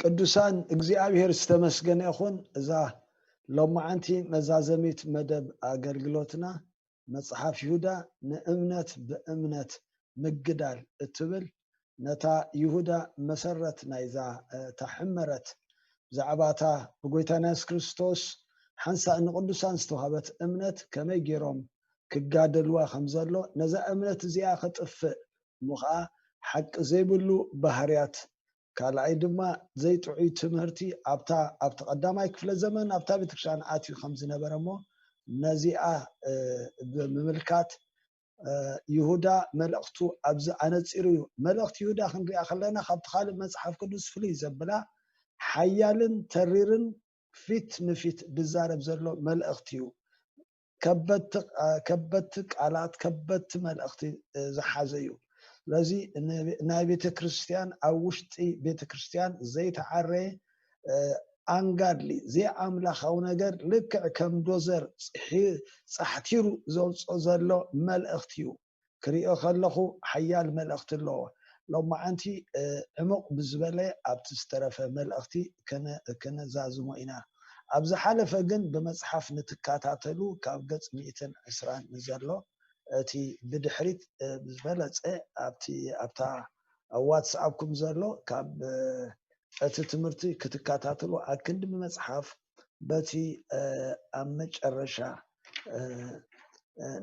ቅዱሳን እግዚኣብሔር ዝተመስገነ ይኹን። እዛ ሎማዓንቲ መዛዘሚት መደብ ኣገልግሎትና መጽሓፍ ይሁዳ ንእምነት ብእምነት ምግዳል እትብል ነታ ይሁዳ መሰረት ናይዛ እታ ሕመረት ብዛዕባታ ብጎይታና የሱስ ክርስቶስ ሓንሳእ ንቅዱሳን ዝተዋህበት እምነት ከመይ ገይሮም ክጋደልዋ ከም ዘሎ ነዛ እምነት እዚኣ ክጥፍእ እሞ ከዓ ሓቂ ዘይብሉ ባህርያት ካልኣይ ድማ ዘይጥዑይ ትምህርቲ ኣብታ ኣብቲ ቀዳማይ ክፍለ ዘመን ኣብታ ቤተክርስትያን ኣትዩ ከም ዝነበረ እሞ ነዚኣ ብምምልካት ይሁዳ መልእኽቱ ኣብዚ ኣነፂሩ እዩ። መልእኽቲ ይሁዳ ክንሪኣ ከለና ካብቲ ካልእ መፅሓፍ ቅዱስ ፍልይ ዘብላ ሓያልን ተሪርን ፊት ንፊት ዝዛረብ ዘሎ መልእኽቲ እዩ። ከበድቲ ቃላት ከበድቲ መልእኽቲ ዝሓዘ እዩ። ስለዚ ናይ ቤተ ክርስቲያን ኣብ ውሽጢ ቤተ ክርስቲያን ዘይተዓረየ ኣንጋድሊ ዘይኣምላኻዊ ነገር ልክዕ ከም ዶዘር ፃሕቲሩ ዘውፅኦ ዘሎ መልእኽቲ እዩ። ክሪኦ ከለኹ ሓያል መልእኽቲ ኣለዎ። ሎማዓንቲ ዕሙቕ ብዝበለ ኣብቲ ዝተረፈ መልእኽቲ ክነዛዝሞ ኢና። ኣብ ዝሓለፈ ግን ብመፅሓፍ ንትከታተሉ ካብ ገፅ ሚእትን ዕስራን ንዘሎ እቲ ብድሕሪት ብዝበለፀ ኣብቲ ኣብታ ኣብ ዋትስኣፕኩም ዘሎ ካብ እቲ ትምህርቲ ክትከታተሉ ኣክንዲ ብመፅሓፍ በቲ ኣብ መጨረሻ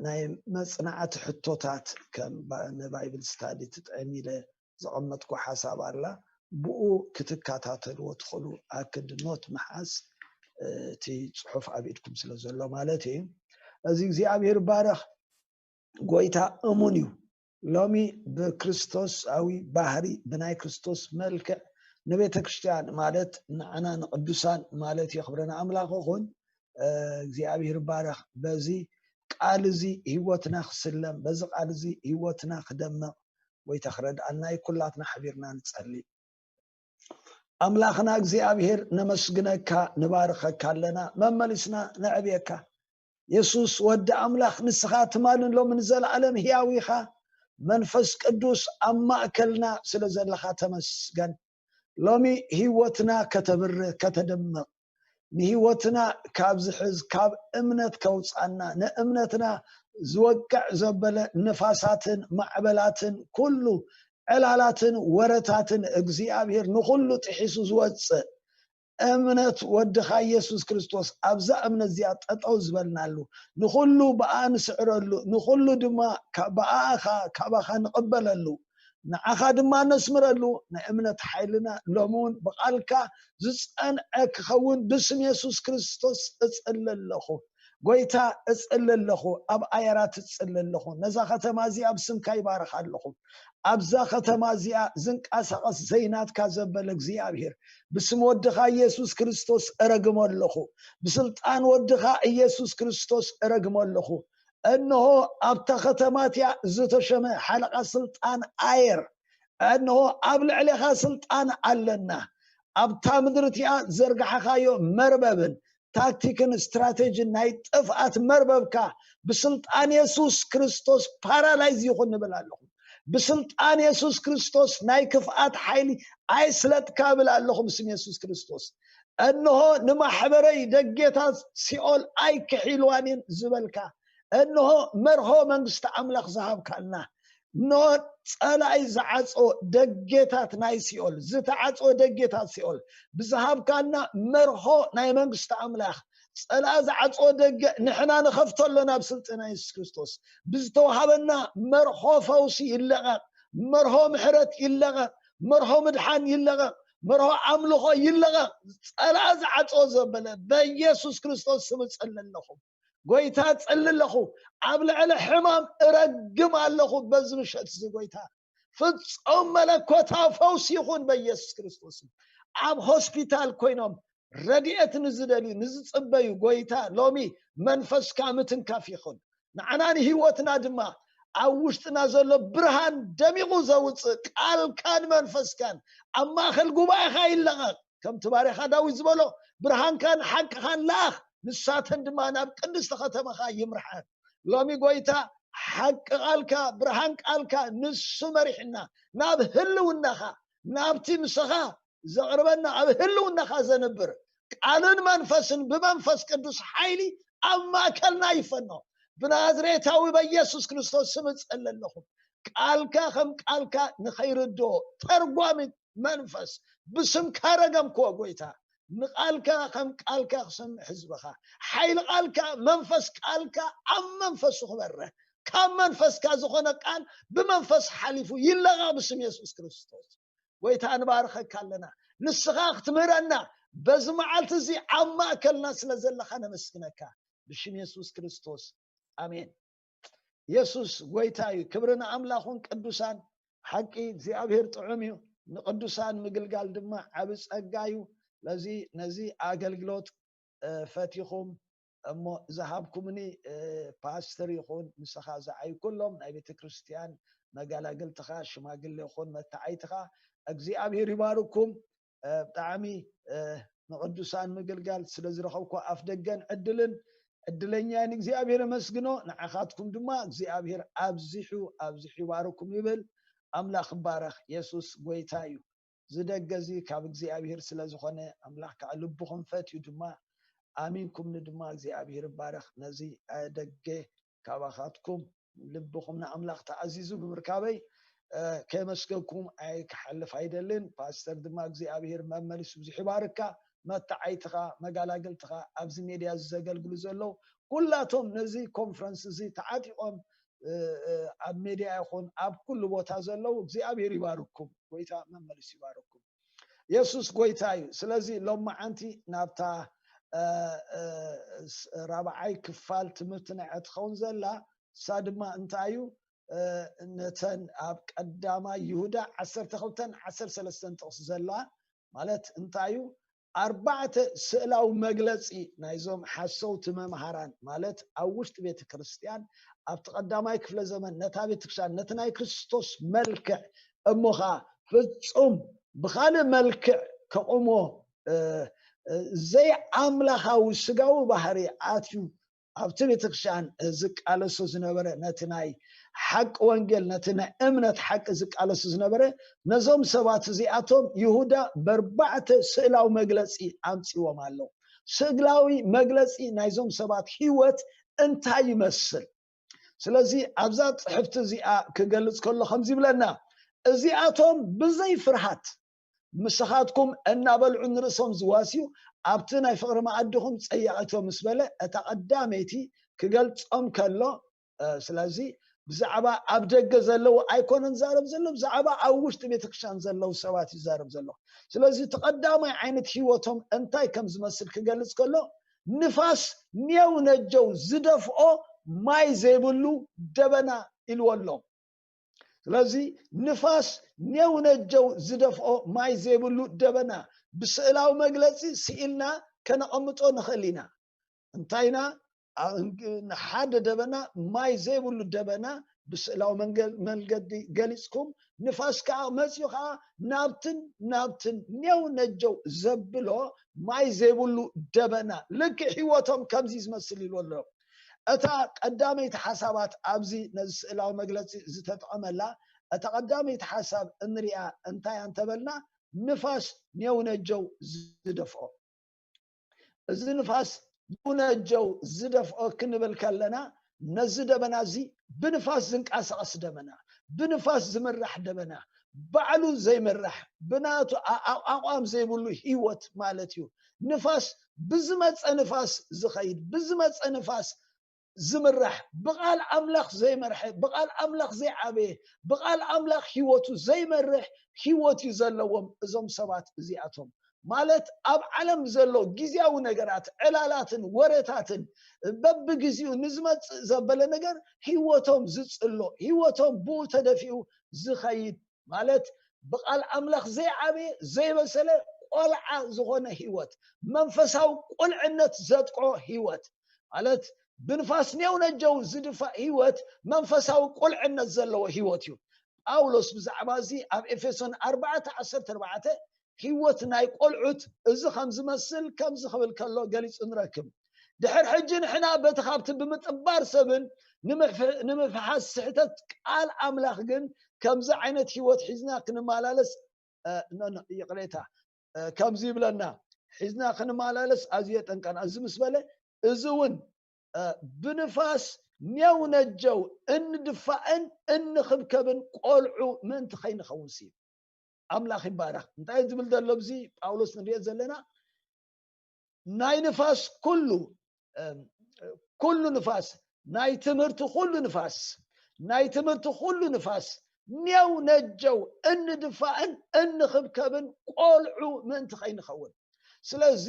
ናይ መፅናዕቲ ሕቶታት ከም ንባይብል ስታዲ ትጥዕም ኢለ ዘቐመጥኩ ሓሳብ ኣላ። ብኡ ክትከታተልዎ ትኽእሉ ኣክንዲ ኖት ምሓዝ እቲ ፅሑፍ ኣብ ኢድኩም ስለ ዘሎ ማለት እዩ። እዚ እግዚኣብሔር ባረኽ። ጎይታ እሙን እዩ። ሎሚ ብክርስቶሳዊ ባህሪ ብናይ ክርስቶስ መልክዕ ንቤተ ክርስቲያን ማለት ንዓና ንቅዱሳን ማለት የኽብረና ኣምላኽ ይኹን እግዚኣብሔር ባረኽ። በዚ ቃል እዚ ህይወትና ክስለም በዚ ቃል እዚ ህይወትና ክደምቕ ጎይታ ክረድኣና እዩ። ኩላትና ሓቢርና ንጸሊ። ኣምላኽና እግዚኣብሔር ነመስግነካ ንባርኸካ ኣለና። መመሊስና ነዕብየካ የሱስ ወዲ ኣምላኽ ንስኻ ትማልን ሎምን ዘለኣለም ህያው ኢኻ። መንፈስ ቅዱስ ኣብ ማእከልና ስለ ዘለኻ ተመስገን። ሎሚ ህይወትና ከተብርህ ከተደምቕ ንህይወትና ካብ ዝሕዝ ካብ እምነት ከውፃና ንእምነትና ዝወቅዕ ዘበለ ንፋሳትን ማዕበላትን ኩሉ ዕላላትን ወረታትን እግዚኣብሔር ንኹሉ ጥሒሱ ዝወፅእ እምነት ወድኻ ኢየሱስ ክርስቶስ ኣብዛ እምነት እዚኣ ጠጠው ዝበልናሉ ንኹሉ ብኣ ንስዕረሉ ንኹሉ ድማ ብኣኻ ካባኻ ንቕበለሉ ንዓኻ ድማ ነስምረሉ ናይ እምነት ሓይልና ሎሚ እውን ብቓልካ ዝፀንዐ ክኸውን ብስም የሱስ ክርስቶስ እፅሊ ኣለኹ። ጎይታ እፅሊ ኣለኹ፣ ኣብ ኣየራት እፅሊ ኣለኹ። ነዛ ከተማ እዚኣ ብስምካ ይባርኻ ኣለኹ። ኣብዛ ከተማ እዚኣ ዝንቀሳቐስ ዘይናትካ ዘበለ እግዚኣብሔር ብስም ወድኻ ኢየሱስ ክርስቶስ እረግሞ ኣለኹ። ብስልጣን ወድኻ ኢየሱስ ክርስቶስ እረግሞ ኣለኹ። እንሆ ኣብታ ከተማ እቲኣ ዝተሸመ ሓለቓ ስልጣን ኣየር፣ እንሆ ኣብ ልዕሌኻ ስልጣን ኣለና። ኣብታ ምድሪ እቲኣ ዘርጋሕኻዮ መርበብን ታክቲክን ስትራቴጂን ናይ ጥፍኣት መርበብካ ብስልጣን የሱስ ክርስቶስ ፓራላይዝ ይኹን ንብል ኣለኹ። ብስልጣን የሱስ ክርስቶስ ናይ ክፍኣት ሓይሊ ኣይስለጥካ እብል ኣለኹ ብስም የሱስ ክርስቶስ። እንሆ ንማሕበረይ ደጌታት ሲኦል ኣይክሒልዋን እየን ዝበልካ እንሆ መርሆ መንግስቲ ኣምላኽ ዝሃብካልና እንሆ ጸላኢ ዝዓጾ ደጌታት ናይ ሲኦል ዝተዓጾ ደጌታት ሲኦል ብዝሃብካልና መርሆ ናይ መንግስቲ ኣምላኽ ጸላኢ ዝዓጾ ደገ ንሕና ንኸፍቶ ኣለና ብስልጥና የሱስ ክርስቶስ ብዝተዋሃበና መርሆ ፈውሲ ይለቐቕ መርሆ ምሕረት ይለቐቕ መርሆ ምድሓን ይለቐቕ መርሆ ኣምልኾ ይለቐቕ ጸላኢ ዝዓጾ ዘበለ በኢየሱስ ክርስቶስ ስም እጸሊ ኣለኹ ጎይታ ጸሊ ኣለኹ ኣብ ልዕሊ ሕማም እረግም ኣለኹ በዚ ምሸት እዚ ጎይታ ፍጹም መለኮታዊ ፈውሲ ይኹን በኢየሱስ ክርስቶስ ኣብ ሆስፒታል ኮይኖም ረድኤት ንዝደልዩ ንዝጽበዩ ጎይታ ሎሚ መንፈስካ ምትንካፍ ይኹን ንዓና ንህይወትና ድማ ኣብ ውሽጥና ዘሎ ብርሃን ደሚቑ ዘውፅእ ቃልካን መንፈስካን ኣብ ማእኸል ጉባኤኻ ይለቐቕ ከምቲ ባርያኻ ዳዊት ዝበሎ ብርሃንካን ሓቅኻን ለኣኽ ንሳተን ድማ ናብ ቅድስቲ ከተማኻ ይምርሓን ሎሚ ጎይታ ሓቂ ቃልካ ብርሃን ቃልካ ንሱ መሪሕና ናብ ህልውናኻ ናብቲ ምሰኻ ዘቕርበና፣ ኣብ ህልውናኻ ዘንብር ቃልን መንፈስን ብመንፈስ ቅዱስ ሓይሊ ኣብ ማእከልና ይፈኖ። ብናዝሬታዊ በኢየሱስ ክርስቶስ ስም እጸሊ ኣለኹ። ቃልካ ከም ቃልካ ንኸይርድኦ ተርጓሚ መንፈስ ብስምካ ረገምክዎ። ጎይታ፣ ንቃልካ ከም ቃልካ ክሰምዕ ህዝብኻ፣ ሓይሊ ቃልካ፣ መንፈስ ቃልካ ኣብ መንፈሱ ክበርህ፣ ካብ መንፈስካ ዝኾነ ቃል ብመንፈስ ሓሊፉ ይለቓቕ ብስም የሱስ ክርስቶስ። ጎይታ፣ ንባርኸካ ኣለና። ንስኻ ክትምህረና በዚ መዓልቲ እዚ ኣብ ማእከልና ስለ ዘለኻ ነመስግነካ ብሽም የሱስ ክርስቶስ፣ ኣሜን። የሱስ ጎይታ እዩ። ክብሪ ንኣምላኹን ቅዱሳን። ሓቂ እግዚኣብሔር ጥዑም እዩ። ንቅዱሳን ምግልጋል ድማ ዓቢ ጸጋ እዩ። ለዚ ነዚ ኣገልግሎት እ፣ ፈቲኹም እሞ ዝሃብኩምኒ፣ እ፣ ፓስተር ይኹን ንስኻ ዝዓዩ ኩሎም ናይ ቤተ ክርስቲያን መጋላግልትኻ ሽማግሌ ይኹን መተዓይትኻ እግዚኣብሔር ይባርኩም። እ፣ ብጣዕሚ፣ እ፣ ንቅዱሳን ምግልጋል ስለ ዝረኸብኩ ኣፍ ደገን ዕድልን ዕድለኛን እግዚኣብሔር ኣመስግኖ። ንዓኻትኩም ድማ እግዚኣብሔር ኣብዚሑ ኣብዚሑ ይባርኩም ይብል። ኣምላኽ ይባረኽ። የሱስ ጎይታ እዩ። ዝደገ እዚ ካብ እግዚኣብሔር ስለ ዝኾነ ኣምላኽ ከዓ ልብኹም ፈትዩ ድማ ኣሚንኩምኒ ድማ እግዚኣብሔር ይባረኽ። ነዚ፣ እ፣ ደገ ካባኻትኩም ልብኹም ንኣምላኽ ተኣዚዙ ብምርካበይ፣ እ፣ ከየመስገንኩም ኣይ ክሓልፍ ኣይደልን። ፓስተር ድማ እግዚኣብሔር መመሊሱ ብዙሕ ይባርካ። መተዓይትኻ፣ መጋላግልትኻ፣ ኣብዚ ሜድያ እዚ ዘገልግሉ ዘለዉ ኩላቶም ነዚ ኮንፈረንስ እዚ ተዓጢቖም፣ እ፣ እ፣ ኣብ ሜድያ ይኹን ኣብ ኩሉ ቦታ ዘለዉ እግዚኣብሔር ይባርኩም። ጎይታ መመሊሱ ይባርኩም። የሱስ ጎይታ እዩ። ስለዚ ሎማዓንቲ ናብታ፣ እ፣ እ፣ ስ-፣ ራብዓይ ክፋል ትምህርትና እያ ትኸውን ዘላ። እሳ ድማ እንታይ እዩ? እ፣ ነተን ኣብ ቀዳማይ ይሁዳ ዓሰርተ ክልተን ዓሰርተ ሰለስተን ጥቕሲ ዘላ፣ ማለት እንታይ እዩ? ኣርባዕተ ስእላዊ መግለጺ ናይዞም ሓሰውቲ መምሃራን፣ ማለት ኣብ ውሽጢ ቤተ ክርስቲያን ኣብቲ ቀዳማይ ክፍለ ዘመን ነታ ቤተ ክርስቲያን ነቲ ናይ ክርስቶስ መልክዕ እሞ ኸዓ ፍጹም ብኻልእ መልክዕ ከቑሞ፣ እ፣ እ፣ ዘይኣምላኻዊ ስጋዊ ባህሪ ኣትዩ ኣብቲ ቤተክርስትያን ዝቃለሶ ዝነበረ፣ ነቲ ናይ ሓቂ ወንጌል፣ ነቲ ናይ እምነት ሓቂ ዝቃለሶ ዝነበረ፣ ነዞም ሰባት እዚኣቶም ይሁዳ በርባዕተ ስእላዊ መግለጺ ኣምጺዎም ኣሎ። ስእላዊ መግለጺ ናይዞም ሰባት ህይወት እንታይ ይመስል? ስለዚ ኣብዛ ጽሕፍቲ እዚኣ ክገልጽ ከሎ ከምዚ ይብለና፣ እዚኣቶም ብዘይ ፍርሃት ምሳኻትኩም እናበልዑ ንርእሶም ዝዋስዩ፣ ኣብቲ ናይ ፍቕሪ መኣድኹም ጸያቒቶ ምስ በለ፣ እታ ቀዳመይቲ ክገልጾም ከሎ፣ እ፣ ስለዚ ብዛዕባ ኣብ ደገ ዘለዉ ኣይኮነን ዝዛረብ ዘሎ፣ ብዛዕባ ኣብ ውሽጢ ቤተክርስትያን ዘለዉ ሰባት እዩ ዝዛረብ ዘሎ። ስለዚ እቲ ቀዳማይ ዓይነት ህይወቶም እንታይ ከም ዝመስል ክገልጽ ከሎ፣ ንፋስ ኔው ነጀው ዝደፍኦ ማይ ዘይብሉ ደበና ኢልዎ ኣሎ። ስለዚ ንፋስ ኔው ነጀው ዝደፍኦ ማይ ዘይብሉ ደበና ብስእላዊ መግለጺ ስኢልና ከነቐምጦ ንኽእል ኢና። እንታይና? ኣ-፣ ንሓደ ደበና፣ ማይ ዘይብሉ ደበና ብስእላዊ መንገ-፣ መንገዲ ገሊጽኩም፣ ንፋስ ከኣ መጺኡ ከኣ ናብትን ናብትን ኔው ነጀው ዘብሎ ማይ ዘይብሉ ደበና፣ ልክዕ ህይወቶም ከምዚ ዝመስል ኢሉ ኣሎ። እታ ቀዳመይቲ ሓሳባት ኣብዚ ነዚ ስእላዊ መግለጺ ዝተጠቐመላ፣ እታ ቀዳመይቲ ሓሳብ እንሪኣ እንታይ እንተበልና፣ ንፋስ ኔው ነጀው ዝደፍኦ። እዚ ንፋስ ኔው ነጀው ዝደፍኦ ክንብል ከለና፣ ነዚ ደበና እዚ ብንፋስ ዝንቀሳቐስ ደበና፣ ብንፋስ ዝምራሕ ደበና፣ ባዕሉ ዘይምራሕ፣ ብናቱ ኣ-፣ ኣ-፣ ኣቋም ዘይብሉ ህይወት ማለት እዩ። ንፋስ ብዝመጸ ንፋስ ዝኸይድ፣ ብዝመጸ ንፋስ ዝምራሕ፣ ብቓል ኣምላኽ ዘይመርሐ፣ ብቓል ኣምላኽ ዘይዓበየ፣ ብቓል ኣምላኽ ህይወቱ ዘይመርሕ ህይወት እዩ ዘለዎም እዞም ሰባት እዚኣቶም። ማለት ኣብ ዓለም ዘሎ ግዝያዊ ነገራት፣ ዕላላትን ወረታትን በብግዜኡ ንዝመጽእ ዘበለ ነገር ህይወቶም ዝጽሎ፣ ህይወቶም ብኡ ተደፊኡ ዝኸይድ፣ ማለት ብቓል ኣምላኽ ዘይዓበየ፣ ዘይበሰለ፣ ቆልዓ ዝኾነ ህይወት፣ መንፈሳዊ ቁልዕነት ዘጥቅዖ ህይወት፣ ማለት ብንፋስ ኔው ነጀው ዝድፋእ ህይወት፣ መንፈሳዊ ቁልዕነት ዘለዎ ህይወት እዩ። ጳውሎስ ብዛዕባ እዚ ኣብ ኤፌሶን ኣርባዕተ ዓሰርተ ኣርባዕተ ህይወት ናይ ቆልዑት እዚ ከም ዝመስል ከምዚ ክብል ከሎ ገሊጹ ንረክብ። ድሕር ሕጂ ንሕና በቲ ካብቲ ብምጥባር ሰብን ንምፍ-፣ ንምፍሓስ ስሕተት ቃል ኣምላኽ ግን ከምዚ ዓይነት ህይወት ሒዝና ክንመላለስ፣ እ፣ ኖ፣ ኖ፣ ይቕሬታ፣ ከምዚ ይብለና፣ ሒዝና ክንመላለስ ኣዝዩ የጠንቀና። እዚ ምስ በለ፣ እዚ እውን ብንፋስ ኔው ነጀው እንድፋእን እንኽብከብን ቆልዑ ምእንቲ ከይንኸውን ሲ። ኣምላኽ ይባረኽ። እንታይ ዝብል ዘሎ ኣብዚ ጳውሎስ ንሪኦ ዘለና? ናይ ንፋስ ኩሉ ኩሉ ንፋስ፣ ናይ ትምህርቲ ኩሉ ንፋስ፣ ናይ ትምህርቲ ኩሉ ንፋስ ኔው ነጀው እንድፋእን እንኽብከብን ቆልዑ ምእንቲ ከይንኸውን። ስለዚ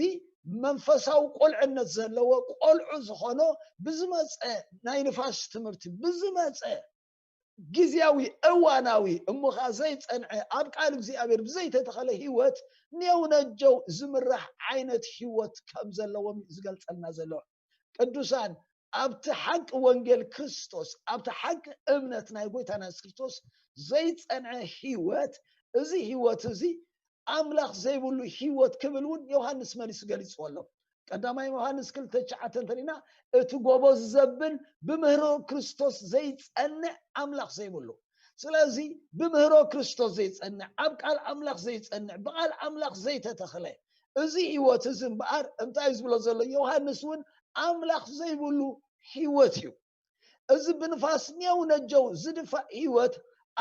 መንፈሳዊ ቆልዕነት ዘለዎ ቆልዑ ዝኾኖ ብዝመፀ ናይ ንፋስ ትምህርቲ ብዝመፀ ግዜያዊ እዋናዊ እሞ ኸዓ ዘይፀንዐ ኣብ ቃል እግዚኣብሔር ብዘይተተኸለ ህይወት ኔው ነጀው ዝምራሕ ዓይነት ህይወት ከም ዘለዎም ዝገልፀልና ዘሎ። ቅዱሳን ኣብቲ ሓቂ ወንጌል ክርስቶስ ኣብቲ ሓቂ እምነት ናይ ጎይታና የሱስ ክርስቶስ ዘይፀንዐ ህይወት፣ እዚ ህይወት እዚ ኣምላኽ ዘይብሉ ህይወት ክብል እውን ዮሃንስ መሊሱ ገሊፅዎ ኣሎ። ቀዳማይ ዮሃንስ ክልተ ትሽዓተ እንተሪና እቲ ጎቦ ዝዘብል ብምህሮ ክርስቶስ ዘይፀንዕ ኣምላኽ ዘይብሉ። ስለዚ ብምህሮ ክርስቶስ ዘይፀንዕ፣ ኣብ ቃል ኣምላኽ ዘይፀንዕ፣ ብቃል ኣምላኽ ዘይተተኽለ እዚ ህይወት እዚ እምበኣር እንታይ እዩ ዝብሎ ዘሎ? ዮሃንስ እውን ኣምላኽ ዘይብሉ ህይወት እዩ። እዚ ብንፋስ ኔው ነጀው ዝድፋእ ህይወት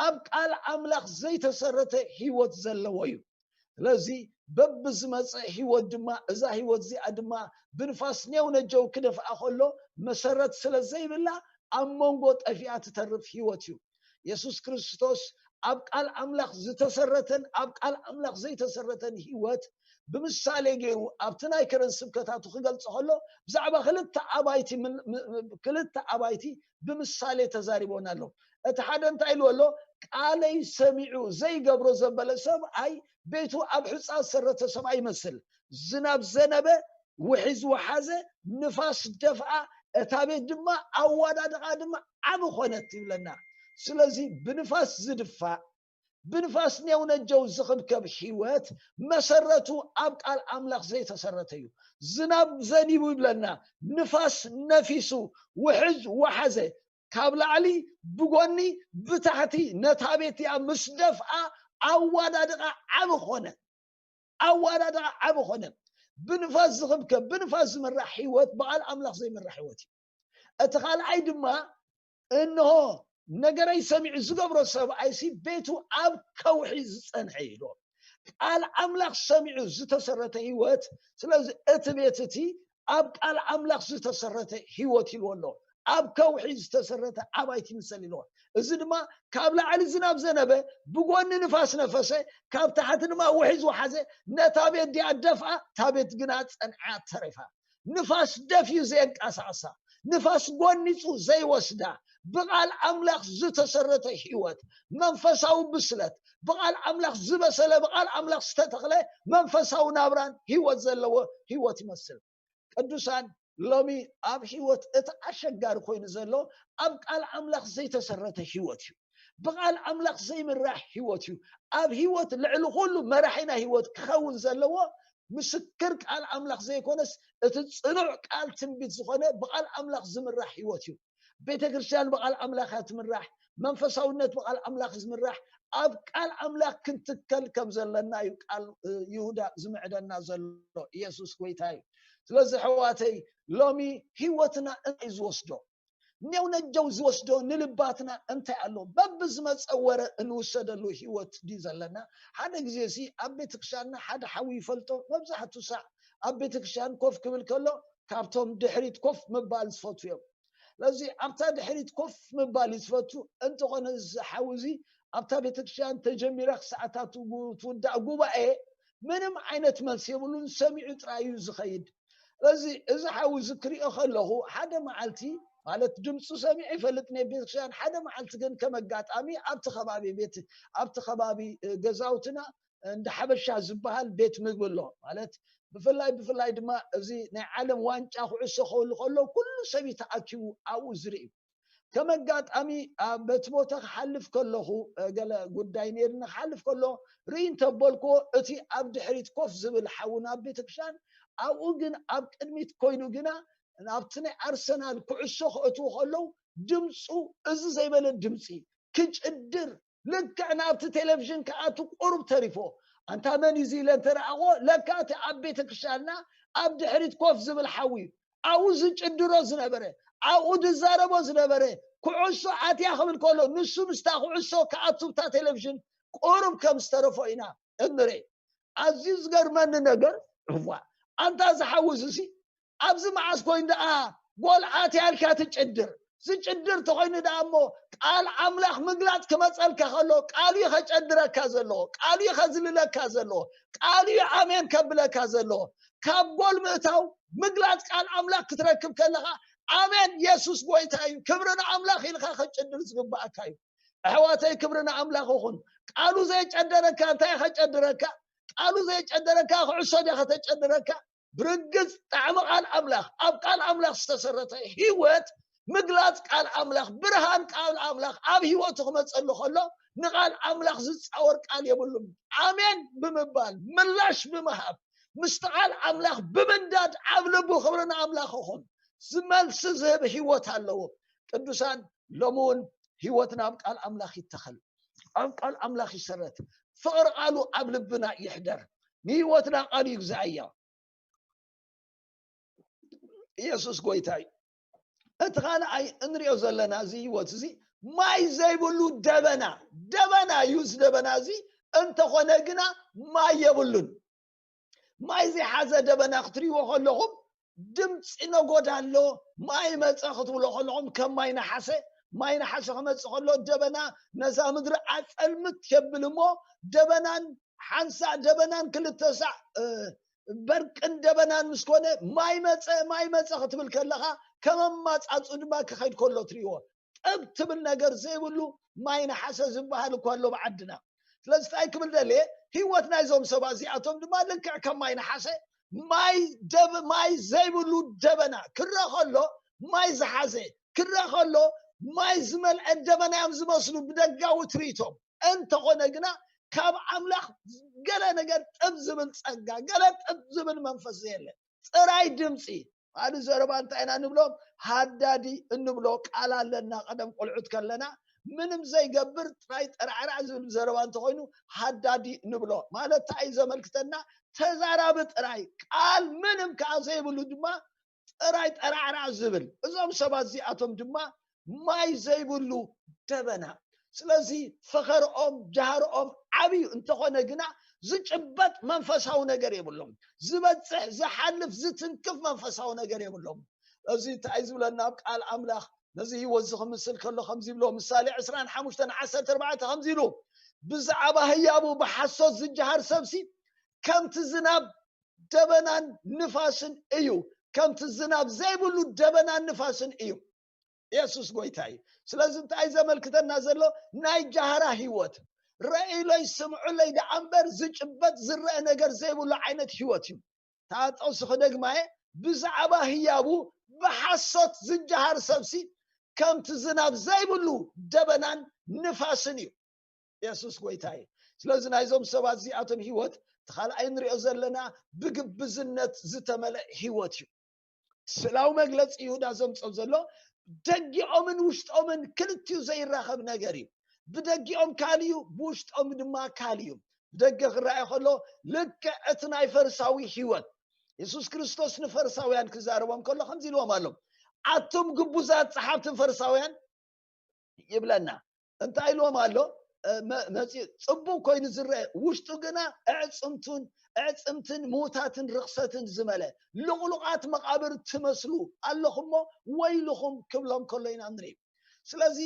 ኣብ ቃል ኣምላኽ ዘይተሰረተ ህይወት ዘለዎ እዩ። ስለዚ በብዝመፀ ህይወት ድማ እዛ ህይወት እዚኣ ድማ ብንፋስ ኔው ነጀው ክደፍኣ ከሎ መሰረት ስለ ዘይብላ ኣብ መንጎ ጠፊኣ ትተርፍ ህይወት እዩ። የሱስ ክርስቶስ ኣብ ቃል ኣምላኽ ዝተሰረተን ኣብ ቃል ኣምላኽ ዘይተሰረተን ህይወት ብምሳሌ ገይሩ ኣብቲ ናይ ከረን ስብከታቱ ክገልጾ ከሎ ብዛዕባ ክልተ ኣባይቲ ክልተ ኣባይቲ ብምሳሌ ተዛሪቦና ኣሎ። እቲ ሓደ እንታይ ኢሉ ኣሎ? ቃለይ ሰሚዑ ዘይገብሮ ዘበለ ሰብኣይ ቤቱ ኣብ ሑጻ ዝሰረተ ሰብኣይ ይመስል። ዝናብ ዘነበ፣ ውሒዝ ወሓዘ፣ ንፋስ ደፍኣ፣ እታ ቤት ድማ ኣዋዳድቓ ድማ ዓቢ ኾነት ይብለና። ስለዚ ብንፋስ ዝድፋእ ብንፋስ ኔው ነጀው ዝኽብከብ ህይወት መሰረቱ ኣብ ቃል ኣምላኽ ዘይተሰረተ እዩ። ዝናብ ዘኒቡ ይብለና፣ ንፋስ ነፊሱ፣ ውሕዝ ወሓዘ፣ ካብ ላዕሊ ብጎኒ ብታሕቲ ነታ ቤት እያ ምስ ደፍኣ ኣዋዳድቓ ዓቢ ኾነ። ኣዋዳድቓ ዓቢ ኾነ። ብንፋስ ዝኽብከብ ብንፋስ ዝምራሕ ህይወት ብቓል ኣምላኽ ዘይምራሕ ህይወት እዩ። እቲ ካልኣይ ድማ እንሆ ነገረይ ሰሚዑ ዝገብሮ ሰብኣይሲ ቤቱ ኣብ ከውሒ ዝጸንሐ እዩ ኢሉ። ቃል ኣምላኽ ሰሚዑ ዝተሰረተ ህይወት። ስለዚ እቲ ቤት እቲ ኣብ ቃል ኣምላኽ ዝተሰረተ ህይወት ኢልዎ ኣሎ። ኣብ ከውሒ ዝተሰረተ ኣባይቲ ይምሰል ኢልዎ። እዚ ድማ ካብ ላዕሊ ዝናብ ዘነበ፣ ብጎኒ ንፋስ ነፈሰ፣ ካብ ታሕቲ ድማ ውሒ ዝወሓዘ፣ ነታ ቤት ዲኣ ደፍኣ፣ እታ ቤት ግና ጸንዓ ተሪፋ። ንፋስ ደፍዩ ዘየንቀሳቕሳ፣ ንፋስ ጎኒጹ ዘይወስዳ፣ ብቓል ኣምላኽ ዝተሰረተ ህይወት፣ መንፈሳዊ ብስለት፣ ብቓል ኣምላኽ ዝበሰለ፣ ብቓል ኣምላኽ ዝተተኽለ መንፈሳዊ ናብራን ህይወት ዘለዎ ህይወት ይመስል። ቅዱሳን ሎሚ ኣብ ህይወት እቲ ኣሸጋሪ ኮይኑ ዘሎ ኣብ ቃል ኣምላኽ ዘይተሰረተ ህይወት እዩ። ብቃል ኣምላኽ ዘይምራሕ ህይወት እዩ። ኣብ ህይወት ልዕሊ ኩሉ መራሒ ናይ ህይወት ክኸውን ዘለዎ ምስክር ቃል ኣምላኽ ዘይኮነስ እቲ ጽኑዕ ቃል ትንቢት ዝኾነ ብቃል ኣምላኽ ዝምራሕ ህይወት እዩ። ቤተ ክርስቲያን ብቃል ኣምላኽ እያ ትምራሕ። መንፈሳውነት ብቃል ኣምላኽ ዝምራሕ ኣብ ቃል ኣምላኽ ክንትከል ከም ዘለና እዩ ቃል ይሁዳ ዝምዕደና ዘሎ። ኢየሱስ ጎይታ እዩ። ስለዚ ኣሕዋተይ ሎሚ ህይወትና እንታይ ዝወስዶ? ኔው ነጀው ዝወስዶ ንልባትና እንታይ ኣሎ? በብዝመፀ ወረ እንውሰደሉ ህይወት ድዩ ዘለና? ሓደ ግዜ ሲ ኣብ ቤተክርስትያንና ሓደ ሓዊ ይፈልጦ። መብዛሕቱ ሳዕ ኣብ ቤተክርስትያን ኮፍ ክብል ከሎ ካብቶም ድሕሪት ኮፍ ምባል ዝፈቱ እዮም። ስለዚ ኣብታ ድሕሪት ኮፍ ምባል እዩ ዝፈቱ። እንተኾነ እዚ ሓዊ እዚ ኣብታ ቤተክርስትያን ተጀሚራ ክሳዕታ ትውዳእ ጉባኤ ምንም ዓይነት መልሲ የብሉን። ሰሚዑ ጥራይ እዩ ዝኸይድ። ስለዚ እዚ ሓዊ እዚ ክሪኦ ከለኹ ሓደ መዓልቲ ማለት ድምፁ ሰሚዑ ይፈልጥ ናይ ቤተክርስትያን ሓደ መዓልቲ ግን ከም ኣጋጣሚ ኣብቲ ከባቢ ቤት ኣብቲ ከባቢ ገዛውትና እንደ ሓበሻ ዝበሃል ቤት ምግቢ ኣሎ ማለት ብፍላይ ብፍላይ ድማ እዚ ናይ ዓለም ዋንጫ ኩዕሶ ክህሉ ከሎ ኩሉ ሰብ ተኣኪቡ ኣብኡ ዝርኢ ከም ኣጋጣሚ በቲ ቦታ ክሓልፍ ከለኹ ገለ ጉዳይ ነይርኒ ክሓልፍ ከሎ ርኢ እንተበልኩዎ እቲ ኣብ ድሕሪት ኮፍ ዝብል ሓውና ኣብ ቤተክርስትያን ኣብኡ ግን ኣብ ቅድሚት ኮይኑ ግና ኣብቲ ናይ ኣርሰናል ኩዕሶ ክእትዉ ከለዉ ድምፁ እዚ ዘይበለ ድምፂ ክጭድር ልክዕ ናብቲ ቴሌቭዥን ክኣቱ ቁሩብ ተሪፎ ኣንታ መን እዩ እዚ ኢለ እንተ ረኣኽዎ፣ ለካ እቲ ኣብ ቤተ ክርስቲያንና ኣብ ድሕሪት ኮፍ ዝብል ሓዊ እዩ። ኣብኡ ዝጭድሮ ዝነበረ፣ ኣብኡ ዝዛረቦ ዝነበረ፣ ኩዕሶ ኣትያ ክብል ከሎ፣ ንሱ ምስታ ኩዕሶ ክኣቱ ብታ ቴሌቪዥን ቁሩብ ከም ዝተረፎ ኢና እንርኢ። ኣዝዩ ዝገርመኒ ነገር፣ እዋ፣ ኣንታ ዝሓውዝ እዚ ኣብዚ መዓስ ኮይኑ ደኣ ጎል ኣትያ ኢልካ ትጭድር? ዝጭድር ተኾይኑ ደኣ እሞ፣ ቃል ኣምላኽ ምግላጽ ክመጸልካ ከሎ፣ ቃሉ እዩ ከጨድረካ ዘለዎ፣ ቃሉ እዩ ከዝልለካ ዘለዎ፣ ቃሉ እዩ ኣሜን ከብለካ ዘለዎ። ካብ ጎል ምእታው፣ ምግላጽ ቃል ኣምላኽ ክትረክብ ከለኻ፣ ኣሜን የሱስ ጎይታ እዩ፣ ክብሪ ንኣምላኽ ኢልካ ከጨድር ዝግባኣካ እዩ። ኣሕዋተይ፣ ክብሪ ንኣምላኽ ይኹን። ቃሉ ዘይጨደረካ እንታይ ከጨድረካ? ቃሉ ዘይጨደረካ ኩዕሶ ድያ ከተጨድረካ? ብርግጽ ጣዕሚ ቃል ኣምላኽ፣ ኣብ ቃል ኣምላኽ ዝተሰረተ ህይወት፣ ምግላጽ ቃል ኣምላኽ፣ ብርሃን ቃል ኣምላኽ ኣብ ህይወቱ ክመጸሉ ከሎ፣ ንቃል ኣምላኽ ዝጻወር ቃል የብሉን። ኣሜን ብምባል፣ ምላሽ ብምሃብ፣ ምስቲ ቃል ኣምላኽ ብምንዳድ፣ ኣብ ልቡ፣ ክብሪ ንኣምላኽ ይኹን፣ ዝመልሲ ዝህብ ህይወት ኣለዎ። ቅዱሳን፣ ሎሚ እውን ህይወትና ኣብ ቃል ኣምላኽ ይተኸል፣ ኣብ ቃል ኣምላኽ ይሰረት፣ ፍቕሪ ቃሉ ኣብ ልብና ይሕደር። ንህይወትና ቃሉ ይግዛእያ። ኢየሱስ ጎይታ እዩ። እቲ ካልኣይ እንሪኦ ዘለና እዚ ህይወት እዚ ማይ ዘይብሉ ደበና፣ ደበና እዩ። እዚ ደበና እዚ እንተኾነ ግና ማይ የብሉን። ማይ ዘይሓዘ ደበና ክትሪእዎ ከለኹም፣ ድምፂ ነጎዳ ኣሎ። ማይ መፀ ክትብሎ ከለኹም፣ ከም ማይ ነሓሰ፣ ማይ ነሓሰ ክመፅእ ከሎ፣ ደበና ነዛ ምድሪ ኣፀልምት የብል እሞ፣ ደበናን ሓንሳእ ደበናን ክልተ ሳዕ፣ እ፣ በርቅን ደበናን ምስ ኮነ፣ ማይ መፀ፣ ማይ መፀ ክትብል ከለኻ፣ ከም ኣማፃፁ ድማ ክኸይድ ከሎ ትሪእዎ። ጠብ ትብል ነገር ዘይብሉ ማይ ነሓሰ ዝበሃል እኳ ኣሎ ብዓድና። ስለዚ እንታይ ክብል ደልየ፣ ህይወት ናይዞም ሰባት እዚኣቶም ድማ ልክዕ ከም ማይ ነሓሰ፣ ማይ ደብ-፣ ማይ ዘይብሉ ደበና ክረአ ከሎ፣ ማይ ዝሓዘ ክረአ ከሎ፣ ማይ ዝመልአ ደበና እዮም ዝመስሉ ብደጋዊ ትርኢቶም። እንተኾነ ግና ካብ ኣምላኽ ገለ ነገር ጥብ ዝብል ጸጋ፣ ገለ ጥብ ዝብል መንፈስ ዘየለ፣ ጥራይ ድምጺ። ካልእ ዘረባ እንታይ ኢና ንብሎም? ሃዳዲ እንብሎ ቃል ኣለና። ቀደም ቆልዑት ከለና ምንም ዘይገብር ጥራይ ጠራዕራዕ ዝብል ዘረባ እንተኾይኑ ሃዳዲ ንብሎ። ማለት እንታይ እዩ ዘመልክተና? ተዛራቢ ጥራይ፣ ቃል ምንም ከኣ ዘይብሉ ድማ ጥራይ ጠራዕራዕ ዝብል። እዞም ሰባት እዚኣቶም ድማ ማይ ዘይብሉ ደበና። ስለዚ ፈኸርኦም፣ ጃህርኦም ዓብዩ እንተኾነ ግና ዝጭበጥ መንፈሳዊ ነገር የብሎም። ዝበጽሕ፣ ዝሓልፍ፣ ዝትንክፍ መንፈሳዊ ነገር የብሎም። እዚ እንታይ ዝብለና ኣብ ቃል ኣምላኽ ነዚ ህይወት እዚ ክምስል ከሎ ከምዚ ይብሎ፣ ምሳሌ ዕስራን ሓሙሽተን ዓሰርተ ኣርባዕተ ከምዚ ኢሉ፣ ብዛዕባ ህያቡ ብሓሶት ዝጀሃር ሰብሲ ከምቲ ዝናብ ደበናን ንፋስን እዩ። ከምቲ ዝናብ ዘይብሉ ደበናን ንፋስን እዩ። የሱስ ጎይታ እዩ። ስለዚ እንታይ ዘመልክተና ዘሎ? ናይ ጃህራ ህይወት። ረኢሎይ ስምዑለይ ደኣ እምበር ዝጭበጥ ዝረአ ነገር ዘይብሉ ዓይነት ህይወት እዩ። እታ ጥቕሲ ክደግማ እየ፣ ብዛዕባ ህያቡ ብሓሶት ዝጀሃር ሰብሲ ከምቲ ዝናብ ዘይብሉ ደበናን ንፋስን እዩ። የሱስ ጎይታ እዩ። ስለዚ ናይዞም ሰባት እዚኣቶም ህይወት እቲ ካልኣይ ንሪኦ ዘለና ብግብዝነት ዝተመልአ ህይወት እዩ። ስእላዊ መግለጺ ይሁዳ ዘምጾ ዘሎ ደጊኦምን ውሽጦምን ክልቲኡ ዘይራኸብ ነገር እዩ። ብደጊኦም ካልእ እዩ፣ ብውሽጦም ድማ ካልእ እዩ። ብደገ ክረኣዮ ከሎ ልክዕ እቲ ናይ ፈሪሳዊ ህይወት። የሱስ ክርስቶስ ንፈሪሳውያን ክዛረቦም ከሎ ከምዚ ኢልዎም ኣሎ፣ ኣቱም ግቡዛት ጸሓፍትን ፈሪሳውያን ይብለና። እንታይ ኢልዎም ኣሎ? እ፣ መ-፣ መጺኡ ጽቡቕ ኮይኑ ዝረአ፣ ውሽጡ ግና ኣዕጽምቱን፣ ኣዕጽምትን ምዉታትን ርኽሰትን ዝመለ፣ ልቑሉቓት መቓብር ትመስሉ ኣለኹሞ፣ ወይልኹም ክብሎም ከሎ ኢና ንርኢ። ስለዚ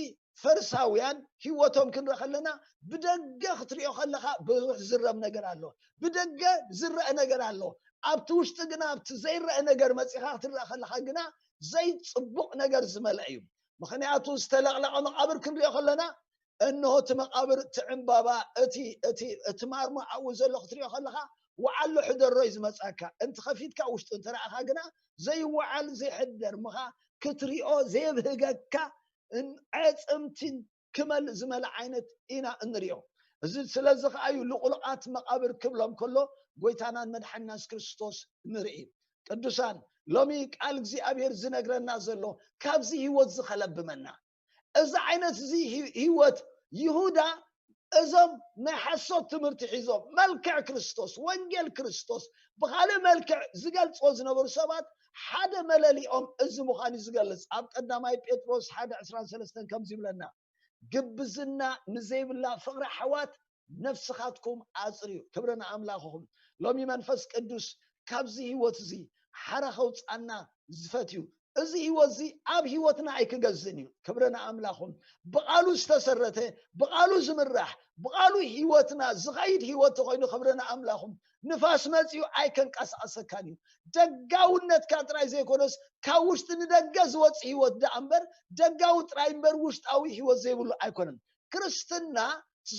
ፈሪሳውያን ህይወቶም ክንርኢ ከለና፣ ብደገ ክትሪኦ ከለኻ ብዙሕ ዝረብ ነገር ኣሎ፣ ብደገ ዝረአ ነገር ኣሎ። ኣብቲ ውሽጢ ግና ኣብቲ ዘይረአ ነገር መጺኻ ክትረአ ከለኻ ግና ዘይጽቡቕ ነገር ዝመልአ እዩ። ምኽንያቱ ዝተለቕለቐ መቓብር ክንሪኦ ከለና፣ እንሆ እቲ መቓብር፣ እቲ ዕምባባ፣ እቲ፣ እቲ፣ እቲ ማርሞ ኣብኡ ዘሎ ክትሪኦ ከለኻ፣ ወዓሎ ሕደሮ እዩ ዝመጻካ። እንተ ከፊትካ ውሽጡ እንተ ረኣኻ ግና ዘይወዓል ዘይሕደር ምኻ ክትሪኦ ዘየብህገካ እን-፣ ኣዕጽምቲን ክመል ዝመልእ ዓይነት ኢና እንሪኦ። እዚ ስለዚ ከኣ እዩ ልቑሉቓት መቓብር ክብሎም ከሎ ጎይታናን መድሓኒናን የሱስ ክርስቶስ ንርኢ። ቅዱሳን፣ ሎሚ ቃል እግዚኣብሔር ዝነግረና ዘሎ ካብዚ ህይወት እዚ ከለብመና። እዚ ዓይነት እዚ ህይ-፣ ህይወት ይሁዳ እዞም ናይ ሓሶት ትምህርቲ ሒዞም መልክዕ ክርስቶስ፣ ወንጌል ክርስቶስ ብኻልእ መልክዕ ዝገልጽዎ ዝነበሩ ሰባት ሓደ መለሊኦም እዚ ምዃኑ እዩ ዝገልጽ። ኣብ ቀዳማይ ጴጥሮስ ሓደ ዕስራን ሰለስተን ከምዚ ይብለና፣ ግብዝና ንዘይብላ ፍቕሪ ኣሕዋት ነፍስኻትኩም ኣጽርዩ። ክብሪ ንኣምላኽኹም። ሎሚ መንፈስ ቅዱስ ካብዚ ህይወት እዚ ሓራ ከውጻና ዝፈትዩ። እዚ ህይወት እዚ ኣብ ህይወትና ኣይክገዝእን እዩ። ክብሪ ንኣምላኹም። ብቓሉ ዝተሰረተ፣ ብቓሉ ዝምራሕ፣ ብቓሉ ህይወትና ዝኸይድ ህይወት ተኾይኑ፣ ክብሪ ንኣምላኹም። ንፋስ መጺኡ ኣይከንቀሳቐሰካን እዩ። ደጋውነትካ ጥራይ ዘይኮነስ፣ ካብ ውሽጢ ንደገ ዝወጽእ ህይወት ደኣ እምበር፣ ደጋዊ ጥራይ እምበር ውሽጣዊ ህይወት ዘይብሉ ኣይኮነን። ክርስትና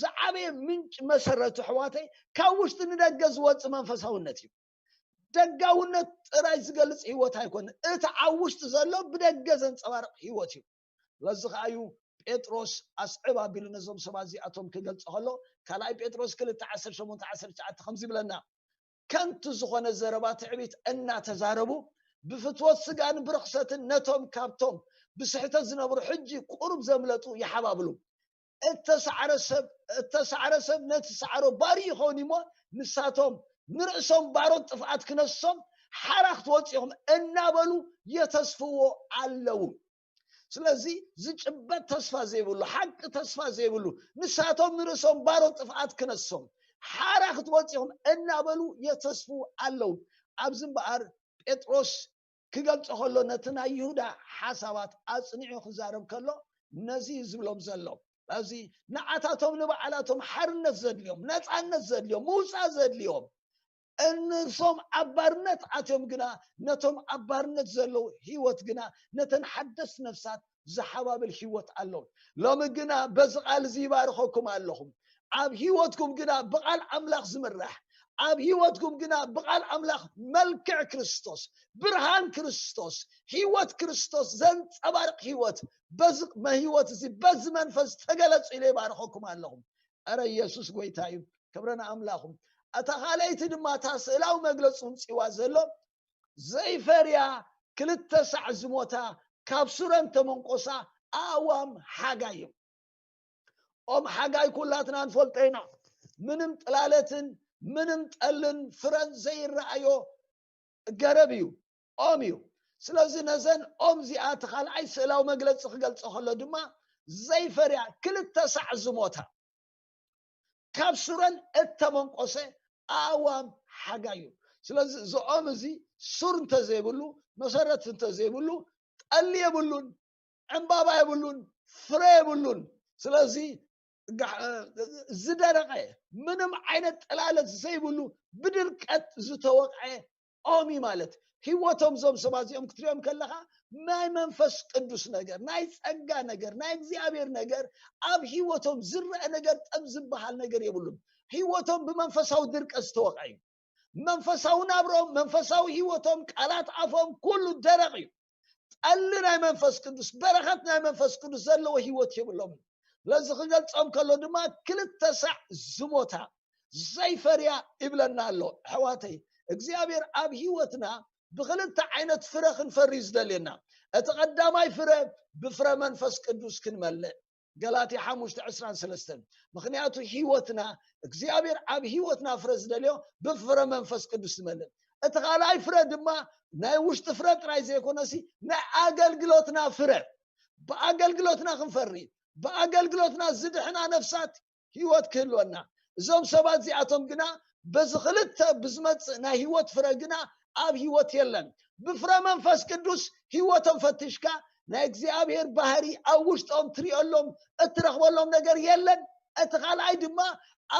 ዝዓበየ ምንጭ መሰረቱ፣ ኣሕዋተይ፣ ካብ ውሽጢ ንደገ ዝወጽእ መንፈሳውነት እዩ። ደጋውነት ጥራይ ዝገልጽ ህይወት ኣይኮነን። እቲ ኣብ ውሽጢ ዘሎ ብደገ ዘንጸባርቕ ህይወት እዩ። ስለዚ ከኣ እዩ ጴጥሮስ ኣስዕብ ኣቢሉ ነዞም ሰባት እዚኣቶም ክገልጾ ከሎ፣ ካልኣይ ጴጥሮስ ክልተ ዓሰርተ ሸሞንተ ዓሰርተ ትሽዓተ ከምዚ ይብለና፣ ከንቱ ዝኾነ ዘረባ ትዕቢት እናተዛረቡ ብፍትወት ስጋን ብርኽሰትን ነቶም ካብቶም ብስሕተት ዝነብሩ ሕጂ ቁሩብ ዘምለጡ ይሓባብሉ። እተሳዕረ ሰብ እተሳዕረ ሰብ ነቲ ሳዕሮ ባርዩ ይኸውን እሞ፣ ንሳቶም ንርእሶም ባሮት ጥፍኣት ክነሶም ሓራ ክትወጽኡ ኢኹም እናበሉ የተስፍዎ ኣለዉ። ስለዚ ዝጭበጥ ተስፋ ዘይብሉ፣ ሓቂ ተስፋ ዘይብሉ፣ ንሳቶም ንርእሶም ባሮት ጥፍኣት ክነሶም ሓራ ክትወጽኡ ኢኹም እናበሉ የተስፍዉ ኣለዉ። ኣብዚ እምበኣር ጴጥሮስ ክገልጾ ከሎ ነቲ ናይ ይሁዳ ሓሳባት ኣጽኒዑ ክዛረብ ከሎ ነዚ እዩ ዝብሎም ዘሎ። ኣብዚ ንዓታቶም ንባዕላቶም ሓርነት ዘድልዮም፣ ነጻነት ዘድልዮም፣ ምውጻእ ዘድልዮም፣ እነሶም ኣብ ባርነት ኣትዮም ግና ነቶም ኣብ ባርነት ዘለዉ ህይወት ግና ነተን ሓደስቲ ነፍሳት ዝሓባብል ህይወት ኣለዎም። ሎሚ ግና በዚ ቃል እዚ ይባርኸኩም ኣለኹም። ኣብ ህይወትኩም ግና ብቓል ኣምላኽ ዝምራሕ፣ ኣብ ህይወትኩም ግና ብቓል ኣምላኽ መልክዕ ክርስቶስ፣ ብርሃን ክርስቶስ፣ ህይወት ክርስቶስ ዘንጸባርቕ ህይወት በዚ ህይወት እዚ በዚ መንፈስ ተገለጹ ኢለ ይባርኸኩም ኣለኹም። ኣረ ኢየሱስ ጎይታ እዩ። ክብሪ ንኣምላኹም። እታ ካልኣይቲ ድማ እታ ስእላዊ መግለጺ ውንጽዋ ዘሎ ዘይፈርያ ክልተ ሳዕ ዝሞታ ካብ ሱረን ተመንቆሳ ኣእዋም ሓጋይ እዮም። ኦም ሓጋይ ኩላትና ንፈልጦ ኢና። ምንም ጥላለትን ምንም ጠልን ፍረን ዘይረኣዮ ገረብ እዩ፣ ኦም እዩ። ስለዚ ነዘን ኦም እዚኣ እቲ ካልኣይ ስእላዊ መግለፂ ክገልፆ ከሎ ድማ ዘይፈርያ ክልተ ሳዕ ዝሞታ ካብ ሱረን እተመንቆሰ ኣእዋም ሓጋይ እዩ። ስለዚ እዚ ኦም እዚ ሱር እንተዘይብሉ፣ መሰረት እንተዘይብሉ፣ ጠሊ የብሉን፣ ዕምባባ የብሉን፣ ፍረ የብሉን። ስለዚ ዝደረቐ፣ ምንም ዓይነት ጠላለት ዘይብሉ፣ ብድርቀት ዝተወቕዐ ኦም እዩ ማለት። ህይወቶም እዞም ሰባት እዚኦም ክትሪኦም ከለኻ ናይ መንፈስ ቅዱስ ነገር፣ ናይ ጸጋ ነገር፣ ናይ እግዚኣብሔር ነገር ኣብ ህይወቶም ዝረአ ነገር፣ ጠብ ዝበሃል ነገር የብሉን። ህይወቶም ብመንፈሳዊ ድርቀት ዝተወቕዐ እዩ። መንፈሳዊ ናብሮም፣ መንፈሳዊ ህይወቶም፣ ቃላት ኣፎም ኩሉ ደረቕ እዩ። ጠሊ ናይ መንፈስ ቅዱስ፣ በረኸት ናይ መንፈስ ቅዱስ ዘለዎ ህይወት የብሎም። ለዚ ክገልጾም ከሎ ድማ ክልተ ሳዕ ዝሞታ ዘይፈርያ ይብለና ኣሎ። ኣሕዋተይ፣ እግዚኣብሔር ኣብ ህይወትና ብክልተ ዓይነት ፍረ ክንፈሪ እዩ ዝደልየና። እቲ ቀዳማይ ፍረ ብፍረ መንፈስ ቅዱስ ክንመልእ፣ ገላትያ ሓሙሽተ ዕስራን ሰለስተን። ምኽንያቱ ህይወትና፣ እግዚኣብሔር ኣብ ህይወትና ፍረ ዝደልዮ ብፍረ መንፈስ ቅዱስ ዝመልእ። እቲ ካልኣይ ፍረ ድማ ናይ ውሽጢ ፍረ ጥራይ ዘይኮነሲ ናይ ኣገልግሎትና ፍረ፣ ብኣገልግሎትና ክንፈሪ፣ ብኣገልግሎትና ዝድሕና ነፍሳት ህይወት ክህልወና። እዞም ሰባት እዚኣቶም ግና በዚ ክልተ ብዝመጽእ ናይ ህይወት ፍረ ግና ኣብ ህይወት የለን። ብፍረ መንፈስ ቅዱስ ህይወቶም ፈትሽካ ናይ እግዚኣብሔር ባህሪ ኣብ ውሽጦም ትሪኦሎም እትረኽበሎም ነገር የለን። እቲ ካልኣይ ድማ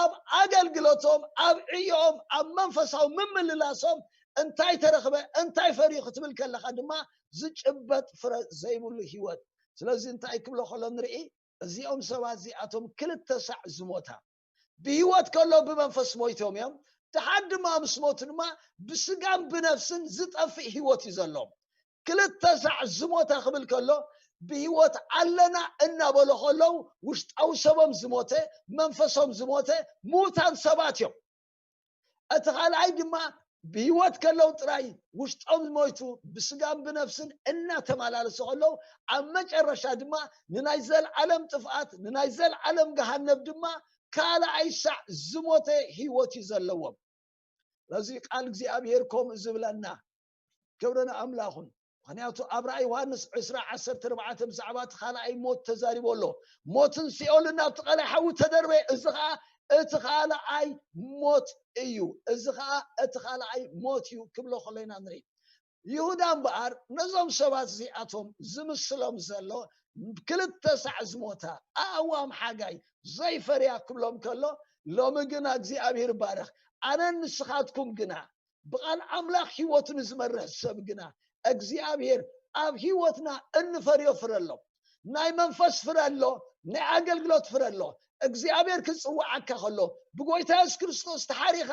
ኣብ ኣገልግሎቶም፣ ኣብ ዕዮኦም፣ ኣብ መንፈሳዊ ምምልላሶም እንታይ ተረኽበ፣ እንታይ ፈርዩ ክትብል ከለኻ ድማ ዝጭበጥ ፍረ ዘይብሉ ህይወት። ስለዚ እንታይ ክብሎ ከሎ ንርኢ፣ እዚኦም ሰባት እዚኣቶም ክልተ ሳዕ ዝሞታ፣ ብህይወት ከሎ ብመንፈስ ሞይቶም እዮም። ድሓር ድማ ምስ ሞቱ ድማ ብስጋን ብነፍስን ዝጠፍእ ህይወት እዩ ዘለዎም። ክልተ ሳዕ ዝሞታ ክብል ከሎ ብህይወት ኣለና እናበሎ ከለዉ ውሽጣዊ ሰቦም ዝሞተ፣ መንፈሶም ዝሞተ ምዉታን ሰባት እዮም። እቲ ካልኣይ ድማ ብህይወት ከለዉ ጥራይ ውሽጦም ሞይቱ ብስጋን ብነፍስን እናተመላለሱ ከለዉ ኣብ መጨረሻ ድማ ንናይ ዘልዓለም ጥፍኣት፣ ንናይ ዘልዓለም ገሃነብ ድማ ካልኣይ ሳዕ ዝሞተ ህይወት እዩ ዘለዎም። ስለዚ ቃል እግዚኣብሔር ከምኡ ዝብለና፣ ክብሪ ንኣምላኹን። ምኽንያቱ ኣብ ራእይ ዮሃንስ ዕስራ ዓሰርተ ኣርባዕተ ብዛዕባ እቲ ካልኣይ ሞት ተዛሪቦ ኣሎ። ሞትን ሲኦልን ናብቲ ቀላይ ሓዊ ተደርበ፣ እዚ ኸዓ እቲ ካልኣይ ሞት እዩ። እዚ ኸዓ እቲ ካልኣይ ሞት እዩ ክብሎ ከሎ ኢና ንርኢ። ይሁዳ እምበኣር ነዞም ሰባት እዚኣቶም ዝምስሎም ዘሎ ክልተ ሳዕ ዝሞታ ኣእዋም ሓጋይ ዘይፈርያ ክብሎም ከሎ፣ ሎሚ ግና እግዚኣብሔር ይባረኽ፣ ኣነን ንስኻትኩም ግና ብቓል ኣምላኽ ህይወቱ ንዝመርሕ ሰብ ግና እግዚኣብሔር ኣብ ህይወትና እንፈርዮ ፍረ ኣሎ። ናይ መንፈስ ፍረ ኣሎ፣ ናይ ኣገልግሎት ፍረ ኣሎ። እግዚኣብሔር ክጽውዓካ ከሎ፣ ብጎይታ የሱስ ክርስቶስ ተሓሪኻ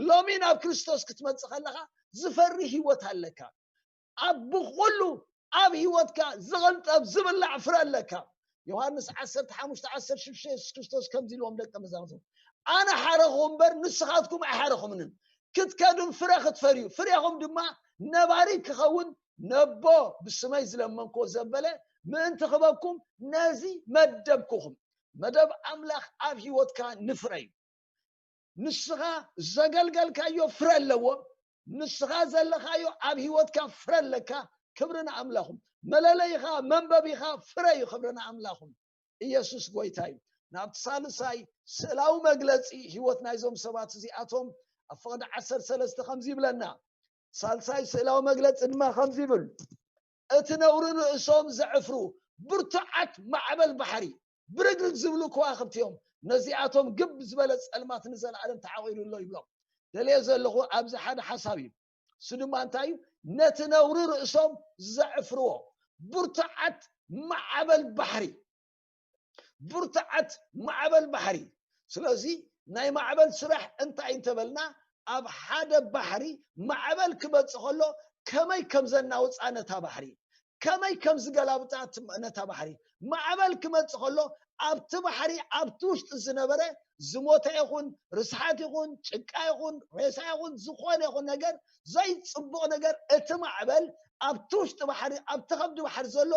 ሎሚ ናብ ክርስቶስ ክትመጽእ ከለኻ ዝፈሪ ህይወት ኣለካ። ኣብ ብኹሉ ኣብ ህይወትካ ዝቕንጠብ ዝብላዕ ፍረ ኣለካ። ዮሃንስ ዓሰርተ ሓሙሽተ ዓሰርተ ሽዱሽተ የሱስ ክርስቶስ ከምዚ ኢልዎም ደቀ መዛሙርቱ፣ ኣነ ሓረኹም እምበር ንስኻትኩም ኣይሓረኹምንን። ክትከዱን ፍረ ክትፈርዩ፣ ፍሬኹም ድማ ነባሪ ክኸውን ነቦ ብስመይ ዝለመንኮ ዘበለ ምእንቲ ክበኩም ነዚ መደብኩኹም። መደብ ኣምላኽ ኣብ ህይወትካ ንፍረ እዩ። ንስኻ ዘገልገልካዮ ፍረ ኣለዎ። ንስኻ ዘለኻዮ ኣብ ህይወትካ ፍረ ኣለካ። ክብሪ ንኣምላኹም። መለለይኻ መንበቢኻ ፍረ እዩ። ክብሪ ንኣምላኹም። ኢየሱስ ጎይታ እዩ። ናብቲ ሳልሳይ ስእላዊ መግለጺ ህይወት ናይዞም ሰባት እዚኣቶም ኣብ ፍቕዲ ዓሰርተ ሰለስተ ከምዚ ይብለና። ሳልሳይ ስእላዊ መግለጺ ድማ ከምዚ ይብል፣ እቲ ነውሪ ርእሶም ዘዕፍሩ ብርቱዓት ማዕበል ባሕሪ ብርግርግ ዝብሉ ከዋኽብቲ እዮም። ነዚኣቶም ግብ ዝበለ ጸልማት ንዘለኣለም ተዓቒሉ ኣሎ ይብሎም። ደልየ ዘለኹ ኣብዚ ሓደ ሓሳብ እዩ። እሱ ድማ እንታይ እዩ? ነቲ ነውሪ ርእሶም ዘዕፍርዎ ብርቱዓት ማዕበል ባሕሪ፣ ብርቱዓት ማዕበል ባሕሪ። ስለዚ ናይ ማዕበል ስራሕ እንታይ እንተበልና፣ ኣብ ሓደ ባሕሪ ማዕበል ክመጽእ ከሎ ከመይ ከም ዘናውጻ ነታ ባሕሪ፣ ከመይ ከም ዝገላብጣ እቲ- ነታ ባሕሪ። ማዕበል ክመጽእ ከሎ ኣብቲ ባሕሪ ኣብቲ ውሽጢ ዝነበረ ዝሞተ ይኹን ርስሓት ይኹን ጭቃ ይኹን ሬሳ ይኹን ዝኾነ ይኹን ነገር ዘይጽቡቕ ነገር እቲ ማዕበል ኣብቲ ውሽጢ ባሕሪ ኣብቲ ከብዲ ባሕሪ ዘሎ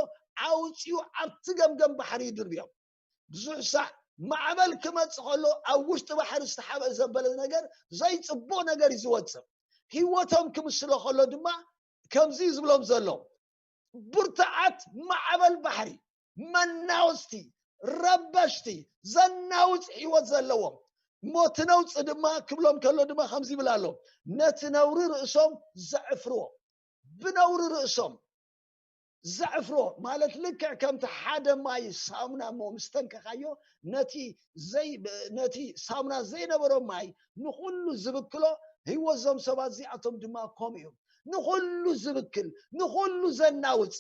ኣውፂኡ ኣብቲ ገምገም ባሕሪ ይድርብዮም። ብዙሕ ሳዕ ማዕበል ክመጽእ ከሎ ኣብ ውሽጢ ባሕሪ ዝተሓብአ ዘበለ ነገር ዘይጽቡቕ ነገር እዩ ዝወጽእ። ህይወቶም ክምስሎ ከሎ ድማ ከምዚ እዩ ዝብሎም ዘሎ፣ ብርቱዓት ማዕበል ባሕሪ፣ መናወጽቲ፣ ረበሽቲ፣ ዘናውጽ ህይወት ዘለዎም። እሞ እቲ ነውጺ ድማ ክብሎም ከሎ ድማ ከምዚ ይብል ኣሎ፣ ነቲ ነውሪ ርእሶም ዘዕፍርዎ። ብነውሪ ርእሶም ዘዕፍሮ ማለት ልክዕ ከምቲ ሓደ ማይ ሳሙና እሞ ምስ ተንከኻዮ ነቲ ዘይ ነቲ ሳሙና ዘይነበሮ ማይ ንኹሉ ዝብክሎ፣ ህይወት እዞም ሰባት እዚኣቶም ድማ ከምኡ እዮም። ንኹሉ ዝብክል፣ ንኹሉ ዘናውጽ፣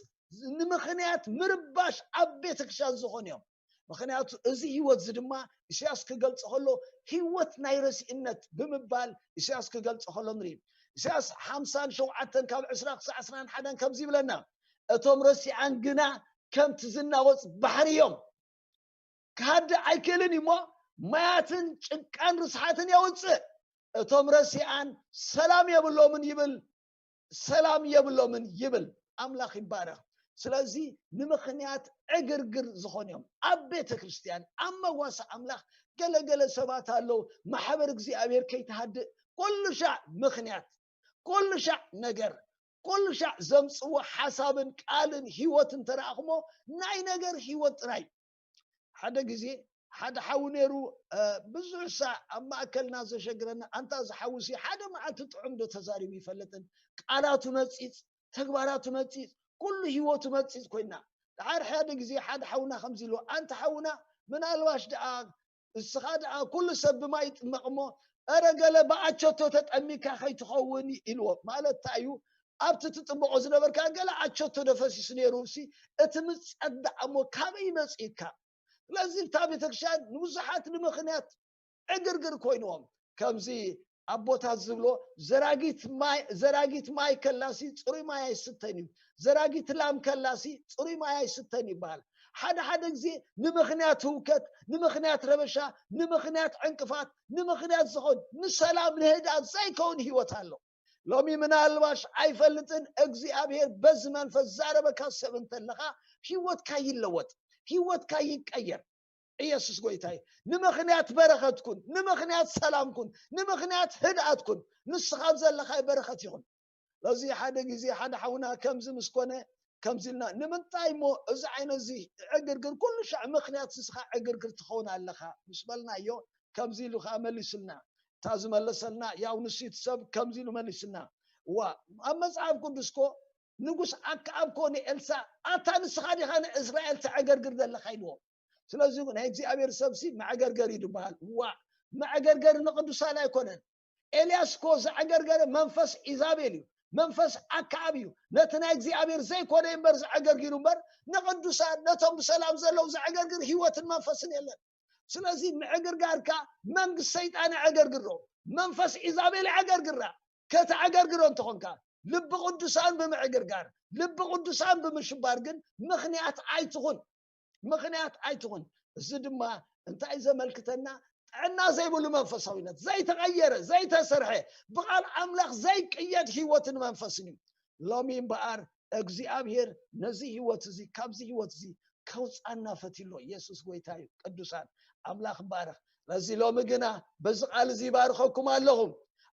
ንምኽንያት ምርባሽ ኣብ ቤተክርስትያን ዝኾኑ እዮም። ምኽንያቱ እዚ ህይወት እዚ ድማ ኢሳያስ ክገልጾ ከሎ ህይወት ናይ ረሲእነት ብምባል ኢሳያስ ክገልጾ ከሎ ንርኢ። ኢሳያስ ሓምሳን ሸውዓተን ካብ ዕስራ ክሳዕ ዕስራን ሓደን ከምዚ ይብለና፣ እቶም ረሲኣን ግና ከምቲ ዝናወጽ ባሕሪ እዮም። ክሃድእ ኣይክእልን እዩ እሞ ማያትን ጭቃን ርስሓትን የውጽእ። እቶም ረሲኣን ሰላም የብሎምን ይብል፣ ሰላም የብሎምን ይብል። ኣምላኽ ይባረኽ። ስለዚ ንምኽንያት ዕግርግር ዝኾኑ እዮም። ኣብ ቤተ ክርስቲያን ኣብ መዋሳ ኣምላኽ ገለገለ ሰባት ኣለዉ፣ ማሕበር እግዚኣብሔር ከይትሃድእ ኩሉ ሻዕ ምኽንያት፣ ኩሉ ሻዕ ነገር፣ ኩሉ ሻዕ ዘምፅዎ ሓሳብን ቃልን ህይወትን ተረኣኽሞ ናይ ነገር ህይወት ጥራይ። ሓደ ግዜ ሓደ ሓዊ ነይሩ፣ ብዙሕ ሳዕ ኣብ ማእከልና ዘሸግረና፣ ኣንታ እዚ ሓዊ ሲ ሓደ መዓልቲ ጥዑም ዶ ተዛሪቡ ይፈልጥን? ቃላቱ ነጺጽ፣ ተግባራቱ ነጺጽ፣ ኩሉ ህይወቱ ነጺጽ ኮይና። ደሓር ሓደ ግዜ ሓደ ሓውና ከምዚ ኢልዎ፣ ኣንታ ሓውና ምናልባሽ ደኣ እስኻ ደኣ ኩሉ ሰብ ብማይ ይጥመቕ እሞ፣ ኧረ ገለ ብኣቸቶ ተጠሚካ ከይትኸውን ኢልዎ። ማለት እንታይ እዩ? ኣብቲ ትጥምቖ ዝነበርካ ገለ ኣቸቶ ዶ ፈሲሱ ነይሩ ሲ እቲ ምጸዳእ እሞ ካበይ መጺእካ? ስለዚ እታ ቤተክርስትያን ንብዙሓት ንምኽንያት ዕግርግር ኮይንዎም። ከምዚ ኣቦታት ዝብሎ ዘራጊት ማይ ዘራጊት ማይ ከላሲ ጽሩይ ማይ ኣይስተን እዩ። ዘራጊት ላም ከላሲ ጽሩይ ማይ ኣይስተን ይበሃል። ሓደ ሓደ ግዜ ንምኽንያት ህውከት፣ ንምኽንያት ረበሻ፣ ንምኽንያት ዕንቅፋት፣ ንምኽንያት ዝኾን ንሰላም ንህድኣት ዘይከውን ህይወት ኣሎ። ሎሚ ምናልባሽ ኣይፈልጥን እግዚኣብሔር በዚ መንፈስ ዛረበካ ሰብ እንተለኻ ህይወትካ ይለወጥ፣ ህይወትካ ይቀየር። ኢየሱስ ጎይታ እዩ። ንምኽንያት በረኸትኩን፣ ንምኽንያት ሰላምኩን፣ ንምኽንያት ህድኣትኩን፣ ንስኻ ዘለኻይ በረኸት ይኹን። ለዚ ሓደ ግዜ ሓደ ሓውና ከምዚ ምስ ኮነ፣ ከምዚ ኢልና፣ "ንምንታይ እሞ እዚ ዓይነት እዚ ዕግርግር ኩሉ ሻዕ ምኽንያት ንስኻ ዕግርግር ትኸውን ኣለኻ?" ምስ በልናዮ፣ ከምዚ ኢሉ ኸዓ መሊስልና። እታ ዝመለሰልና፣ ያው ንሱ እቲ ሰብ ከምዚ ኢሉ መሊስልና። ዋ፣ ኣብ መጽሓፍ ቅዱስ ኮ ንጉስ ኣክኣብ ኮ ንኤልሳ፣ "ኣታ ንስኻ ዲኻ ንእስራኤል ተዕገርግር ዘለኻ?" ኢልዎ። ስለዚ ናይ እግዚኣብሔር ሰብሲ መዕገርገር እዩ ዝበሃል። ዋ፣ መዕገርገር ንቅዱሳን ኣይኮነን። ኤልያስ ኮ ዘዕገርገረ መንፈስ ኢዛቤል እዩ፣ መንፈስ ኣክኣብ እዩ። ነቲ ናይ እግዚኣብሔር ዘይኮነ እምበር ዘዕገርጊሩ እምበር፣ ንቅዱሳን፣ ነቶም ብሰላም ዘለዉ ዘዕገርግር ህይወትን መንፈስን የለን። ስለዚ ምዕግርጋርካ መንግስት ሰይጣን የዕገርግሮ፣ መንፈስ ኢዛቤል የዕገርግራ። ከተዕገርግሮ እንተኾንካ፣ ልቢ ቅዱሳን ብምዕግርጋር፣ ልቢ ቅዱሳን ብምሽባር ግን ምኽንያት ኣይትኹን፣ ምኽንያት ኣይትኹን። እዚ ድማ እንታይ ዘመልክተና? ጥዕና ዘይብሉ መንፈሳዊነት፣ ዘይተቐየረ፣ ዘይተሰርሐ፣ ብቓል ኣምላኽ ዘይቅየድ ህይወትን መንፈስን እዩ። ሎሚ እምበኣር እግዚኣብሔር ነዚ ህይወት እዚ፣ ካብዚ ህይወት እዚ ከውፃና ፈትሎ። ኢየሱስ ጎይታ እዩ። ቅዱሳን፣ ኣምላኽ ይባረኽ። ለዚ ሎሚ ግና በዚ ቃል እዚ ይባርኸኩም ኣለኹ።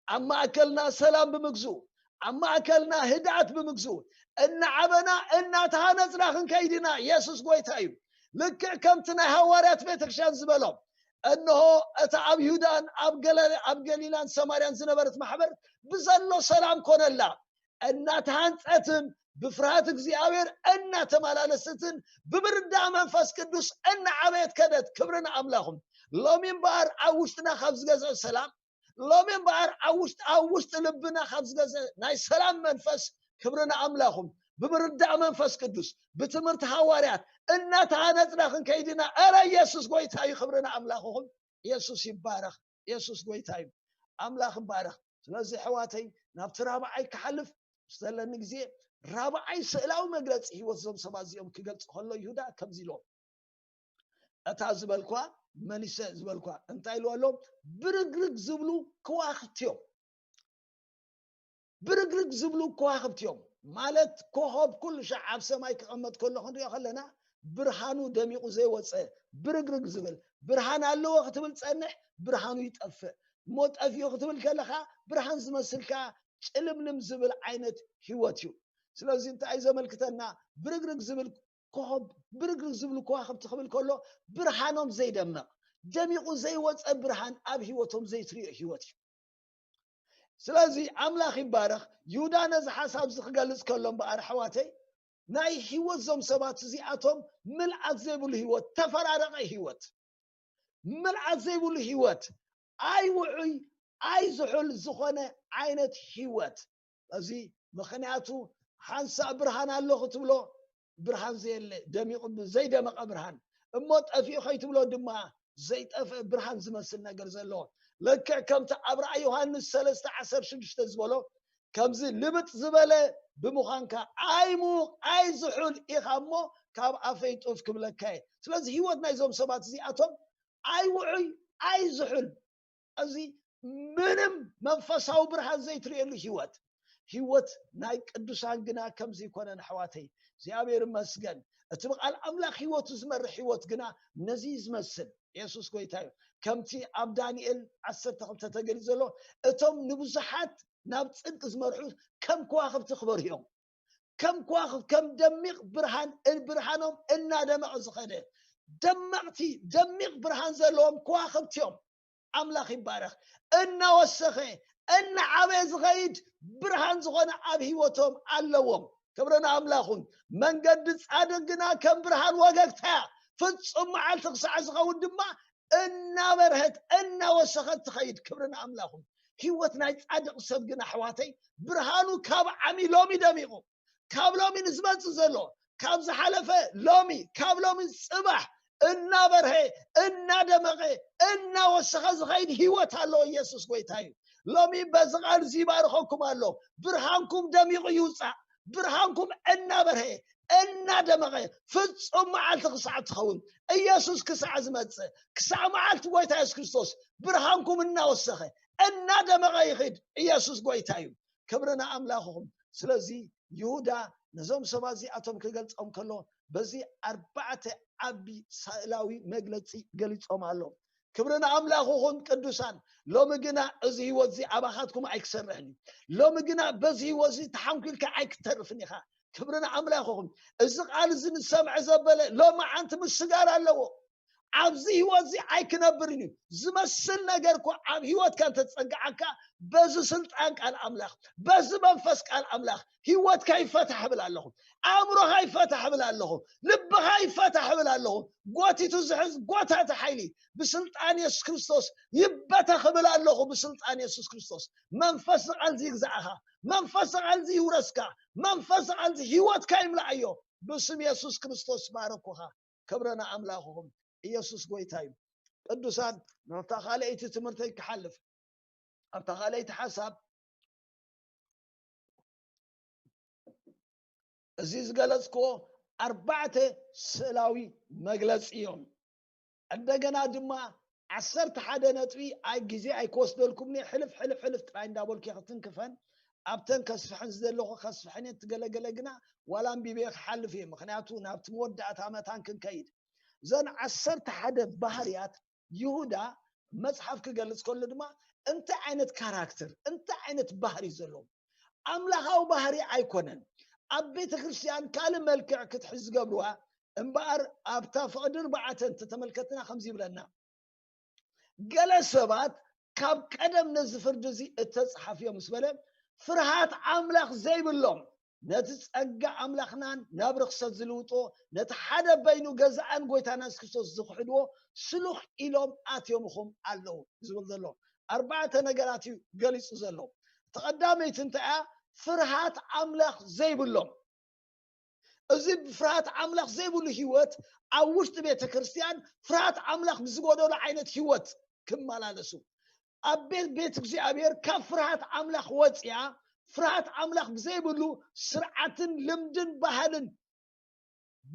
ኣብ ማእከልና ሰላም ብምግዝኡ፣ ኣብ ማእከልና ህድኣት ብምግዝኡ፣ እናዓበና እናተሃነጽና ክንከይድ ኢና። ኢየሱስ ጎይታ እዩ። ልክዕ ከምቲ ናይ ሃዋርያት ቤተክርስትያን ዝበሎም፣ እንሆ፣ እታ ኣብ ይሁዳን ኣብ ገለ-፣ ኣብ ገሊላን ሰማርያን ዝነበረት ማሕበር ብዘሎ ሰላም ኮነላ። እናተሃንጸትን ብፍርሃት እግዚኣብሔር እናተመላለሰትን ብምርዳእ መንፈስ ቅዱስ እናዓበየት ከደት። ክብሪ ንኣምላኹም። ሎሚ እምበኣር ኣብ ውሽጥና ካብ ዝገዝኦ ሰላም፣ ሎሚ እምበኣር ኣብ ውሽጢ፣ ኣብ ውሽጢ ልብና ካብ ዝገዝኦ ናይ ሰላም መንፈስ፣ ክብሪ ንኣምላኹም። ብምርዳእ መንፈስ ቅዱስ፣ ብትምህርቲ ሃዋርያት እናተሃነጽና ክንከይድ ኢና። እረ ኢየሱስ ጎይታ እዩ። ክብሪ ንኣምላኽኹም። ኢየሱስ ይባረኽ። ኢየሱስ ጎይታ እዩ። ኣምላኽ ይባረኽ። ስለዚ ኣሕዋተይ፣ ናብቲ ራብዓይ ክሓልፍ ምስ ዘለኒ ግዜ፣ ራብዓይ ስእላዊ መግለጺ ህይወት እዞም ሰባት እዚኦም ክገልጽ ከሎ፣ ይሁዳ ከምዚ ኢልዎም፣ እታ ዝበልኳ መሊሰ ዝበልኳ እንታይ ኢልዎ ኣሎ? ብርግርግ ዝብሉ ከዋኽብቲ እዮም። ብርግርግ ዝብሉ ከዋኽብቲ እዮም። ማለት ኮኾብ ኩሉ ሻዕ ኣብ ሰማይ ክቐመጥ ከሎ ክንሪኦ ከለና፣ ብርሃኑ ደሚቑ ዘይወፀ ብርግርግ ዝብል፣ ብርሃን ኣለዎ ክትብል ፀንሕ፣ ብርሃኑ ይጠፍእ። እሞ ጠፊኡ ክትብል ከለኻ፣ ብርሃን ዝመስልካ ጭልምልም ዝብል ዓይነት ህይወት እዩ። ስለዚ እንታይ እዩ ዘመልክተና? ብርግርግ ዝብል ኮኾብ፣ ብርግርግ ዝብሉ ከዋኽብቲ ክብል ከሎ፣ ብርሃኖም ዘይደምቕ፣ ደሚቑ ዘይወፀ ብርሃን ኣብ ህይወቶም ዘይትሪኦ ህይወት እዩ። ስለዚ ኣምላኽ ይባረኽ። ይሁዳ ነዚ ሓሳብ እዚ ክገልጽ ከሎ እምበኣር፣ ኣሕዋተይ፣ ናይ ህይወት እዞም ሰባት እዚኣቶም ምልኣት ዘይብሉ ህይወት፣ ተፈራረቐ ህይወት፣ ምልኣት ዘይብሉ ህይወት፣ ኣይውዑይ ኣይዝሑል ዝኾነ ዓይነት ህይወት። እዚ ምኽንያቱ ሓንሳእ ብርሃን ኣሎ ክትብሎ፣ ብርሃን ዘየለ፣ ደሚቑ ዘይደመቐ ብርሃን፣ እሞ ጠፊኡ ከይትብሎ ድማ ዘይጠፍእ ብርሃን ዝመስል ነገር ዘለዎ። ልክዕ ከምቲ ኣብ ራእይ ዮሃንስ ሰለስተ ዓሰርተ ሽዱሽተ ዝበሎ፣ ከምዚ ልብጥ ዝበለ ብምዃንካ ኣይሙቕ ኣይዝሑል ኢኻ እሞ ካብ ኣፈይ ጡፍ ክብለካ እየ። ስለዚ ህይወት ናይዞም ሰባት እዚኣቶም ኣይውዑይ ኣይዝሑል፣ እዚ ምንም መንፈሳዊ ብርሃን ዘይትርእየሉ ህይወት። ህይወት ናይ ቅዱሳን ግና ከምዚ ኣይኮነን ኣሕዋተይ። እግዚኣብሔር ይመስገን። እቲ ብቓል ኣምላኽ ህይወቱ ዝመርሕ ህይወት ግና ነዚ እዩ ዝመስል። የሱስ ጎይታ እዩ። ከምቲ ኣብ ዳንኤል ዓሰርተ ክልተ ተገሊጹ ዘሎ፣ እቶም ንብዙሓት ናብ ጽድቂ ዝመርሑ ከም ከዋኽብቲ ክበርሁ እዮም። ከም ከዋኽብቲ፣ ከም ደሚቕ ብርሃን፣ ብርሃኖም እናደመቐ ዝኸደ፣ ደመቕቲ፣ ደሚቕ ብርሃን ዘለዎም ከዋኽብቲ እዮም። ኣምላኽ ይባረኽ። እናወሰኸ፣ እናዓበየ ዝኸይድ ብርሃን ዝኾነ ኣብ ህይወቶም ኣለዎም። ክብሪ ንኣምላኹም። መንገዲ ጻድቕ ግና ከም ብርሃን ወገግታ እያ። ፍጹም መዓልቲ ክሳዕ ዝኸውን ድማ እናበርሀት፣ እናወሰኸት ትኸይድ። ክብሪ ንኣምላኹም። ህይወት ናይ ጻድቕ ሰብ ግን ኣሕዋተይ፣ ብርሃኑ ካብ ዓሚ ሎሚ ደሚቑ፣ ካብ ሎሚ ንዝመጽእ ዘሎ፣ ካብ ዝሓለፈ ሎሚ፣ ካብ ሎሚ ጽባሕ እናበርሀ፣ እናደመቐ፣ እናወሰኸ ዝኸይድ ህይወት ኣለዎ። ኢየሱስ ጎይታ እዩ። ሎሚ በዚ ቃል እዚ ይባርኸኩም ኣሎ። ብርሃንኩም ደሚቑ ይውጻእ። ብርሃንኩም እናበርሀ፣ እናደመቐ፣ ፍጹም መዓልቲ ክሳዕ ትኸውን፣ ኢየሱስ ክሳዕ ዝመጽእ፣ ክሳዕ መዓልቲ ጎይታ የሱስ ክርስቶስ ብርሃንኩም እናወሰኸ፣ እናደመቐ ይኽድ። ኢየሱስ ጎይታ እዩ። ክብሪ ንኣምላኽኹም። ስለዚ ይሁዳ ነዞም ሰባት እዚኣቶም ክገልጾም ከሎ በዚ ኣርባዕተ ዓቢ ስእላዊ መግለጺ ገሊጾም ኣሎ። ክብሪ ንኣምላኽ ይኹን ቅዱሳን። ሎሚ ግና እዚ ህይወት እዚ ኣባኻትኩም ኣይክሰርሕን እዩ። ሎሚ ግና በዚ ህይወት እዚ ተሓንኲልካ ኣይክተርፍን ኢኻ። ክብሪ ንኣምላኽ ይኹን። እዚ ቃል እዚ ንሰምዐ ዘበለ ሎሚ ዓንቲ ምስጋር ኣለዎ። ኣብዚ ህይወት እዚ ኣይክነብርን እዩ። ዝመስል ነገር እኮ ኣብ ህይወትካ እንተዝጸግዓካ በዚ ስልጣን ቃል ኣምላኽ፣ በዚ መንፈስ ቃል ኣምላኽ ህይወትካ ይፈታሕ እብል ኣለኹ። ኣእምሮኻ ይፈታሕ እብል ኣለኹ። ልብኻ ይፈታሕ እብል ኣለኹ። ጎቲቱ ዝሕዝ ጎታቲ ሓይሊ ብስልጣን የሱስ ክርስቶስ ይበተኽ እብል ኣለኹ። ብስልጣን የሱስ ክርስቶስ መንፈስ ቃል እዚ ይግዛእኻ። መንፈስ ቃል እዚ ይውረስካ። መንፈስ ቃል እዚ ህይወትካ ይምላኣዮ። ብስም የሱስ ክርስቶስ ባረኩኻ። ክብሪ ንኣምላኽ ይኹን። ኢየሱስ ጎይታ እዩ። ቅዱሳን፣ ናብታ ካልኣይቲ ትምህርተይ ክሓልፍ፣ ኣብታ ካልኣይቲ ሓሳብ እዚ ዝገለጽክዎ ኣርባዕተ ስእላዊ መግለጺ እዮም። እንደገና ድማ ዓሰርተ ሓደ ነጥቢ ኣይ ግዜ ኣይክወስደልኩምን እየ፣ ሕልፍ ሕልፍ ሕልፍ ጥራይ እንዳበልኩ እየ ክትንክፈን። ኣብተን ከስፍሐን ዝደለኹ ከስፍሐን እየ፣ ትገለገለ ግና ዋላ ኣንቢበ ክሓልፍ እየ፣ ምኽንያቱ ናብቲ መወዳእታ መታን ክንከይድ። እዘን ዓሰርተ ሓደ ባህርያት ይሁዳ መጽሓፍ ክገልጽ ከሎ ድማ እንታይ ዓይነት ካራክተር፣ እንታይ ዓይነት ባህሪ ዘለዎም፣ ኣምላኻዊ ባህሪ ኣይኮነን። ኣብ ቤተ ክርስቲያን ካልእ መልክዕ ክትሕዝ ዝገብርዋ እምበኣር ኣብታ ፍቕዲ ኣርባዕተ እንተተመልከትና ከምዚ ይብለና። ገለ ሰባት ካብ ቀደም ነዚ ፍርዲ እዚ እተጽሓፍዮ ምስ በለ፣ ፍርሃት ኣምላኽ ዘይብሎም፣ ነቲ ጸጋ ኣምላኽናን ናብ ርኽሰት ዝልውጦ፣ ነቲ ሓደ በይኑ ገዛእን ጎይታና የሱስ ክርስቶስ ዝኽሕድዎ ስሉኽ ኢሎም ኣትዮም ኢኹም ኣለዉ ዝብል ዘሎ። ኣርባዕተ ነገራት እዩ ገሊጹ ዘሎ። እቲ ቀዳመይቲ እንታይ እያ? ፍርሃት ኣምላኽ ዘይብሎም። እዚ ፍርሃት ኣምላኽ ዘይብሉ ህይወት ኣብ ውሽጢ ቤተ ክርስቲያን ፍርሃት ኣምላኽ ብዝጎደሎ ዓይነት ህይወት ክመላለሱ፣ ኣብ ቤት፣ ቤት እግዚኣብሔር ካብ ፍርሃት ኣምላኽ ወፅያ፣ ፍርሃት ኣምላኽ ብዘይብሉ ስርዓትን ልምድን ባህልን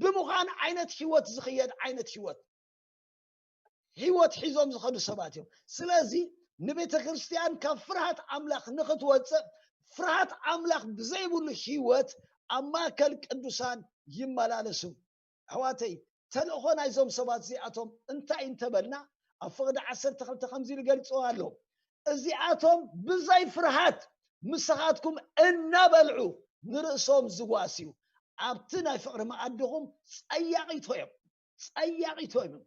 ብምዃን ዓይነት ህይወት ዝኽየድ ዓይነት ህይወት፣ ህይወት ሒዞም ዝኸዱ ሰባት እዮም። ስለዚ ንቤተ ክርስቲያን ካብ ፍርሃት ኣምላኽ ንኽትወፅእ፣ ፍርሃት ኣምላኽ ብዘይብሉ ህይወት ኣብ ማእከል ቅዱሳን ይመላለሱ። ኣሕዋተይ፣ ተልእኾ ናይዞም ሰባት እዚኣቶም እንታይ እንተበልና፣ ኣብ ፍቕዲ ዓሰርተ ክልተ ከምዚ ኢሉ ገልጽዎ ኣሎ። እዚኣቶም ብዘይ ፍርሃት ምሳኻትኩም እናበልዑ ንርእሶም ዝጓስዩ፣ ኣብቲ ናይ ፍቕሪ መኣድኹም ጸያቒቶ እዮም፣ ጸያቒቶ እዮም።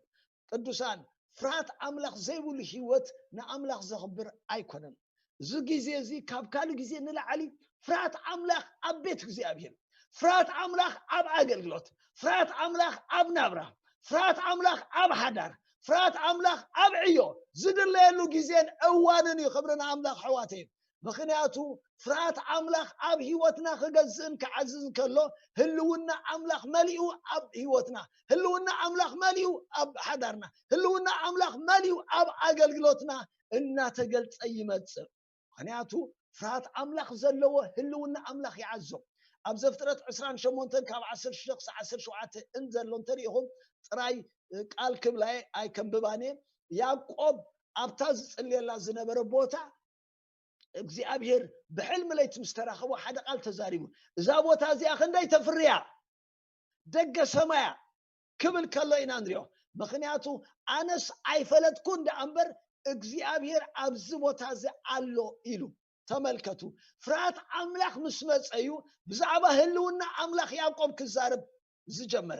ቅዱሳን፣ ፍርሃት ኣምላኽ ዘይብሉ ህይወት ንኣምላኽ ዘኽብር ኣይኮነን። እዚ ግዜ እዚ ካብ ካልእ ግዜ ንላዕሊ ፍርሃት ኣምላኽ ኣብ ቤት እግዚኣብሔር፣ ፍርሃት ኣምላኽ ኣብ ኣገልግሎት፣ ፍርሃት ኣምላኽ ኣብ ናብራ፣ ፍርሃት ኣምላኽ ኣብ ሓዳር፣ ፍርሃት ኣምላኽ ኣብ ዕዮ ዝድለየሉ ግዜን እዋንን እዩ። ክብሪ ንኣምላኽ ኣሕዋተይ። ምኽንያቱ ፍርሃት ኣምላኽ ኣብ ህይወትና ክገዝእን ክዓዝዝ ከሎ ህልውና ኣምላኽ መሊኡ ኣብ ህይወትና፣ ህልውና ኣምላኽ መሊኡ ኣብ ሓዳርና፣ ህልውና ኣምላኽ መሊኡ ኣብ ኣገልግሎትና እናተገልጸ ይመጽእ። ምኽንያቱ ፍርሃት ኣምላኽ ዘለዎ ህልውና ኣምላኽ ይዓዞ። ኣብ ዘፍጥረት ዕስራን ሸሞንተን ካብ ዓሰርተ ሽዱሽተ ክሳብ ዓሰርተ ሸውዓተ እንዘሎ እንተሪኢኹም ጥራይ ቃል ክብላየ ኣይከንብባን እየ። ያዕቆብ ኣብታ ዝጽልየላ ዝነበረ ቦታ እግዚኣብሔር ብሕልሚ ለይቲ ምስ ተራኸቦ ሓደ ቃል ተዛሪቡ፣ እዛ ቦታ እዚኣ ክንደይ ተፍርያ ደገ ሰማያ ክብል ከሎ ኢና ንሪኦ። ምኽንያቱ ኣነስ ኣይፈለጥኩን ደኣ እምበር እግዚኣብሔር ኣብዚ ቦታ እዚ ኣሎ ኢሉ። ተመልከቱ፣ ፍርሃት ኣምላኽ ምስ መጸ እዩ ብዛዕባ ህልውና ኣምላኽ ያዕቆብ ክዛረብ ዝጀመረ።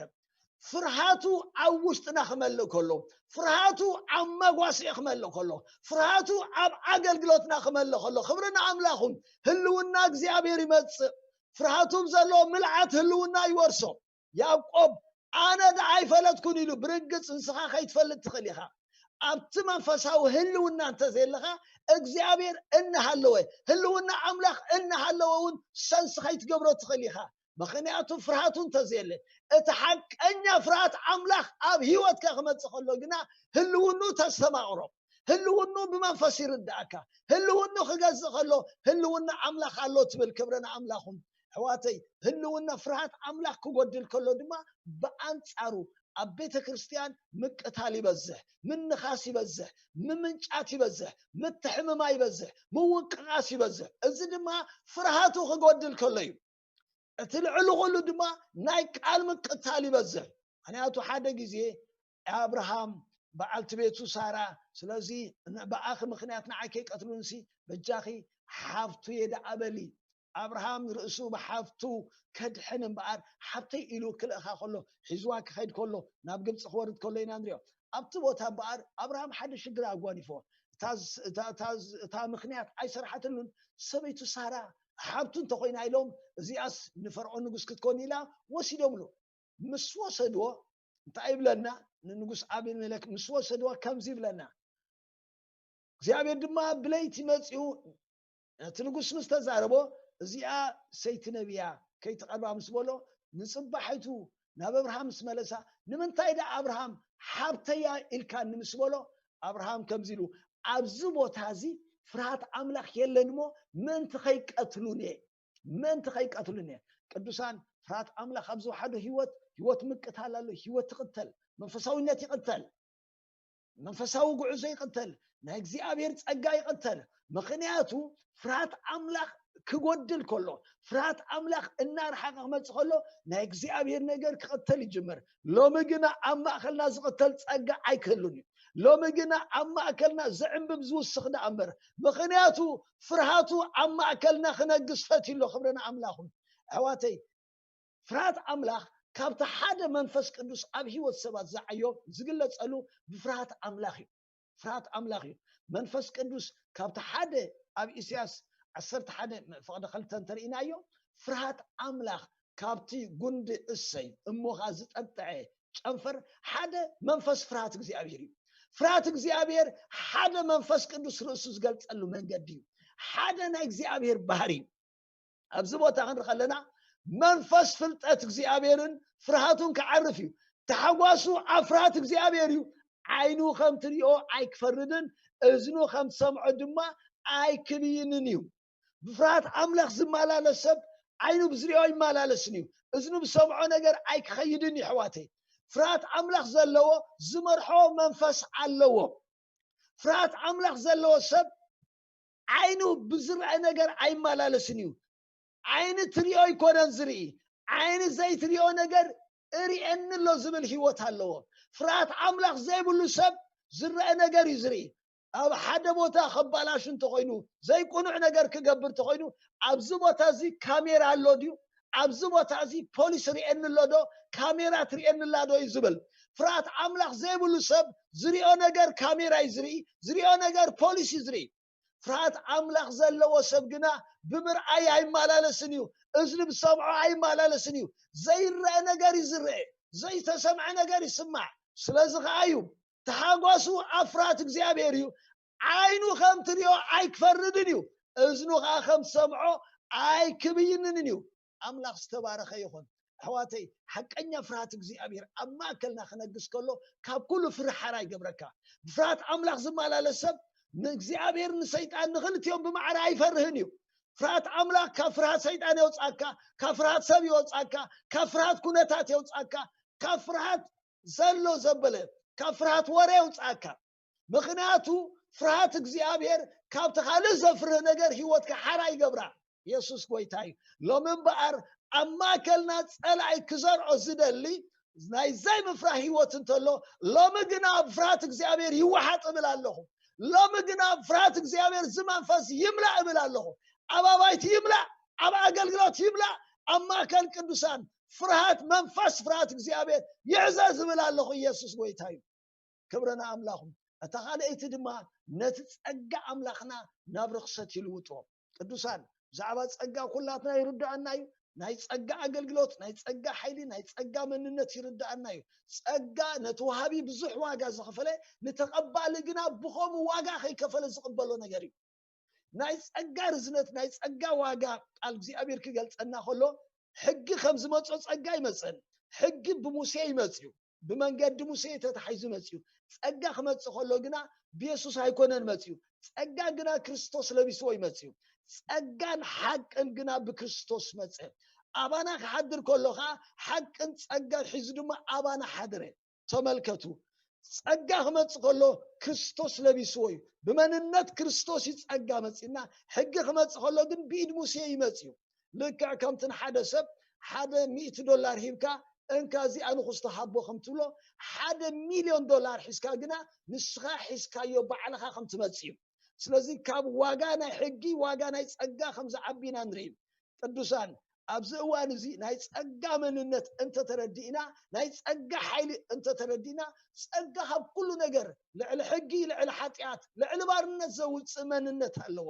ፍርሃቱ ኣብ ውሽጥና ክመልእ ከሎ፣ ፍርሃቱ ኣብ መጓስዒ ክመልእ ከሎ፣ ፍርሃቱ ኣብ ኣገልግሎትና ክመልእ ከሎ፣ ክብሪ ንኣምላኹም፣ ህልውና እግዚኣብሔር ይመጽእ። ፍርሃቱ ዘለዎ ምልዓት ህልውና ይወርሶ። ያዕቆብ ኣነ ደኣ ኣይፈለጥኩን ኢሉ፣ ብርግጽ ንስኻ ከይትፈልጥ ትኽእል ኢኻ። ኣብቲ መንፈሳዊ ህልውና እንተዘየለኻ እግዚኣብሔር እናሃለወ፣ ህልውና ኣምላኽ እናሃለወ እውን ሰንስ ከይትገብሮ ትኽእል ኢኻ። ምኽንያቱ ፍርሃቱ እንተዘየለ፣ እቲ ሓቀኛ ፍርሃት ኣምላኽ ኣብ ህይወትካ ክመጽእ ከሎ ግና ህልውኑ ተስተማቕሮ። ህልውኑ ብመንፈስ ይርዳእካ። ህልውኑ ክገዝእ ከሎ ህልውና ኣምላኽ ኣሎ ትብል። ክብሪ ንኣምላኹም። ኣሕዋተይ፣ ህልውና ፍርሃት ኣምላኽ ክጎድል ከሎ ድማ ብኣንጻሩ ኣብ ቤተ ክርስቲያን ምቅታል ይበዝሕ፣ ምንኻስ ይበዝሕ፣ ምምንጫት ይበዝሕ፣ ምትሕምማ ይበዝሕ፣ ምውቅቓስ ይበዝሕ። እዚ ድማ ፍርሃቱ ክጎድል ከሎ እዩ። እቲ ልዕሊ ኩሉ ድማ ናይ ቃል ምቅታል ይበዝሕ። ምክንያቱ ሓደ ግዜ ኣብርሃም በዓልቲ ቤቱ ሳራ፣ ስለዚ ን- ብኣኺ ምኽንያት ንዓይ ከይቀትሉንሲ በጃኺ ሓፍቱ የደኣ በሊ። ኣብርሃም ርእሱ ብሓፍቱ ከድሕን እምበኣር ሓፍተይ ኢሉ ክልእኻ ከሎ፣ ሒዝዋ ክኸይድ ከሎ፣ ናብ ግብፂ ክወርድ ከሎ ኢና ንሪኦ። ኣብቲ ቦታ እምበኣር ኣብርሃም ሓደ ሽግር ኣጓኒፎ። እታ ዝ- እታ- እታ ዝ- እታ ምኽንያት ኣይሰርሓትሉን። ሰበይቱ ሳራ ሓብቱ እንተኮይና ኢሎም፣ እዚኣስ ንፈርዖን ንጉስ ክትኮን ኢላ ወሲዶምሉ። ምስ ወሰድዎ እንታይ ይብለና? ንንጉስ ኣቢመለክ ምስ ወሰድዎ ከምዚ ይብለና፣ እግዚኣብሔር ድማ ብለይቲ መጺኡ ነቲ ንጉስ ምስ ተዛረቦ፣ እዚኣ ሰይቲ ነቢያ ከይትቐርባ ምስ በሎ፣ ንጽባሒቱ ናብ ኣብርሃም ምስ መለሳ፣ ንምንታይ ደኣ ኣብርሃም ሓብተያ ኢልካኒ ምስ በሎ፣ ኣብርሃም ከምዚ ኢሉ፣ ኣብዚ ቦታ እዚ ፍርሃት ኣምላኽ የለን እሞ ምእንቲ ከይቀትሉኒ እየ፣ ምእንቲ ከይቀትሉኒ እየ። ቅዱሳን፣ ፍርሃት ኣምላኽ ኣብ ዝወሓዶ ህይወት፣ ህይወት ምቅታል ኣሎ። ህይወት ትቕተል፣ መንፈሳዊነት ይቕተል፣ መንፈሳዊ ጉዕዞ ይቕተል፣ ናይ እግዚኣብሔር ጸጋ ይቕተል። ምኽንያቱ ፍርሃት ኣምላኽ ክጎድል ከሎ፣ ፍርሃት ኣምላኽ እናርሓቐ ክመጽእ ከሎ፣ ናይ እግዚኣብሔር ነገር ክቕተል ይጅምር። ሎሚ ግና ኣብ ማእከልና ዝቕተል ጸጋ ኣይክህሉን እዩ። ሎሚ ግና ኣብ ማእከልና ዝዕንብብ ዝውስኽ ደኣ እምበር፣ ምኽንያቱ ፍርሃቱ ኣብ ማእከልና ክነግስ ፈትዩ ኣሎ። ክብሪ ንኣምላኹም። ኣሕዋተይ፣ ፍርሃት ኣምላኽ ካብቲ ሓደ መንፈስ ቅዱስ ኣብ ህይወት ሰባት ዝዓዮ ዝግለጸሉ ብፍርሃት ኣምላኽ እዩ። ፍርሃት ኣምላኽ እዩ። መንፈስ ቅዱስ ካብቲ ሓደ ኣብ ኢሳያስ ዓሰርተ ሓደ ፍቕዲ ክልተ እንተርኢናዮ፣ ፍርሃት ኣምላኽ ካብቲ ጉንዲ እሰይ እሞኻ ዝጠጥዐ ጨንፈር ሓደ መንፈስ ፍርሃት እግዚኣብሔር እዩ። ፍርሃት እግዚኣብሔር ሓደ መንፈስ ቅዱስ ርእሱ ዝገልጸሉ መንገዲ እዩ። ሓደ ናይ እግዚኣብሔር ባህሪ እዩ። ኣብዚ ቦታ ክንርኢ ከለና መንፈስ ፍልጠት እግዚኣብሔርን ፍርሃቱን ክዓርፍ እዩ። ተሓጓሱ ኣብ ፍርሃት እግዚኣብሔር እዩ። ዓይኑ ከም ትሪኦ ኣይክፈርድን፣ እዝኑ ከም ትሰምዖ ድማ ኣይክብይንን እዩ። ብፍርሃት ኣምላኽ ዝመላለስ ሰብ ዓይኑ ብዝሪኦ ኣይመላለስን እዩ፣ እዝኑ ብሰምዖ ነገር ኣይክኸይድን እዩ። ኣሕዋተይ፣ ፍርሃት ኣምላኽ ዘለዎ ዝመርሖ መንፈስ ኣለዎ። ፍርሃት ኣምላኽ ዘለዎ ሰብ ዓይኑ ብዝረአ ነገር ኣይመላለስን እዩ። ዓይኒ ትሪኦ ኣይኮነን ዝርኢ፣ ዓይኒ ዘይትሪኦ ነገር እሪኤኒ ኣሎ ዝብል ህይወት ኣለዎ። ፍርሃት ኣምላኽ ዘይብሉ ሰብ ዝረአ ነገር እዩ ዝርኢ። ኣብ ሓደ ቦታ ከባላሹ እንተኾይኑ፣ ዘይቁኑዕ ነገር ክገብር እንተኾይኑ፣ ኣብዚ ቦታ እዚ ካሜራ ኣሎ ድዩ? ኣብዚ ቦታ እዚ ፖሊስ ሪኤኒ ኣሎ ዶ? ካሜራ ትሪኤኒ ኣላ ዶ እዩ ዝብል። ፍርሃት ኣምላኽ ዘይብሉ ሰብ ዝሪኦ ነገር ካሜራ እዩ ዝርኢ፣ ዝሪኦ ነገር ፖሊስ እዩ ዝርኢ። ፍርሃት ኣምላኽ ዘለዎ ሰብ ግና ብምርኣይ ኣይመላለስን እዩ፣ እዝኒ ብሰምዖ ኣይመላለስን እዩ። ዘይረአ ነገር እዩ ዝረአ፣ ዘይተሰምዐ ነገር ይስማዕ። ስለዚ ኸዓ እዩ ተሓጓሱ ኣብ ፍርሃት እግዚኣብሔር እዩ። ዓይኑ ከም ትሪኦ ኣይክፈርድን እዩ፣ እዝኑ ኸዓ ከም ትሰምዖ ኣይክብይንን እዩ። ኣምላኽ ዝተባረኸ ይኹን። ኣሕዋተይ፣ ሓቀኛ ፍርሃት እግዚኣብሔር ኣብ ማእከልና ክነግስ ከሎ ካብ ኩሉ ፍርሓራ ይገብረካ። ብፍርሃት ኣምላኽ ዝመላለስ ሰብ ንእግዚኣብሔር ንሰይጣን ንኽልቲኦም ብማዕረ ኣይፈርህን እዩ። ፍርሃት ኣምላኽ ካብ ፍርሃት ሰይጣን የውፅኣካ፣ ካብ ፍርሃት ሰብ የውፅኣካ፣ ካብ ፍርሃት ኩነታት የውፅኣካ፣ ካብ ፍርሃት ዘሎ ዘበለ፣ ካብ ፍርሃት ወረ የውፅኣካ። ምኽንያቱ ፍርሃት እግዚኣብሔር ካብቲ ካልእ ዘፍርህ ነገር ህይወትካ ሓራ ይገብራ። የሱስ ጎይታ እዩ። ሎሚ እምበኣር ኣብ ማእከልና ጸላኢ ክዘርዖ ዝደሊ ናይ ዘይምፍራህ ህይወት እንተሎ፣ ሎሚ ግና ኣብ ፍርሃት እግዚኣብሔር ይወሓጥ እብል ኣለኹ። ሎሚ ግና ኣብ ፍርሃት እግዚኣብሔር እዚ መንፈስ ይምላእ እብል ኣለኹ። ኣብ ኣባይቲ ይምላእ፣ ኣብ ኣገልግሎት ይምላእ፣ ኣብ ማእከል ቅዱሳን ፍርሃት፣ መንፈስ ፍርሃት እግዚኣብሔር ይዕዘዝ እብል ኣለኹ። ኢየሱስ ጎይታ እዩ። ክብሪ ንኣምላኹም። እታ ካልኣይቲ ድማ ነቲ ጸጋ ኣምላኽና ናብ ርኽሰት ይልውጦ። ቅዱሳን፣ ብዛዕባ ጸጋ ኩላትና ይርድኣና እዩ። ናይ ጸጋ ኣገልግሎት፣ ናይ ጸጋ ሓይሊ፣ ናይ ጸጋ መንነት ይርድኣና እዩ። ጸጋ ነቲ ወሃቢ ብዙሕ ዋጋ ዝኸፈለ፣ ንተቐባሊ ግና ብኸምኡ ዋጋ ከይከፈለ ዝቕበሎ ነገር እዩ። ናይ ጸጋ ርዝነት፣ ናይ ጸጋ ዋጋ ቃል እግዚኣብሔር ክገልጸና ከሎ፣ ሕጊ ከም ዝመጾ ጸጋ ኣይመጽእን። ሕጊ ብሙሴ ይመጽእ እዩ። ብመንገዲ ሙሴ ተታሒዙ መጽኡ። ጸጋ ክመጽእ ከሎ ግና ብየሱስ ኣይኮነን መጽኡ። ጸጋ ግና ክርስቶስ ለቢስዎ እዩ መጽኡ። ጸጋን ሓቅን ግና ብክርስቶስ መጸ። ኣባና ክሓድር ከሎ ኸዓ ሓቅን ጸጋን ሒዙ ድማ ኣባና ሓደረ። ተመልከቱ፣ ጸጋ ክመጽእ ከሎ ክርስቶስ ለቢስዎ እዩ። ብመንነት ክርስቶስ እዩ ጸጋ መጺእና። ሕጊ ክመጽእ ከሎ ግን ብኢድ ሙሴ ይመጽእ እዩ። ልክዕ ከምቲ ንሓደ ሰብ ሓደ ሚእቲ ዶላር ሂብካ፣ እንካ እዚኣ ንኹስቶ ሃቦ ከም ትብሎ፣ ሓደ ሚልዮን ዶላር ሒዝካ ግና ንስኻ ሒዝካዮ ባዕልኻ ከም ትመጽእ እዩ። ስለዚ ካብ ዋጋ ናይ ሕጊ ዋጋ ናይ ጸጋ ከም ዝዓቢ ኢና ንርኢ። ቅዱሳን፣ ኣብዚ እዋን እዚ ናይ ጸጋ መንነት እንተተረዲእና፣ ናይ ጸጋ ሓይሊ እንተተረዲእና፣ ጸጋ ካብ ኩሉ ነገር ልዕሊ ሕጊ፣ ልዕሊ ሓጢኣት፣ ልዕሊ ባርነት ዘውጽእ መንነት ኣለዎ።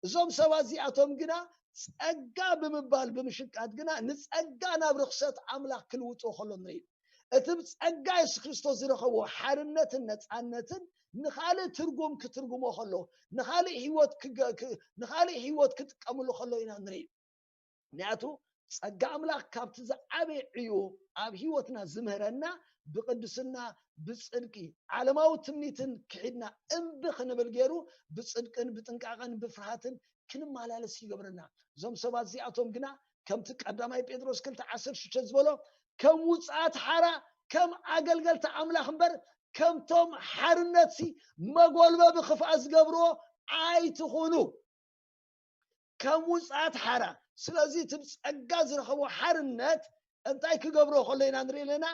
እዞም ሰባት እዚኣቶም ግና ጸጋ ብምባል ብምሽቃት ግና ንጸጋ ናብ ርኽሰት ኣምላኽ ክልውጥዎ ከሎ ንርኢ። እቲ ብጸጋ የሱስ ክርስቶስ ዝረኸቦ ሓርነትን ነጻነትን ንኻልእ ትርጉም ክትርጉሞ ከሎ፣ ንኻልእ ህይወት ክገ- ክ- ንኻልእ ህይወት ክጥቀምሉ ከሎ ኢና ንርኢ። ምክንያቱ ጸጋ ኣምላኽ ካብቲ ዝዓበየ ዕዮ ኣብ ህይወትና ዝምህረና ብቅድስና፣ ብጽድቂ፣ ዓለማዊ ትምኒትን ክሒድና እምቢ ክንብል ገይሩ ብጽድቅን ብጥንቃቐን ብፍርሃትን ክንመላለስ ይገብረና። እዞም ሰባት እዚኣቶም ግና ከምቲ ቀዳማይ ጴጥሮስ ክልተ ዓሰርተ ሽዱሽተ ዝበሎ፣ ከም ውጽኣት ሓራ፣ ከም ኣገልገልቲ ኣምላኽ እምበር ከምቶም ሓርነትሲ መጎልበቢ ክፍኣ ዝገብርዎ ኣይትኹኑ። ከም ውጽኣት ሓራ። ስለዚ እቲ ብጸጋ ዝረኸቦ ሓርነት እንታይ ክገብሮ ከሎ ኢና ንርኢ ኣለና?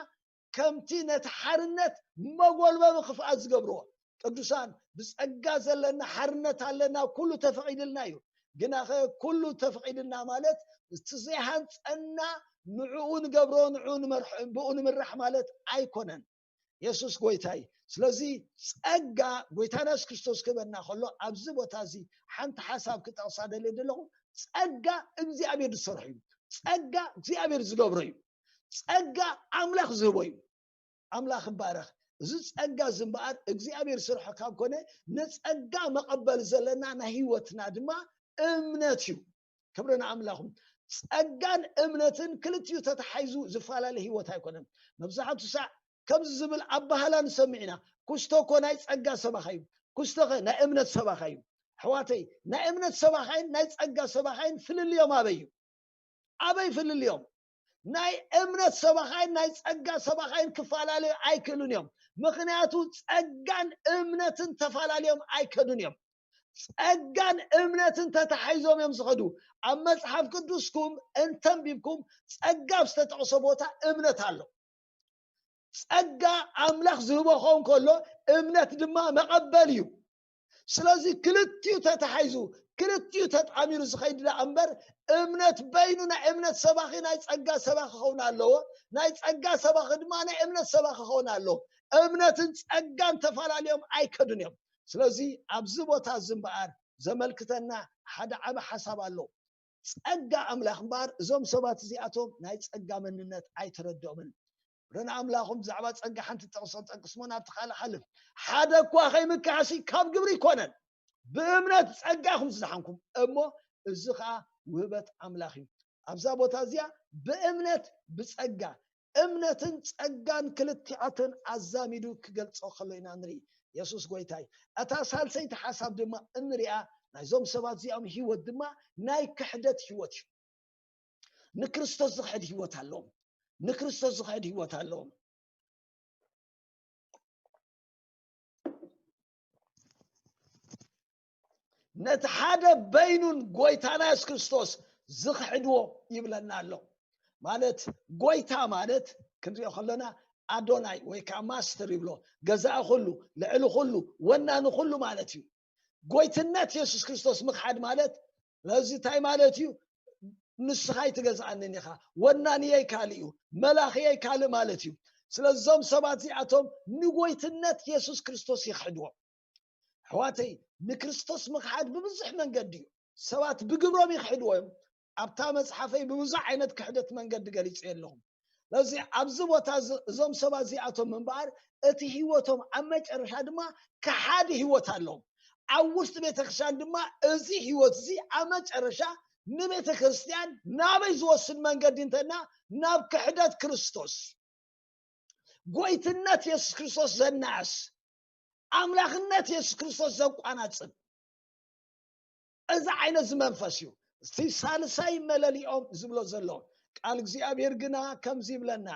ከምቲ ነቲ ሓርነት መጎልበቢ ክፍኣት ዝገብርዎ። ቅዱሳን፣ ብጸጋ ዘለና ሓርነት ኣለና፣ ኩሉ ተፈቒድልና እዩ። ግናኸ ኩሉ ተፈቒድልና ማለት እቲ ዘይሃንጸና ንዕኡ ንገብሮ፣ ንዕኡ ንመርሖ፣ ብኡ ንምራሕ ማለት ኣይኮነን። የሱስ ጎይታ እዩ። ስለዚ ጸጋ ጎይታና የሱስ ክርስቶስ ክህበና ከሎ ኣብዚ ቦታ እዚ ሓንቲ ሓሳብ ክጠቕሳ ደልየ ዘለኹ። ጸጋ እግዚኣብሔር ዝሰርሖ እዩ። ጸጋ እግዚኣብሔር ዝገብሮ እዩ። ጸጋ ኣምላኽ ዝህቦ እዩ። ኣምላኽ ይባረኽ። እዚ ጸጋ እዚ እምበኣር እግዚኣብሔር ዝሰርሖ ካብ ኮነ፣ ንጸጋ መቐበል ዘለና ናይ ህይወትና ድማ እምነት እዩ። ክብሪ ንኣምላኹም። ጸጋን እምነትን ክልቲኡ ተተሓይዙ ዝፈላለ ህይወት ኣይኮነን። መብዛሕትኡ ሳዕ ከምዚ ዝብል ኣባህላ ንሰምዕ ኢና። ኩስቶ እኮ ናይ ጸጋ ሰባኻ እዩ። ኩስቶኸ ናይ እምነት ሰባኻ እዩ። ኣሕዋተይ፣ ናይ እምነት ሰባኻይን ናይ ጸጋ ሰባኻይን ፍልልዮም ኣበይ እዩ? ኣበይ ፍልልዮም? ናይ እምነት ሰባኻይን ናይ ጸጋ ሰባኻይን ክፈላለዩ ኣይክእሉን እዮም። ምኽንያቱ ጸጋን እምነትን ተፈላለዮም ኣይከዱን እዮም። ጸጋን እምነትን ተታሒዞም እዮም ዝኸዱ። ኣብ መጽሓፍ ቅዱስኩም እንተንቢብኩም ጸጋ ኣብ ዝተጠቕሶ ቦታ እምነት ኣሎ። ጸጋ ኣምላኽ ዝህቦ ክኸውን ከሎ እምነት ድማ መቐበል እዩ። ስለዚ ክልቲኡ ተታሒዙ፣ ክልቲኡ ተጣሚሩ ዝኸይድ ደኣ እምበር እምነት በይኑ ናይ እምነት ሰባኺ ናይ ጸጋ ሰባኺ ክኸውን ኣለዎ። ናይ ጸጋ ሰባኺ ድማ ናይ እምነት ሰባኺ ክኸውን ኣለዎ። እምነትን ጸጋን ተፈላለዮም ኣይከዱን እዮም። ስለዚ ኣብዚ ቦታ እዚ እምበኣር ዘመልክተና ሓደ ዓቢ ሓሳብ ኣሎ። ጸጋ ኣምላኽ እምበኣር እዞም ሰባት እዚኣቶም ናይ ጸጋ መንነት ኣይተረድኦምን። ረን ኣምላኹም ብዛዕባ ጸጋ ሓንቲ ጥቕሲ ጠቅስሞ ናብቲ ካልእ ሓልፍ። ሓደ እኳ ከይምካሕሲ ካብ ግብሪ ኣይኮነን። ብእምነት ጸጋ ኢኹም ዝደሓንኩም እሞ፣ እዚ ኸኣ ውህበት ኣምላኽ እዩ። ኣብዛ ቦታ እዚኣ ብእምነት ብጸጋ፣ እምነትን ጸጋን ክልቲኣተን ኣዛሚዱ ክገልጾ ከሎ ኢና ንርኢ። የሱስ ጎይታይ። እታ ሳልሰይቲ ሓሳብ ድማ እንሪኣ ናይዞም ሰባት እዚኦም ህይወት ድማ ናይ ክሕደት ህይወት እዩ። ንክርስቶስ ዝኽሕድ ህይወት ኣለዎም። ንክርስቶስ ዝኽሕድ ህይወት ኣለዎም። ነቲ ሓደ በይኑን ጎይታና የሱስ ክርስቶስ ዝኽሕድዎ ይብለና ኣሎ። ማለት ጎይታ ማለት ክንሪኦ ከለና ኣዶናይ ወይ ከዓ ማስተር ይብሎ፣ ገዛኢ ኩሉ፣ ልዕሊ ኩሉ፣ ወናኒ ኩሉ ማለት እዩ። ጎይትነት የሱስ ክርስቶስ ምኽሓድ ማለት ለዚ እንታይ ማለት እዩ? ንስኻ ኣይትገዝኣንን ኢኻ፣ ወናንየይ ካልእ እዩ፣ መላኽየይ ካልእ ማለት እዩ። ስለዚ እዞም ሰባት እዚኣቶም ንጎይትነት የሱስ ክርስቶስ ይኽሕድዎ። ኣሕዋተይ፣ ንክርስቶስ ምኽሓድ ብብዙሕ መንገዲ እዩ። ሰባት ብግብሮም ይኽሕድዎ እዮም። ኣብታ መጽሓፈይ ብብዙሕ ዓይነት ክሕደት መንገዲ ገሊጸ ኣለኹ። ስለዚ ኣብዚ ቦታ እዚ እዞም ሰባት እዚኣቶም እምበኣር እቲ ህይወቶም ኣብ መጨረሻ ድማ ከሓዲ ህይወት ኣለዎም። ኣብ ውሽጢ ቤተክርስትያን ድማ እዚ ህይወት እዚ ኣብ መጨረሻ ንቤተክርስትያን ናበይ ዝወስድ መንገዲ እንተና ናብ ክሕደት ክርስቶስ፣ ጎይትነት የሱስ ክርስቶስ ዘናእስ፣ ኣምላኽነት የሱስ ክርስቶስ ዘቋናጽብ እዚ ዓይነት እዚ መንፈስ እዩ። እቲ ሳልሳይ መለሊኦም ዝብሎ ዘሎ ቃል እግዚኣብሔር ግና ከምዚ ይብለና።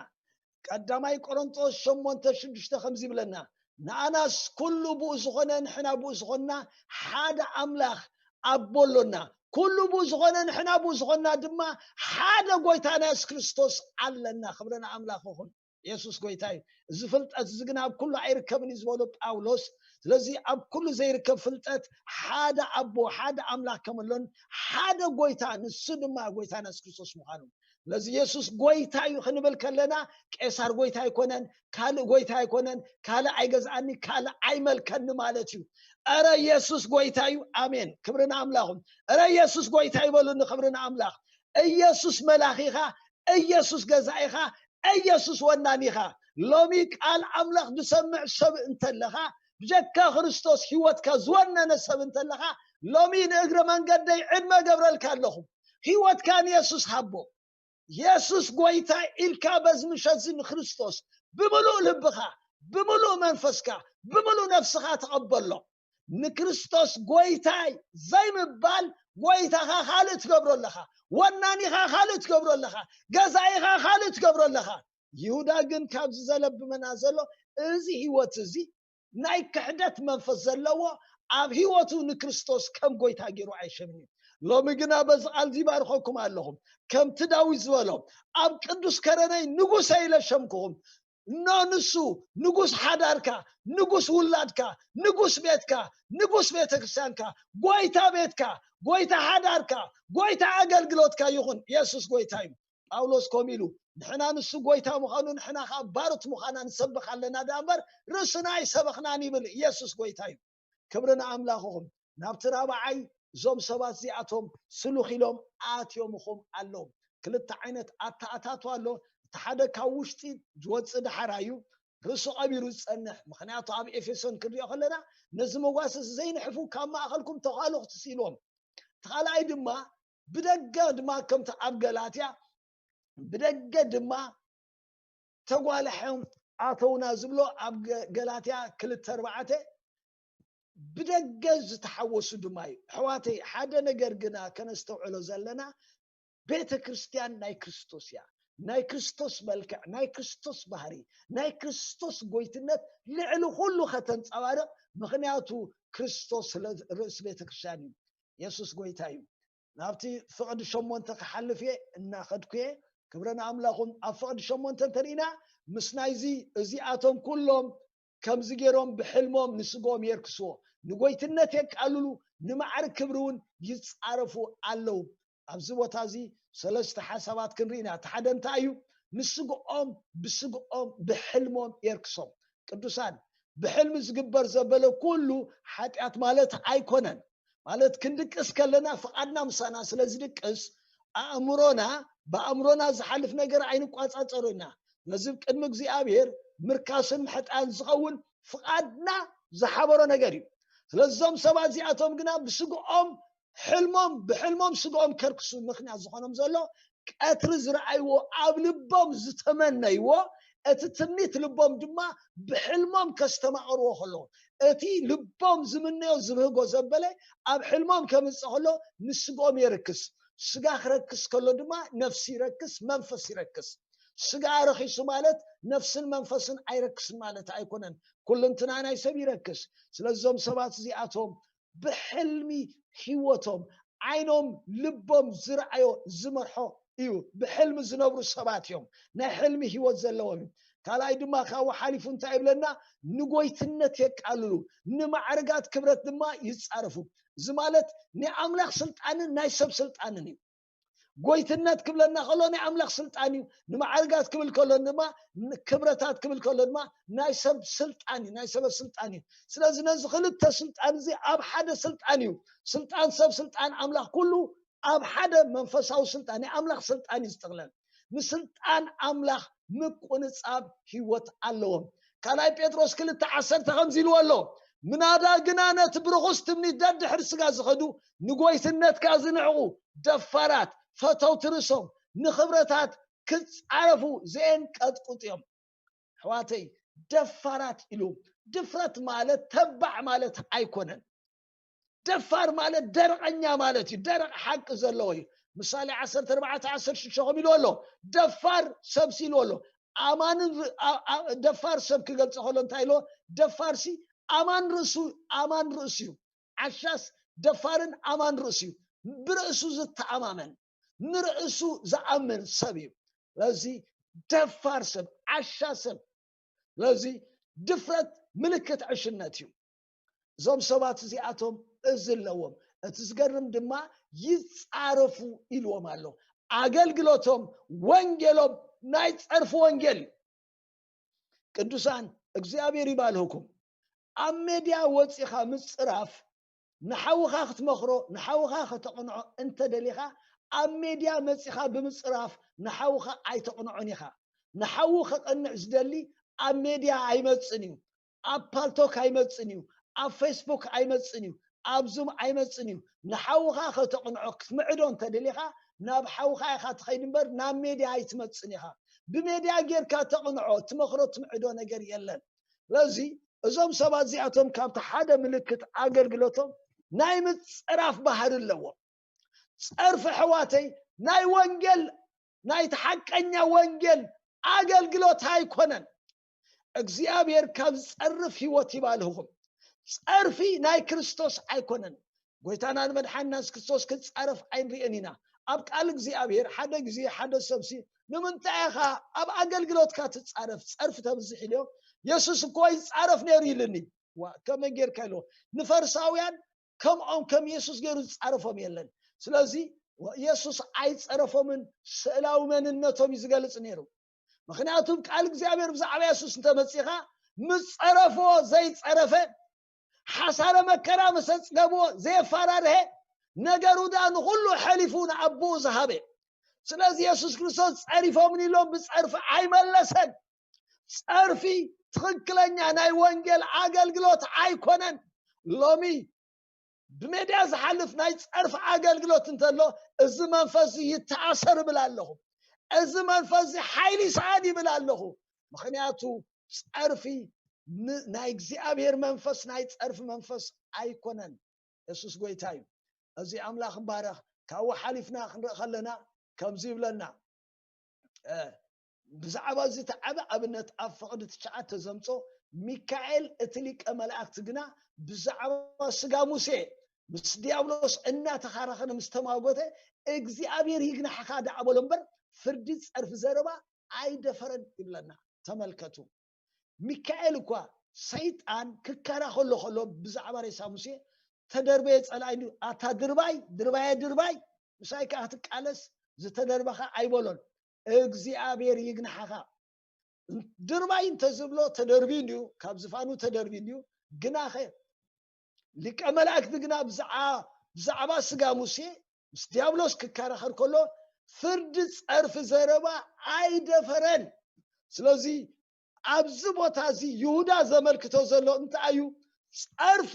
ቀዳማይ ቆሮንጦስ ሸሞንተ ሽዱሽተ ከምዚ ይብለና፣ ንኣናስ ኩሉ ብኡ ዝኾነ ንሕና ብኡ ዝኾንና ሓደ ኣምላኽ ኣቦ ኣሎና፣ ኩሉ ብኡ ዝኾነ፣ ንሕና ብኡ ዝኾንና ድማ ሓደ ጎይታና የሱስ ክርስቶስ ኣለና። ክብሪ ንኣምላኽ ይኹን። የሱስ ጎይታ እዩ። እዚ ፍልጠት እዚ ግን ኣብ ኩሉ ኣይርከብን እዩ ዝበሎ ጳውሎስ። ስለዚ ኣብ ኩሉ ዘይርከብ ፍልጠት ሓደ ኣቦ፣ ሓደ ኣምላኽ ከም ኣሎን ሓደ ጎይታ፣ ንሱ ድማ ጎይታና የሱስ ክርስቶስ ምዃኑ። ስለዚ የሱስ ጎይታ እዩ ክንብል ከለና፣ ቄሳር ጎይታ ኣይኮነን፣ ካልእ ጎይታ ኣይኮነን፣ ካልእ ኣይገዝኣኒ፣ ካልእ ኣይመልከኒ ማለት እዩ። እረ የሱስ ጎይታ እዩ። ኣሜን። ክብሪ ንኣምላኹም። እረ የሱስ ጎይታ ይበሉኒ። ክብሪ ንኣምላኽ። ኢየሱስ መላኺኻ፣ ኢየሱስ ገዛኢኻ፣ ኢየሱስ ወናኒኻ። ሎሚ ቃል ኣምላኽ ዝሰምዕ ሰብ እንተለኻ፣ ብጀካ ክርስቶስ ህይወትካ ዝወነነ ሰብ እንተለኻ፣ ሎሚ ንእግረ መንገደይ ዕድመ ገብረልካ ኣለኹ። ህይወትካ ንየሱስ ሃቦ። የሱስ ጎይታ ኢልካ በዚ ምሸት እዚ ንክርስቶስ ብምሉእ ልብኻ፣ ብምሉእ መንፈስካ፣ ብምሉእ ነፍስኻ ተቐበሎ። ንክርስቶስ ጎይታይ ዘይምባል፣ ጎይታኻ ካልእ ትገብሮ ኣለኻ፣ ወናኒኻ ካልእ ትገብሮ ኣለኻ፣ ገዛኢኻ ካልእ ትገብሮ ኣለኻ። ይሁዳ ግን ካብዚ ዘለብመና ዘሎ፣ እዚ ህይወት እዚ ናይ ክሕደት መንፈስ ዘለዎ፣ ኣብ ህይወቱ ንክርስቶስ ከም ጎይታ ገይሩ ኣይሸምን እዩ። ሎሚ ግና በዚ ቃል እዚ ይባርኸኩም ኣለኹም። ከምቲ ዳዊት ዝበሎ፣ ኣብ ቅዱስ ከረነይ ንጉሰ ኢለ ሸምኩኹም። እኖ ንሱ ንጉስ ሓዳርካ፣ ንጉስ ውላድካ፣ ንጉስ ቤትካ፣ ንጉስ ቤተክርስትያንካ፣ ጎይታ ቤትካ፣ ጎይታ ሓዳርካ፣ ጎይታ ኣገልግሎትካ ይኹን። የሱስ ጎይታ እዩ። ጳውሎስ ከምኡ ኢሉ፣ ንሕና ንሱ ጎይታ ምዃኑ፣ ንሕና ኸዓ ባሮት ምዃና ንሰብኽ ኣለና ደኣ እምበር፣ ርእስና ኣይሰበኽናን ይብል። የሱስ ጎይታ እዩ። ክብሪ ንኣምላኽኹም። ናብቲ ራብዓይ፣ እዞም ሰባት እዚኣቶም ስሉኽ ኢሎም ኣትዮምኹም ኣለዉ። ክልተ ዓይነት ኣተኣታትዋ ኣሎ። እቲ ሓደ ካብ ውሽጢ ዝወፅእ ደሓር እዩ፣ ርእሱ ቀቢሩ ዝጸንሕ። ምኽንያቱ ኣብ ኤፌሶን ክንሪኦ ከለና፣ ነዚ መጓሰ ዘይንሕፉ ካብ ማእኸልኩም ተዃለኹቲ ኢልዎም። እቲ ካልኣይ ድማ ብደገ ድማ ከምቲ ኣብ ገላትያ ብደገ ድማ ተጓልሐም ኣተውና ዝብሎ ኣብ ገ-፣ ገላትያ ክልተ ኣርባዕተ ብደገ ዝተሓወሱ ድማ እዩ። ኣሕዋተይ፣ ሓደ ነገር ግና ከነስተውዕሎ ዘለና፣ ቤተ ክርስቲያን ናይ ክርስቶስ እያ። ናይ ክርስቶስ መልክዕ፣ ናይ ክርስቶስ ባህሪ፣ ናይ ክርስቶስ ጎይትነት ልዕሊ ኩሉ ከተንጸባርቕ፣ ምኽንያቱ ክርስቶስ ስለ ርእሲ ቤተ ክርስቲያን እዩ። የሱስ ጎይታ እዩ። ናብቲ ፍቕዲ ሸሞንተ ክሓልፍ እየ እናኸድኩ እየ። ክብረ ንኣምላኹም። ኣብ ፍቕዲ ሸሞንተ እንተሪእና፣ ምስ ናይዚ፣ እዚኣቶም ኩሎም ከምዚ ገይሮም ብሕልሞም ንስግኦም የርክስዎ፣ ንጎይትነት የቃልሉ፣ ንማዕርግ ክብሪ እውን ይጻረፉ ኣለዉ። ኣብዚ ቦታ እዚ ሰለስተ ሓሳባት ክንርኢ ኢና። እቲ ሓደ እንታይ እዩ? ንስግኦም ብስግኦም ብሕልሞም የርክሶም። ቅዱሳን፣ ብሕልሚ ዝግበር ዘበለ ኩሉ ሓጢኣት ማለት ኣይኮነን። ማለት ክንድቅስ ከለና ፍቓድና ምሳና ስለ ዝድቅስ ኣእምሮና፣ ብኣእምሮና ዝሓልፍ ነገር ኣይንቋጻጸሮ ኢና። ነዚ ቅድሚ እግዚኣብሔር ምርካስን ምሕጣን ዝኸውን ፍቓድና ዝሓበሮ ነገር እዩ። ስለዞም ሰባት እዚኣቶም ግና ብስግኦም ሕልሞም፣ ብሕልሞም ስግኦም ከርክሱ ምኽንያት ዝኾኖም ዘሎ ቀትሪ ዝረኣይዎ ኣብ ልቦም ዝተመነይዎ እቲ ትምኒት ልቦም ድማ ብሕልሞም ከስተማቕርዎ ከለዉ እቲ ልቦም ዝምነዮ ዝብህጎ ዘበለ ኣብ ሕልሞም ከምጽእ ከሎ ንስግኦም የርክስ። ስጋ ክረክስ ከሎ ድማ ነፍሲ ይረክስ፣ መንፈስ ይረክስ። ስጋ ረኪሱ ማለት ነፍስን መንፈስን ኣይረክስን ማለት ኣይኮነን። ኩልንትና ናይ ሰብ ይረክስ። ስለዞም ሰባት እዚኣቶም ብሕልሚ ህይወቶም ዓይኖም ልቦም ዝረኣዮ ዝመርሖ እዩ። ብሕልሚ ዝነብሩ ሰባት እዮም። ናይ ሕልሚ ህይወት ዘለዎም እዩ። ካልኣይ ድማ ካብኡ ሓሊፉ እንታይ ይብለና? ንጎይትነት የቃልሉ፣ ንማዕርጋት ክብረት ድማ ይጻረፉ። እዚ ማለት ናይ ኣምላኽ ስልጣንን ናይ ሰብ ስልጣንን እዩ። ጎይትነት ክብለና ከሎ ናይ ኣምላኽ ስልጣን እዩ። ንማዕርጋት ክብል ከሎ ድማ፣ ክብረታት ክብል ከሎ ድማ ናይ ሰብ ስልጣን እዩ፣ ናይ ሰበ ስልጣን እዩ። ስለዚ ነዚ ክልተ ስልጣን እዚ ኣብ ሓደ ስልጣን እዩ። ስልጣን ሰብ፣ ስልጣን ኣምላኽ፣ ኩሉ ኣብ ሓደ መንፈሳዊ ስልጣን፣ ናይ ኣምላኽ ስልጣን እዩ ዝጥቕለል። ንስልጣን ኣምላኽ ምቁንጻብ ህይወት ኣለዎም። ካልኣይ ጴጥሮስ ክልተ ዓሰርተ ከምዚ ኢልዎ ኣሎ፣ ምናዳ ግና ነቲ ብርኹስ ትምኒት ደድሕሪ ስጋ ዝኸዱ፣ ንጎይትነትካ ዝንዕቑ፣ ደፋራት፣ ፈተውቲ ርእሶም፣ ንኽብረታት ክጻረፉ ዘየንቀጥቁጥ እዮም። ኣሕዋተይ፣ ደፋራት ኢሉ፣ ድፍረት ማለት ተባዕ ማለት ኣይኮነን። ደፋር ማለት ደረቐኛ ማለት እዩ። ደረቕ ሓቂ ዘለዎ እዩ። ምሳሌ ዓሰርተ ኣርባዕተ ዓሰርተ ሽዱሽተ ከም ኢሉ ኣሎ፣ ደፋር ሰብሲ ኢሉ ኣሎ። ኣማንን ር-፣ ኣ-፣ ኣ-፣ ደፋር ሰብ ክገልጾ ከሎ እንታይ ኢሎ? ደፋርሲ ኣማን ርእሱ፣ ኣማን ርእሱ እዩ። ዓሻስ ደፋርን ኣማን ርእሱ እዩ። ብርእሱ ዝተኣማመን ንርእሱ ዝኣምን ሰብ እዩ። ስለዚ ደፋር ሰብ፣ ዓሻ ሰብ፣ ስለዚ ድፍረት ምልክት ዕሽነት እዩ። እዞም ሰባት እዚኣቶም እዚ ኣለዎም። እቲ ዝገርም ድማ ይጻረፉ ኢልዎም ኣሎ። ኣገልግሎቶም፣ ወንጌሎም ናይ ጸርፊ ወንጌል እዩ። ቅዱሳን፣ እግዚኣብሔር ይባልህኩም። ኣብ ሜድያ ወፂኻ ምፅራፍ፣ ንሓውኻ ክትመኽሮ፣ ንሓውኻ ከተቕንዖ እንተደሊኻ፣ ኣብ ሜድያ መፂኻ ብምፅራፍ ንሓውኻ ኣይተቕንዖን ኢኻ። ንሓዉ ከቐንዕ ዝደሊ ኣብ ሜድያ ኣይመፅን እዩ። ኣብ ፓልቶክ ኣይመፅን እዩ። ኣብ ፌስቡክ ኣይመፅን እዩ። ኣብ ዙም ኣይመፅን እዩ። ንሓውኻ ከተቕንዖ ክትምዕዶ እንተደሊኻ፣ ናብ ሓውኻ ኢኻ ትኸይድ እምበር ናብ ሜድያ ኣይትመፅን ኢኻ። ብሜድያ ጌርካ ተቕንዖ፣ ትመኽሮ፣ ትምዕዶ ነገር የለን። ስለዚ እዞም ሰባት እዚኣቶም ካብቲ ሓደ ምልክት ኣገልግሎቶም ናይ ምፅራፍ ባህሪ ኣለዎም። ጸርፊ ኣሕዋተይ ናይ ወንጌል፣ ናይቲ ሓቀኛ ወንጌል ኣገልግሎት ኣይኮነን። እግዚኣብሔር ካብ ዝጸርፍ ህይወት ይባልህኹም። ጸርፊ ናይ ክርስቶስ ኣይኮነን። ጎይታና ንመድሓንና የሱስ ክርስቶስ ክጸረፍ ኣይንርእን ኢና። ኣብ ቃል እግዚኣብሔር ሓደ ግዜ ሓደ ሰብሲ ንምንታይ ኢኻ ኣብ ኣገልግሎትካ ትጻረፍ? ጸርፊ ተብዝሕ ኢልዮ። የሱስ እኮ ይጻረፍ ነይሩ ኢልኒ። ዋ፣ ከመይ ጌርካ ኢልዎ። ንፈሪሳውያን ከምኦም ከም የሱስ ገይሩ ዝጻረፎም የለን። ስለዚ የሱስ ኣይጸረፎምን፣ ስእላዊ መንነቶም እዩ ዝገልጽ ነይሩ። ምኽንያቱም ቃል እግዚኣብሔር ብዛዕባ የሱስ እንተመጺኻ፣ ምስ ጸረፍዎ ዘይጸረፈ፣ ሓሳረ መከራ ምስ ኣጽገብዎ ዘየፈራርሀ፣ ነገሩ ደኣ ንኹሉ ሐሊፉ ንኣቦኡ ዝሃበ። ስለዚ የሱስ ክርስቶስ ጸሪፎምን ኢሎም ብጸርፊ ኣይመለሰን። ጸርፊ ትኽክለኛ ናይ ወንጌል ኣገልግሎት ኣይኮነን። ሎሚ ብሜድያ ዝሓልፍ ናይ ጸርፊ ኣገልግሎት እንተሎ፣ እዚ መንፈስ እዚ ይተኣሰር ይብል ኣለኹ። እዚ መንፈስ እዚ ሓይሊ ይስኣን ይብል ኣለኹ። ምኽንያቱ ጸርፊ ን-፣ ናይ እግዚኣብሔር መንፈስ ናይ ጸርፊ መንፈስ ኣይኮነን። የሱስ ጎይታ እዩ። እዚ ኣምላኽ ይባረኽ። ካብኡ ሓሊፍና ክንርኢ ከለና ከምዚ ይብለና፣ እ፣ ብዛዕባ እዚ እቲ ዓቢ ኣብነት ኣብ ፍቕዲ ትሽዓተ ዘምጾ፣ ሚካኤል እቲ ሊቀ መላእክቲ ግና ብዛዕባ ስጋ ሙሴ ምስ ዲያብሎስ እናተኻረኸነ ምስ ተማጎተ፣ እግዚኣብሔር ይግናሕኻ ደኣ በሎ እምበር፣ ፍርዲ ጸርፊ ዘረባ ኣይደፈረን ይብለና። ተመልከቱ። ሚካኤል እኳ ሰይጣን ክከራ ከሎ ከሎ ብዛዕባ ሬሳ ሙሴ፣ ተደርበየ ጸላኢ እንዲሁ፣ ኣታ ድርባይ፣ ድርባየ ድርባይ፣ ምሳይ ከኣ ክትቃለስ ዝተደርበኻ ኣይበሎን። እግዚኣብሔር ይግናሓኻ። ድርባይ እንተዝብሎ ተደርቢ እንዲሁ፣ ካብ ዝፋኑ ተደርቢ እንዲሁ፣ ግናኸ ሊቀ መላእክቲ ግና ብዛዓ-፣ ብዛዕባ ስጋ ሙሴ ምስ ዲያብሎስ ክከራኸር ከሎ ፍርዲ ጸርፊ ዘረባ ኣይደፈረን። ስለዚ ኣብዚ ቦታ እዚ ይሁዳ ዘመልክቶ ዘሎ እንታይ እዩ? ጸርፊ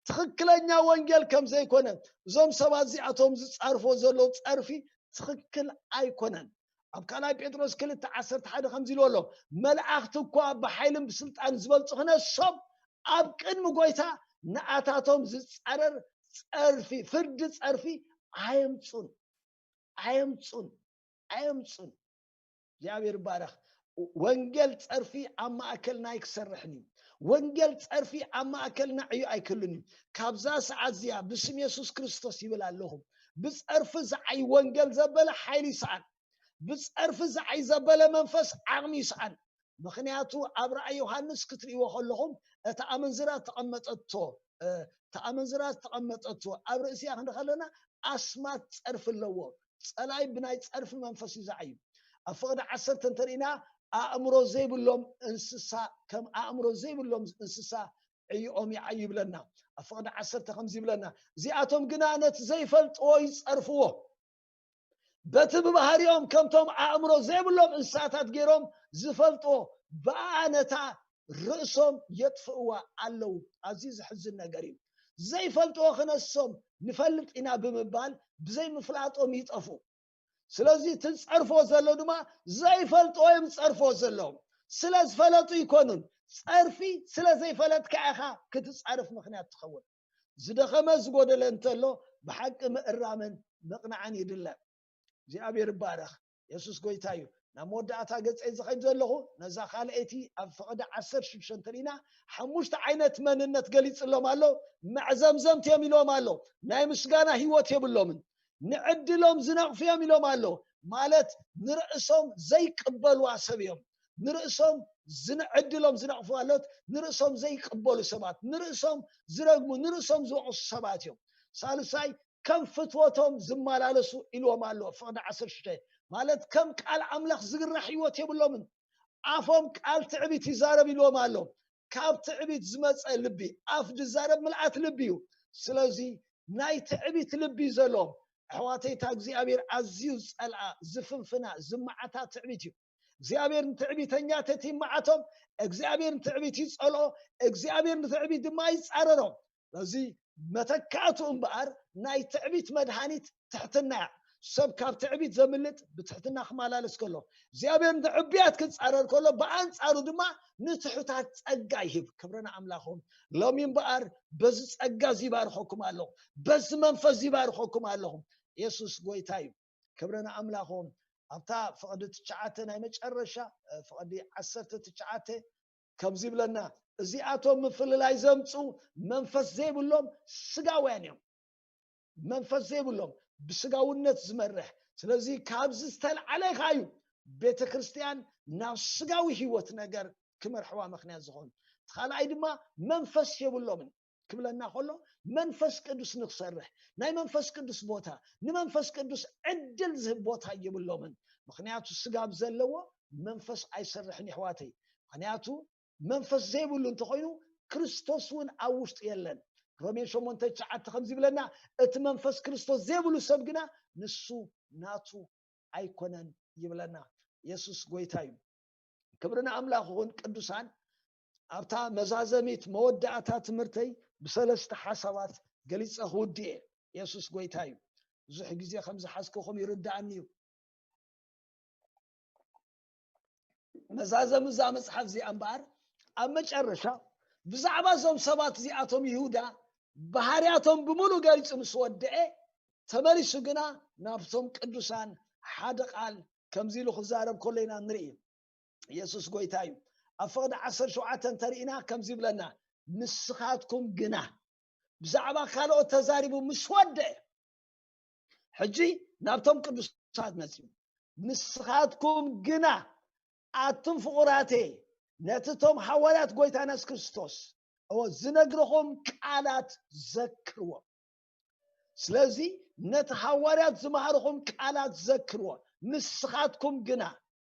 ትኽክለኛ ወንጌል ከም ዘይኮነ፣ እዞም ሰባት እዚኣቶም ዝጸርፎ ዘለዉ ጸርፊ ትኽክል ኣይኮነን። ኣብ ካልኣይ ጴጥሮስ ክልተ ዓሰርተ ሓደ ከምዚ ኢሉ ኣሎ፣ "መላእኽቲ እኳ ብሓይልን ብስልጣን ዝበልጹ ክነሶም ኣብ ቅድሚ ጎይታ ንኣታቶም ዝጻረር ጸርፊ፣ ፍርዲ ጸርፊ ኣየምጹን፣ ኣየምጹን፣ ኣየምጹን።" እግዚኣብሔር ይባረኽ። ወንጌል ጸርፊ ኣብ ማእከልና ኣይክሰርሕን እዩ። ወንጌል ጸርፊ ኣብ ማእከልና ዕዮ ኣይክህሉን እዩ። ካብዛ ሰዓት እዚኣ ብስም የሱስ ክርስቶስ ይብል ኣለኹ። ብጸርፊ ዝዓይ ወንጌል ዘበለ ሓይሊ ይስኣን። ብጸርፊ ዝዓይ ዘበለ መንፈስ ዓቕሚ ይስኣን። ምኽንያቱ ኣብ ራእይ ዮሃንስ ክትርእይዎ ከለኹም እታ ኣመንዝራ ተቐመጠቶ፣ እ፣ እታ ኣመንዝራ ዝተቐመጠቶ ኣብ ርእሲኣ ክንርኢ ከለና ኣስማት ጸርፊ ኣለዎ። ጸላይ ብናይ ጸርፊ መንፈስ እዩ ዝዓዩ። ኣብ ፍቕዲ ዓሰርተ እንተርኢና ኣእምሮ ዘይብሎም እንስሳ ከም ኣእምሮ ዘይብሎም እንስሳ ዕይኦም ይዓዩ ይብለና። ኣብ ፍቕዲ ዓሰርተ ከምዚ ይብለና፣ "እዚኣቶም ግና ነቲ ዘይፈልጥዎ ይጸርፍዎ። በቲ ብባህሪኦም ከምቶም ኣእምሮ ዘይብሎም እንስሳታት ገይሮም ዝፈልጥዎ ብኣ ነታ ርእሶም የጥፍእዋ ኣለዉ።" ኣዝዩ ዘሕዝን ነገር እዩ። ዘይፈልጥዎ ክነሶም ንፈልጥ ኢና ብምባል ብዘይምፍላጦም ይጠፉ። ስለዚ እቲ ዝጸርፎ ዘሎ ድማ ዘይፈልጥዎ እዮም ዝጸርፎ ዘለዉ። ስለ ዝፈለጡ ይኮኑን። ጸርፊ ስለ ዘይፈለጥካ ኢኻ ክትጻርፍ ምኽንያት ትኸውን። ዝደኸመ ዝጎደለ እንተሎ ብሓቂ ምእራምን ምቕናዕን ይድለ። እግዚኣብሔር ይባረኽ። የሱስ ጎይታ እዩ። ናብ መወዳእታ ገጸይ ዝኸይድ ዘለኹ፣ ነዛ ካልኣይቲ ኣብ ፍቕዲ ዓሰርተ ሽዱሽተ እንተሪእና፣ ሓሙሽተ ዓይነት መንነት ገሊጽሎም ኣሎ። መዕዘምዘምቲ እዮም ኢሎም ኣሎ። ናይ ምስጋና ህይወት የብሎምን። ንዕድሎም ዝነቕፉ እዮም ኢሎም ኣሎ። ማለት ንርእሶም ዘይቅበልዋ ሰብ እዮም። ንርእሶም ዝንዕድሎም ዝነቕፉ ኣሎት፣ ንርእሶም ዘይቅበሉ ሰባት፣ ንርእሶም ዝረግሙ፣ ንርእሶም ዝወቕሱ ሰባት እዮም። ሳልሳይ፣ ከም ፍትወቶም ዝመላለሱ ኢልዎም ኣሎ። ፍቕዲ ዓሰርተ ሽዱሽተ ማለት ከም ቃል ኣምላኽ ዝግራሕ ህይወት የብሎምን። ኣፎም ቃል ትዕቢት ይዛረብ ኢልዎም ኣሎ። ካብ ትዕቢት ዝመጸ ልቢ፣ ኣፍ ዝዛረብ ምልኣት ልቢ እዩ። ስለዚ ናይ ትዕቢት ልቢ እዩ ዘለዎም። ኣሕዋተይ፣ እታ እግዚኣብሔር ኣዝዩ ዝጸልኣ፣ ዝፍንፍና፣ ዝመዓታ ትዕቢት እዩ። እግዚኣብሔር ንትዕቢተኛታት ይመዓቶም፣ እግዚኣብሔር ንትዕቢት ይጸልኦ፣ እግዚኣብሔር ንትዕቢት ድማ ይጻረሮ። ስለዚ መተካእቱ እምበኣር ናይ ትዕቢት መድሃኒት ትሕትና እያ። ሰብ ካብ ትዕቢት ዘምልጥ ብትሕትና ክመላለስ ከሎ፣ እግዚኣብሔር ንትዕብያት ክጻረር ከሎ፣ ብኣንጻሩ ድማ ንትሑታት ጸጋ ይህብ። ክብሪ ንኣምላኹም። ሎሚ እምበኣር በዚ ጸጋ እዚ ይባርኸኩም ኣሎ፣ በዚ መንፈስ እዚ ይባርኸኩም ኣለኹም። የሱስ ጎይታ እዩ። ክብሪ ንኣምላኹም። ኣብታ ፍቕዲ ትሽዓተ ናይ መጨረሻ፣ እ፣ ፍቕዲ ዓሰርተ ትሽዓተ ከምዚ ይብለና፣ እዚኣቶም ምፍልላይ ዘምጽኡ መንፈስ ዘይብሎም ስጋውያን እዮም። መንፈስ ዘይብሎም፣ ብስጋውነት ዝመርሕ። ስለዚ ካብዚ ዝተልዓለ ኢኻ እዩ ቤተ ክርስቲያን ናብ ስጋዊ ህይወት ነገር ክመርሕዋ ምኽንያት ዝኾኑ። እቲ ካልኣይ ድማ መንፈስ የብሎምን ክብለና ከሎ፣ መንፈስ ቅዱስ ንክሰርሕ፣ ናይ መንፈስ ቅዱስ ቦታ፣ ንመንፈስ ቅዱስ ዕድል ዝህብ ቦታ የብሎምን። ምኽንያቱ ስጋ ኣብ ዘለዎ መንፈስ ኣይሰርሕን፣ የሕዋተይ። ምኽንያቱ መንፈስ ዘይብሉ እንተኾይኑ፣ ክርስቶስ እውን ኣብ ውሽጡ የለን። ሮሜ ሸሞንተ ትሽዓተ ከምዚ ይብለና፣ እቲ መንፈስ ክርስቶስ ዘይብሉ ሰብ ግና ንሱ ናቱ ኣይኮነን ይብለና። የሱስ ጎይታ እዩ። ክብሪ ንኣምላኽ ይኹን። ቅዱሳን፣ ኣብታ መዛዘሚት መወዳእታ ትምህርተይ ብሰለስተ ሓሳባት ገሊጸ ክውድእ እየ። የሱስ ጎይታ እዩ። ብዙሕ ግዜ ከም ዝሓዝኩኹም ይርድኣኒ እዩ። መዛዘሚ እዛ መጽሓፍ እዚኣ እምበኣር፣ ኣብ መጨረሻ ብዛዕባ እዞም ሰባት እዚኣቶም ይሁዳ ባህርያቶም ብምሉእ ገሊጹ ምስ ወድአ፣ ተመሊሱ ግና ናብቶም ቅዱሳን ሓደ ቃል ከምዚ ኢሉ ክዛረብ ከሎ ኢና ንርኢ። የሱስ ጎይታ እዩ። ኣብ ፍቕዲ ዓሰርተ ሸውዓተ እንተሪእና ከምዚ ይብለና፣ ንስኻትኩም ግና፣ ብዛዕባ ካልኦት ተዛሪቡ ምስ ወደአ፣ ሕጂ ናብቶም ቅዱሳት መጺኡ፣ ንስኻትኩም ግና ኣቱም ፍቑራተይ፣ ነቲ እቶም ሃዋርያት ጎይታና የሱስ ክርስቶስ፣ እወ፣ ዝነግርኹም ቃላት ዘክርዎ። ስለዚ ነቲ ሃዋርያት ዝመሃርኹም ቃላት ዘክርዎ። ንስኻትኩም ግና፣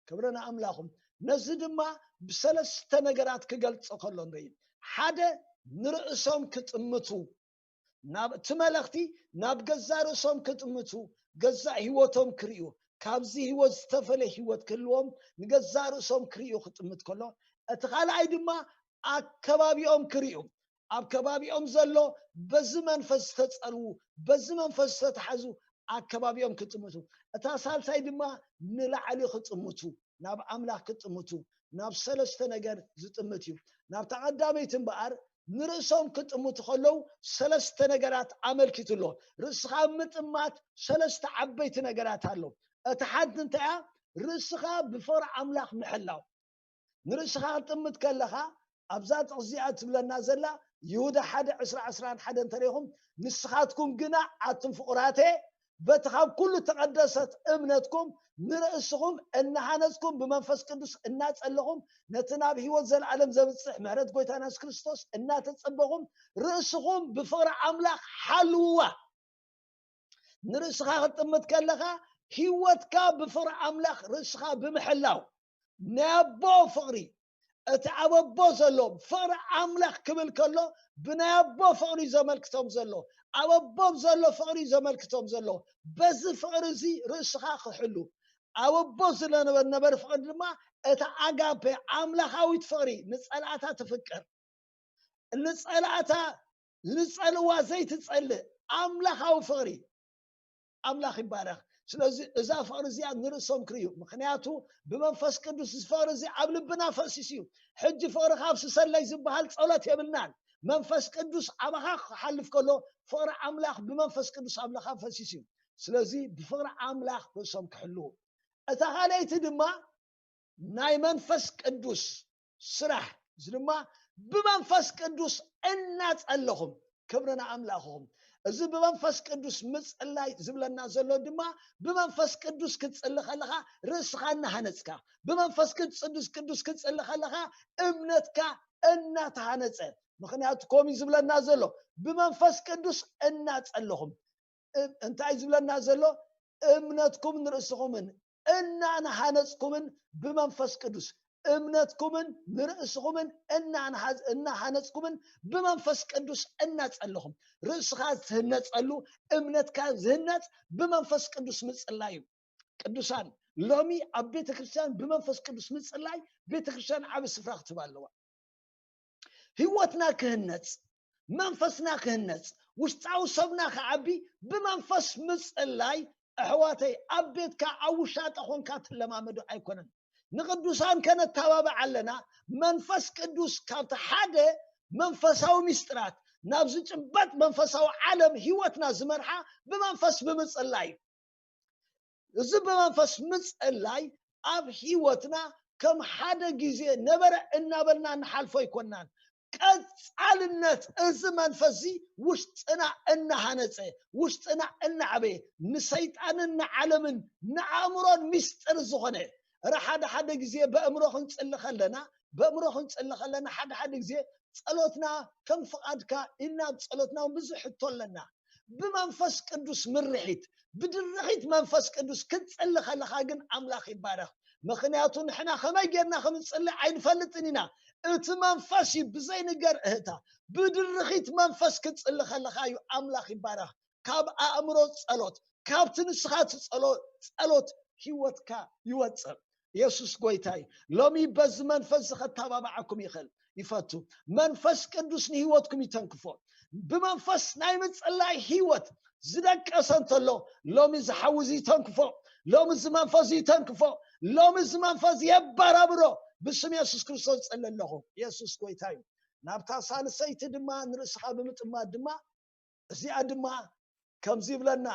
ክብሪ ንኣምላኹም፣ ነዚ ድማ ብሰለስተ ነገራት ክገልጾ ከሎ ንርኢ። ሓደ፣ ንርእሶም ክጥምቱ፣ ናብ እቲ መለኽቲ ናብ ገዛ ርእሶም ክጥምቱ፣ ገዛ ህይወቶም ክርእዩ፣ ካብዚ ህይወት ዝተፈለየ ህይወት ክህልዎም ንገዛ ርእሶም ክርእዩ ክጥምት ከሎ፣ እቲ ካልኣይ ድማ ኣከባቢኦም ክርእዩ፣ ኣብ ከባቢኦም ዘሎ በዚ መንፈስ ዝተጸልዉ፣ በዚ መንፈስ ዝተተሓዙ ኣከባቢኦም ክጥምቱ፣ እታ ሳልሳይ ድማ ንላዕሊ ክጥምቱ፣ ናብ ኣምላኽ ክጥምቱ፣ ናብ ሰለስተ ነገር ዝጥምት እዩ። ናብታ ቀዳመይቲ እምበኣር ንርእሶም ክጥምቱ ከለዉ ሰለስተ ነገራት ኣመልኪቱ ኣሎ። ርእስኻ ምጥማት ሰለስተ ዓበይቲ ነገራት ኣሎ። እቲ ሓንቲ እንታይ እያ? ርእስኻ ብፍቕሪ ኣምላኽ ምሕላው። ንርእስኻ ክትጥምት ከለኻ፣ ኣብዛ ጥቕሲ እዚኣ ትብለና ዘላ፣ ይሁዳ ሓደ ዕስራ ዕስራን ሓደን እንተሪኢኹም፣ ንስኻትኩም ግና ኣቱም ፍቑራተ፣ በቲ ካብ ኩሉ ተቐደሰት እምነትኩም ንርእስኹም እናሃነጽኩም፣ ብመንፈስ ቅዱስ እናጸለኹም፣ ነቲ ናብ ህይወት ዘለኣለም ዘብጽሕ ምሕረት ጎይታና የሱስ ክርስቶስ እናተጸበኹም፣ ርእስኹም ብፍቕሪ ኣምላኽ ሓልውዋ። ንርእስኻ ክትጥምት ከለኻ፣ ህይወትካ ብፍቕሪ ኣምላኽ ርእስኻ ብምሕላው፣ ናይ ኣቦ ፍቕሪ፣ እቲ ኣብ ኣቦ ዘሎ ፍቕሪ ኣምላኽ ክብል ከሎ፣ ብናይ ኣቦ ፍቕሪ እዩ ዘመልክቶም ዘሎ፣ ኣብ ኣቦ ዘሎ ፍቕሪ እዩ ዘመልክቶም ዘሎ። በዚ ፍቕሪ እዚ ርእስኻ ክሕሉ፣ ኣብ ኣቦ ዝነበረ ፍቕሪ ድማ፣ እቲ ኣጋፔ ኣምላኻዊት ፍቕሪ፣ ንጸላእታ ትፍቅር፣ ንጸላእታ ንጸልዋ ዘይትጸልእ ኣምላኻዊ ፍቕሪ። ኣምላኽ ይባረኽ። ስለዚ እዛ ፍቕሪ እዚኣ ንርእሶም ክርእዩ፣ ምኽንያቱ ብመንፈስ ቅዱስ እዚ ፍቕሪ እዚ ኣብ ልብና ፈሲሱ እዩ። ሕጂ ፍቕሪ ካብ ስሰለይ ዝበሃል ጸሎት የብልናን። መንፈስ ቅዱስ ኣባኻ ክሓልፍ ከሎ፣ ፍቕሪ ኣምላኽ ብመንፈስ ቅዱስ ኣምላኻ ፈሲሱ እዩ። ስለዚ ብፍቕሪ ኣምላኽ ርእሶም ክሕልዉ፣ እታ ካልኣይቲ ድማ ናይ መንፈስ ቅዱስ ስራሕ፣ እዚ ድማ ብመንፈስ ቅዱስ እናጸለኹም። ክብሪ ንኣምላኽኹም። እዚ ብመንፈስ ቅዱስ ምጽላይ ዝብለና ዘሎ ድማ፣ ብመንፈስ ቅዱስ ክትጽሊ ከለኻ ርእስኻ እናሃነጽካ፣ ብመንፈስ ቅዱስ ቅዱስ ክትጽሊ ከለኻ እምነትካ እናተሃነጸ። ምኽንያቱ ከምኡ እዩ ዝብለና ዘሎ፣ ብመንፈስ ቅዱስ እናጸለኹም። እ- እንታይ ዝብለና ዘሎ? እምነትኩም ንርእስኹምን እናንሃነጽኩምን ብመንፈስ ቅዱስ፣ እምነትኩምን ንርእስኹምን እናንሃ- እናሃነጽኩምን ብመንፈስ ቅዱስ እናጸለኹም። ርእስኻ ዝህነጸሉ፣ እምነትካ ዝህነጽ ብመንፈስ ቅዱስ ምጽላይ እዩ። ቅዱሳን፣ ሎሚ ኣብ ቤተ ክርስቲያን ብመንፈስ ቅዱስ ምጽላይ ቤተ ክርስቲያን ዓቢ ስፍራ ክትህብ ኣለዋ። ህይወትና ክህነጽ፣ መንፈስና ክህነጽ፣ ውሽጣዊ ሰብና ክዓቢ ብመንፈስ ምጽላይ። ኣሕዋተይ፣ ኣብ ቤትካ ኣብ ውሻጠ ኾንካ ትለማመዶ ኣይኮነን። ንቅዱሳን ከነተባብዕ ኣለና። መንፈስ ቅዱስ ካብቲ ሓደ መንፈሳዊ ሚስጥራት ናብ ዝጭበጥ መንፈሳዊ ዓለም ህይወትና ዝመርሓ ብመንፈስ ብምጽላይ እዩ። እዚ ብመንፈስ ምጽላይ ኣብ ህይወትና ከም ሓደ ግዜ ነበረ እናበልና እንሓልፎ ኣይኮናን። ቀጻልነት እዚ መንፈስ እዚ ውሽጥና እናሃነጸ፣ ውሽጥና እናዕበየ፣ ንሰይጣንን ንዓለምን ንኣእምሮን ሚስጥር ዝኾነ፣ ረ ሓደ ሓደ ግዜ በእምሮ ክንጽሊ ከለና፣ በእምሮ ክንጽሊ ከለና ሓደ ሓደ ግዜ ጸሎትና ከም ፍቓድካ ኢልና ኣብ ጸሎትና እውን ብዙሕ ሕቶ ኣለና። ብመንፈስ ቅዱስ ምርሒት፣ ብድርኺት መንፈስ ቅዱስ ክትጽሊ ከለኻ ግን ኣምላኽ ይባረኽ። ምኽንያቱ ንሕና ከመይ ጌርና ከም ንጽሊ ኣይንፈልጥን ኢና። እቲ መንፈስ እዩ ብዘይንገር እህታ። ብድርኺት መንፈስ ክትጽሊ ከለኻ እዩ ኣምላኽ ይባረኽ። ካብ ኣእምሮ ጸሎት፣ ካብቲ ንስኻ ትጸሎ-፣ ጸሎት ህይወትካ ይወጽእ። የሱስ ጎይታ እዩ። ሎሚ በዚ መንፈስ እዚ ከተባብዓኩም ይኽእል፣ ይፈቱ። መንፈስ ቅዱስ ንህይወትኩም ይተንክፎ። ብመንፈስ ናይ ምጽላይ ህይወት ዝደቀሰ እንተሎ፣ ሎሚ እዚ ሓዊ እዚ ይተንክፎ። ሎሚ እዚ መንፈስ እዚ ይተንክፎ። ሎሚ እዚ መንፈስ እዚ የበራብሮ። ብስም የሱስ ክርስቶስ ዝጸሊ ኣለኹ። የሱስ ጎይታ እዩ። ናብታ ሳልሰይቲ ድማ ንርእስኻ ብምጥማት ድማ፣ እዚኣ ድማ ከምዚ ይብለና፣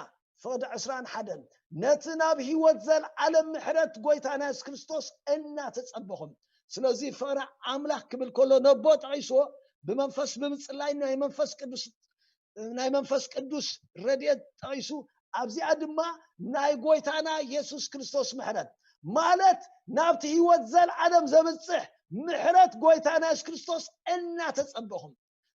ፍቕዲ ዕስራን ሓደን፣ ነቲ ናብ ህይወት ዘለዓለም ምሕረት ጎይታና የሱስ ክርስቶስ እናተጸበኹም። ስለዚ ፍቕሪ ኣምላኽ ክብል ከሎ ነቦ ጠቒስዎ፣ ብመንፈስ ብምጽላይ ናይ መንፈስ ቅዱስ፣ ናይ መንፈስ ቅዱስ ረድኤት ጠቒሱ፣ ኣብዚኣ ድማ ናይ ጎይታና የሱስ ክርስቶስ ምሕረት፣ ማለት ናብቲ ህይወት ዘለዓለም ዘብጽሕ ምሕረት ጎይታና የሱስ ክርስቶስ እናተጸበኹም።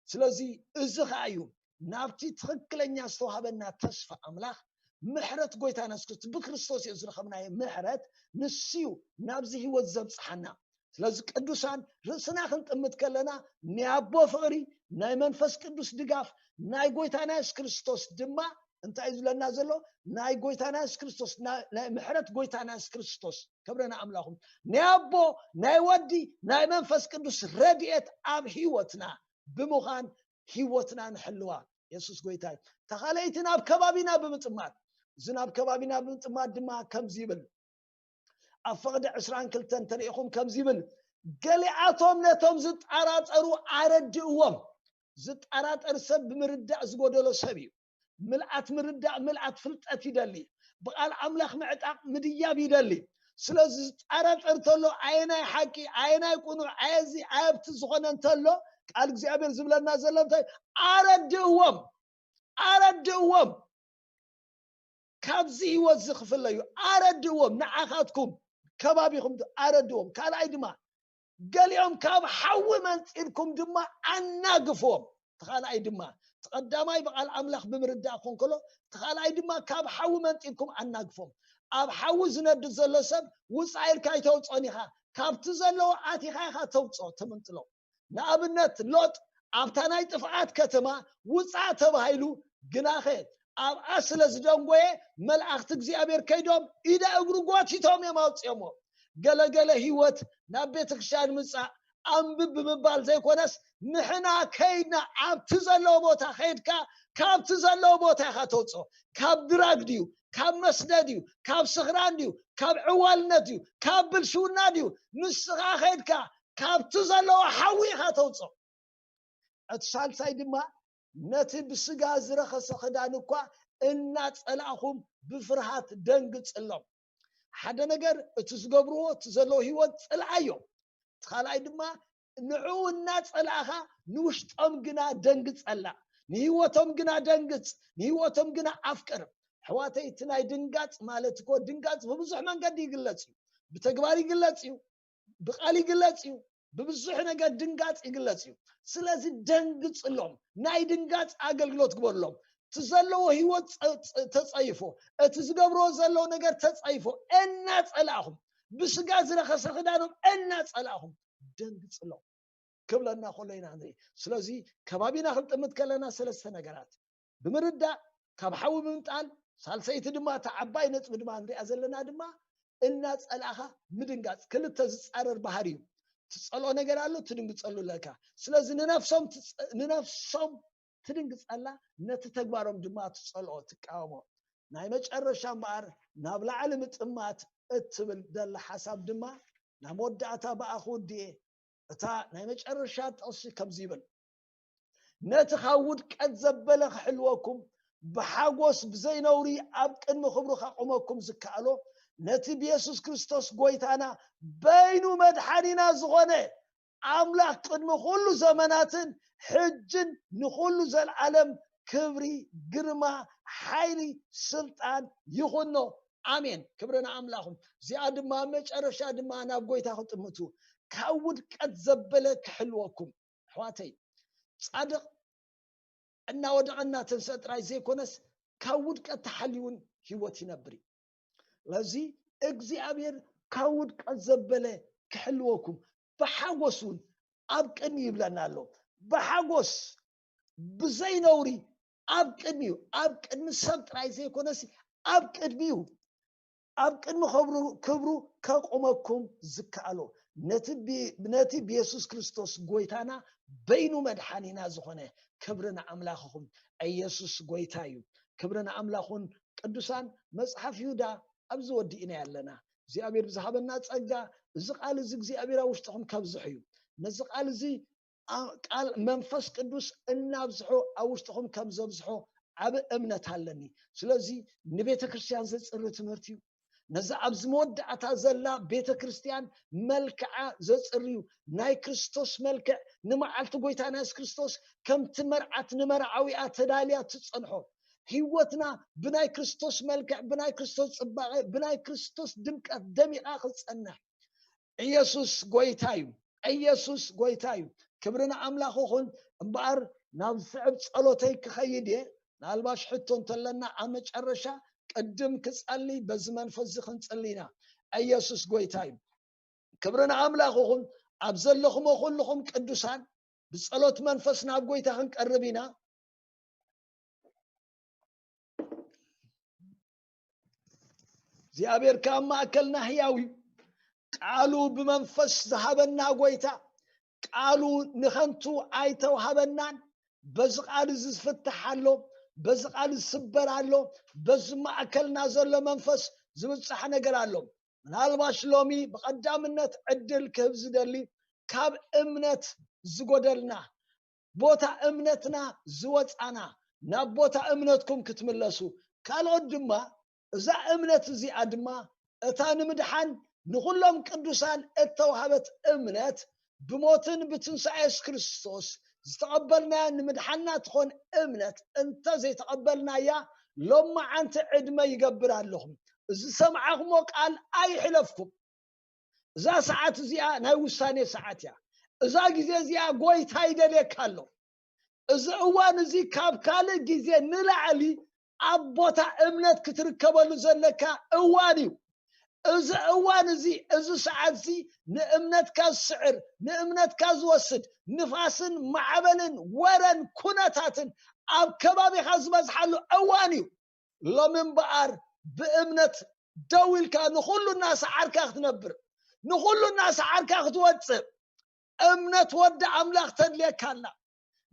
ስለዚ እዚ ኸኣ እዩ ናብቲ ትኽክለኛ ዝተዋህበና ተስፋ ኣምላኽ፣ ምሕረት ጎይታና የሱስ ክርስቶስ፣ ብክርስቶስ እዩ ዝረኸብናዮ ምሕረት፣ ንሱ እዩ ናብዚ ህይወት ዘብጽሓና። ስለዚ ቅዱሳን፣ ርእስና ክንጥምት ከለና ናይ ኣቦ ፍቕሪ፣ ናይ መንፈስ ቅዱስ ድጋፍ፣ ናይ ጎይታና የሱስ ክርስቶስ ድማ እንታይ እዩ ዝብለና ዘሎ? ናይ ጎይታና የሱስ ክርስቶስ፣ ናይ፣ ናይ ምሕረት ጎይታና የሱስ ክርስቶስ፣ ክብሪ ንኣምላኹም፣ ናይ ኣቦ፣ ናይ ወዲ፣ ናይ መንፈስ ቅዱስ ረድኤት ኣብ ህይወትና ብምዃን ህይወትና ንሕልዋ። የሱስ ጎይታ እዩ። ተኻለይቲ ናብ ከባቢና ብምጥማት፣ እዚ ናብ ከባቢና ብምጥማት ድማ ከምዚ ይብል፣ ኣብ ፍቕዲ ዕስራን ክልተን እንተሪኢኹም ከምዚ ይብል፣ ገሊኣቶም ነቶም ዝጠራጠሩ ኣረድእዎም። ዝጠራጠር ሰብ ብምርዳእ ዝጎደሎ ሰብ እዩ። ምልኣት ምርዳእ፣ ምልኣት ፍልጠት ይደሊ። ብቓል ኣምላኽ ምዕጣቕ ምድያብ ይደሊ። ስለዚ ዝጠራጠር እንተሎ ኣየናይ ሓቂ፣ ኣየናይ ቅኑዕ፣ ኣየዚ ኣየብቲ ዝኾነ እንተሎ፣ ቃል እግዚኣብሔር ዝብለና ዘሎ እንታይ? ኣረድእዎም፣ ኣረድእዎም። ካብዚ ህይወት እዚ ክፍለዩ ኣረድእዎም። ንዓኻትኩም ከባቢኹም ኣረድእዎም። ካልኣይ ድማ ገሊኦም ካብ ሓዊ መንጢልኩም ድማ ኣናግፍዎም። እቲ ካልኣይ ድማ እቲ ቀዳማይ ብቓል ኣምላኽ ብምርዳእ ክኾን ከሎ፣ እቲ ካልኣይ ድማ ካብ ሓዊ መንጢልኩም ኣናግፍዎም። ኣብ ሓዊ ዝነድድ ዘሎ ሰብ ውፃእ ኢልካ ኣይተውፅኦን ኢኻ። ካብቲ ዘለዎ ኣቲኻ ኢኻ ተውፅኦ፣ ተመንጥሎ። ንኣብነት ሎጥ ኣብታ ናይ ጥፍኣት ከተማ ውፃእ ተባሂሉ፣ ግናኸ ኣብኣ ስለ ዝደንጎየ፣ መላእኽቲ እግዚኣብሔር ከይዶም ኢደ እግሩ ጎቲቶም እዮም ኣውፅኦምዎ። ገለገለ ህይወት ናብ ቤተ ክርስቲያን ምፃእ፣ ኣንብብ ብምባል ዘይኮነስ፣ ንሕና ከይድና ኣብቲ ዘለዎ ቦታ ከይድካ፣ ካብቲ ዘለዎ ቦታ ኢኻ ተውፅኦ። ካብ ድራግ ድዩ? ካብ መስደ ድዩ? ካብ ስኽራን ድዩ? ካብ ዕዋልነት ድዩ? ካብ ብልሽውና ድዩ? ንስኻ ከይድካ ካብቲ ዘለዎ ሓዊ ኢኻ ተውፅኦ። እቲ ሳልሳይ ድማ ነቲ ብስጋ ዝረኸሰ ክዳን እኳ እናጸላእኹም ብፍርሃት ደንግጽሎም። ሓደ ነገር እቲ ዝገብርዎ እቲ ዘለዎ ህይወት ጽልኣዮ። እቲ ካልኣይ ድማ ንዕኡ እናጸላእኻ ንውሽጦም ግና ደንግጸላ፣ ንህይወቶም ግና ደንግጽ፣ ንህይወቶም ግና ኣፍቅር። ኣሕዋተይ፣ እቲ ናይ ድንጋጽ ማለት እኮ ድንጋጽ ብብዙሕ መንገዲ ይግለጽ እዩ። ብተግባር ይግለጽ እዩ፣ ብቃል ይግለጽ እዩ፣ ብብዙሕ ነገር ድንጋጽ ይግለጽ እዩ። ስለዚ ደንግጽሎም፣ ናይ ድንጋጽ ኣገልግሎት ግበርሎም። እቲ ዘለዎ ህይወት ተጸይፎ፣ እቲ ዝገብርዎ ዘለዎ ነገር ተጸይፎ፣ እናጸላእኹም፣ ብስጋ ዝረኸሰ ክዳኖም እናጸላእኹም ደንግጽሎም ክብለና ከሎ ኢና ንርኢ። ስለዚ ከባቢና ክንጥምት ከለና ሰለስተ ነገራት ብምርዳእ፣ ካብ ሓዊ ብምጣል፣ ሳልሰይቲ ድማ እታ ዓባይ ነጥቢ ድማ ንሪኣ ዘለና ድማ እናጸላእኻ ምድንጋጽ፣ ክልተ ዝጻረር ባህሪ እዩ። ትጸልኦ ነገር ኣሎ፣ ትድንግጸሉ ኣለካ። ስለዚ ንነፍሶም ትጸ- ንነፍሶም ትድንግጸላ፣ ነቲ ተግባሮም ድማ ትጸልኦ፣ ትቃወሞ። ናይ መጨረሻ እምበኣር ናብ ላዕሊ ምጥማት እትብል ደላ ሓሳብ ድማ ናብ መወዳእታ ብኣ ክውድእ እየ። እታ ናይ መጨረሻ ጥቕሲ ከምዚ ይብል፣ ነቲ ካብ ውድቀት ዘበለ ክሕልወኩም ብሓጎስ ብዘይነውሪ ኣብ ቅድሚ ክብሩ ከቑመኩም ዝከኣሎ ነቲ ብየሱስ ክርስቶስ ጎይታና በይኑ መድሓኒና ዝኾነ ኣምላኽ ቅድሚ ኩሉ ዘመናትን ሕጅን ንኹሉ ዘልዓለም ክብሪ፣ ግርማ፣ ሓይሊ፣ ስልጣን ይኹኖ። ኣሜን። ክብሪ ንኣምላኹም። እዚኣ ድማ ኣብ መጨረሻ ድማ ናብ ጎይታ ክጥምቱ ካብ ውድቀት ዘበለ ክሕልወኩም። ኣሕዋተይ፣ ጻድቕ እናወደቐ እናተንስአ ጥራይ ዘይኮነስ ካብ ውድቀት ተሓልዩን ህይወት ይነብር እዩ። ስለዚ እግዚኣብሔር ካብ ውድቀት ዘበለ ክሕልወኩም ብሓጎስ እውን ኣብ ቅድሚ ይብለና ኣሎ። ብሓጎስ ብዘይነውሪ ኣብ ቅድሚኡ፣ ኣብ ቅድሚ ሰብ ጥራይ ዘይኮነስ ኣብ ቅድሚኡ፣ ኣብ ቅድሚ ክብሩ ክብሩ ከቁመኩም ዝከኣሎ ነቲ ብ- ነቲ ብየሱስ ክርስቶስ ጎይታና በይኑ መድሓኒና ዝኾነ ክብሪ ንኣምላኽኹም። ኢየሱስ ጎይታ እዩ። ክብሪ ንኣምላኹን ቅዱሳን። መጽሓፍ ይሁዳ ኣብዚ ወዲእና ኣለና። እግዚኣብሔር ብዝሃበና ጸጋ እዚ ቃል እዚ እግዚኣብሔር ኣብ ውሽጥኹም ከብዝሕ እዩ። ነዚ ቃል እዚ ቃል መንፈስ ቅዱስ እናብዝሖ ኣብ ውሽጥኹም ከም ዘብዝሖ ዓብ እምነት ኣለኒ። ስለዚ ንቤተ ክርስቲያን ዘጽሪ ትምህርቲ እዩ። ነዚ ኣብዚ መወዳእታ ዘላ ቤተ ክርስቲያን መልክዓ ዘጽሪ እዩ። ናይ ክርስቶስ መልክዕ ንመዓልቲ ጎይታና የሱስ ክርስቶስ ከምቲ መርዓት ንመርዓዊኣ ተዳልያ ትጸንሖ፣ ህይወትና ብናይ ክርስቶስ መልክዕ፣ ብናይ ክርስቶስ ጽባቐ፣ ብናይ ክርስቶስ ድምቀት ደሚቓ ክትጸንሕ ኢየሱስ ጎይታ እዩ። ኢየሱስ ጎይታ እዩ። ክብሪ ንኣምላኽ ይኹን። እምበኣር ናብ ዝስዕብ ጸሎተይ ክኸይድ እየ። ናልባሽ ሕቶ እንተለና ኣብ መጨረሻ ቅድም ክጸሊ በዚ መንፈስ እዚ ክንጽሊ ኢና። ኢየሱስ ጎይታ እዩ። ክብሪ ንኣምላኽ ይኹን። ኣብ ዘለኹሞ ኩልኹም ቅዱሳን ብጸሎት መንፈስ ናብ ጎይታ ክንቀርብ ኢና። እግዚኣብሔር ከኣ ኣብ ማእከልና ህያው እዩ። ቃሉ ብመንፈስ ዝሃበና ጎይታ ቃሉ ንኸንቱ ኣይተውሃበናን። በዚ ቃል እዚ ዝፍታሕ ኣሎ፣ በዚ ቃል ዝስበር ኣሎ፣ በዚ ማእከልና ዘሎ መንፈስ ዝብጻሕ ነገር ኣሎ። ምናልባሽ ሎሚ ብቐዳምነት ዕድል ክህብ ዝደሊ ካብ እምነት ዝጎደልና ቦታ እምነትና ዝወጻና ናብ ቦታ እምነትኩም ክትምለሱ ካልኦት ድማ እዛ እምነት እዚኣ ድማ እታ ንምድሓን ንኹሎም ቅዱሳን እተዋህበት እምነት ብሞትን ብትንሳኤ የሱስ ክርስቶስ ዝተቐበልናያ ንምድሓንና ትኾን እምነት እንተ ዘይተቐበልናያ ሎማዓንቲ ዕድመ ይገብር ኣለኹም። እዚ ሰምዓኹሞ ቃል ኣይሕለፍኩም። እዛ ሰዓት እዚኣ ናይ ውሳኔ ሰዓት እያ። እዛ ግዜ እዚኣ ጎይታ ይደልየካ ኣሎ። እዚ እዋን እዚ ካብ ካልእ ግዜ ንላዕሊ ኣብ ቦታ እምነት ክትርከበሉ ዘለካ እዋን እዩ። እዚ እዋን እዚ፣ እዚ ሰዓት እዚ ንእምነትካ ዝስዕር፣ ንእምነትካ ዝወስድ ንፋስን ማዕበልን ወረን ኩነታትን ኣብ ከባቢኻ ዝበዝሓሉ እዋን እዩ። ሎሚ እምበኣር ብእምነት ደው ኢልካ ንኹሉ እናሰዓርካ ክትነብር፣ ንኹሉ እናሰዓርካ ክትወፅእ እምነት ወዲ ኣምላኽ ተድልየካ ኣላ።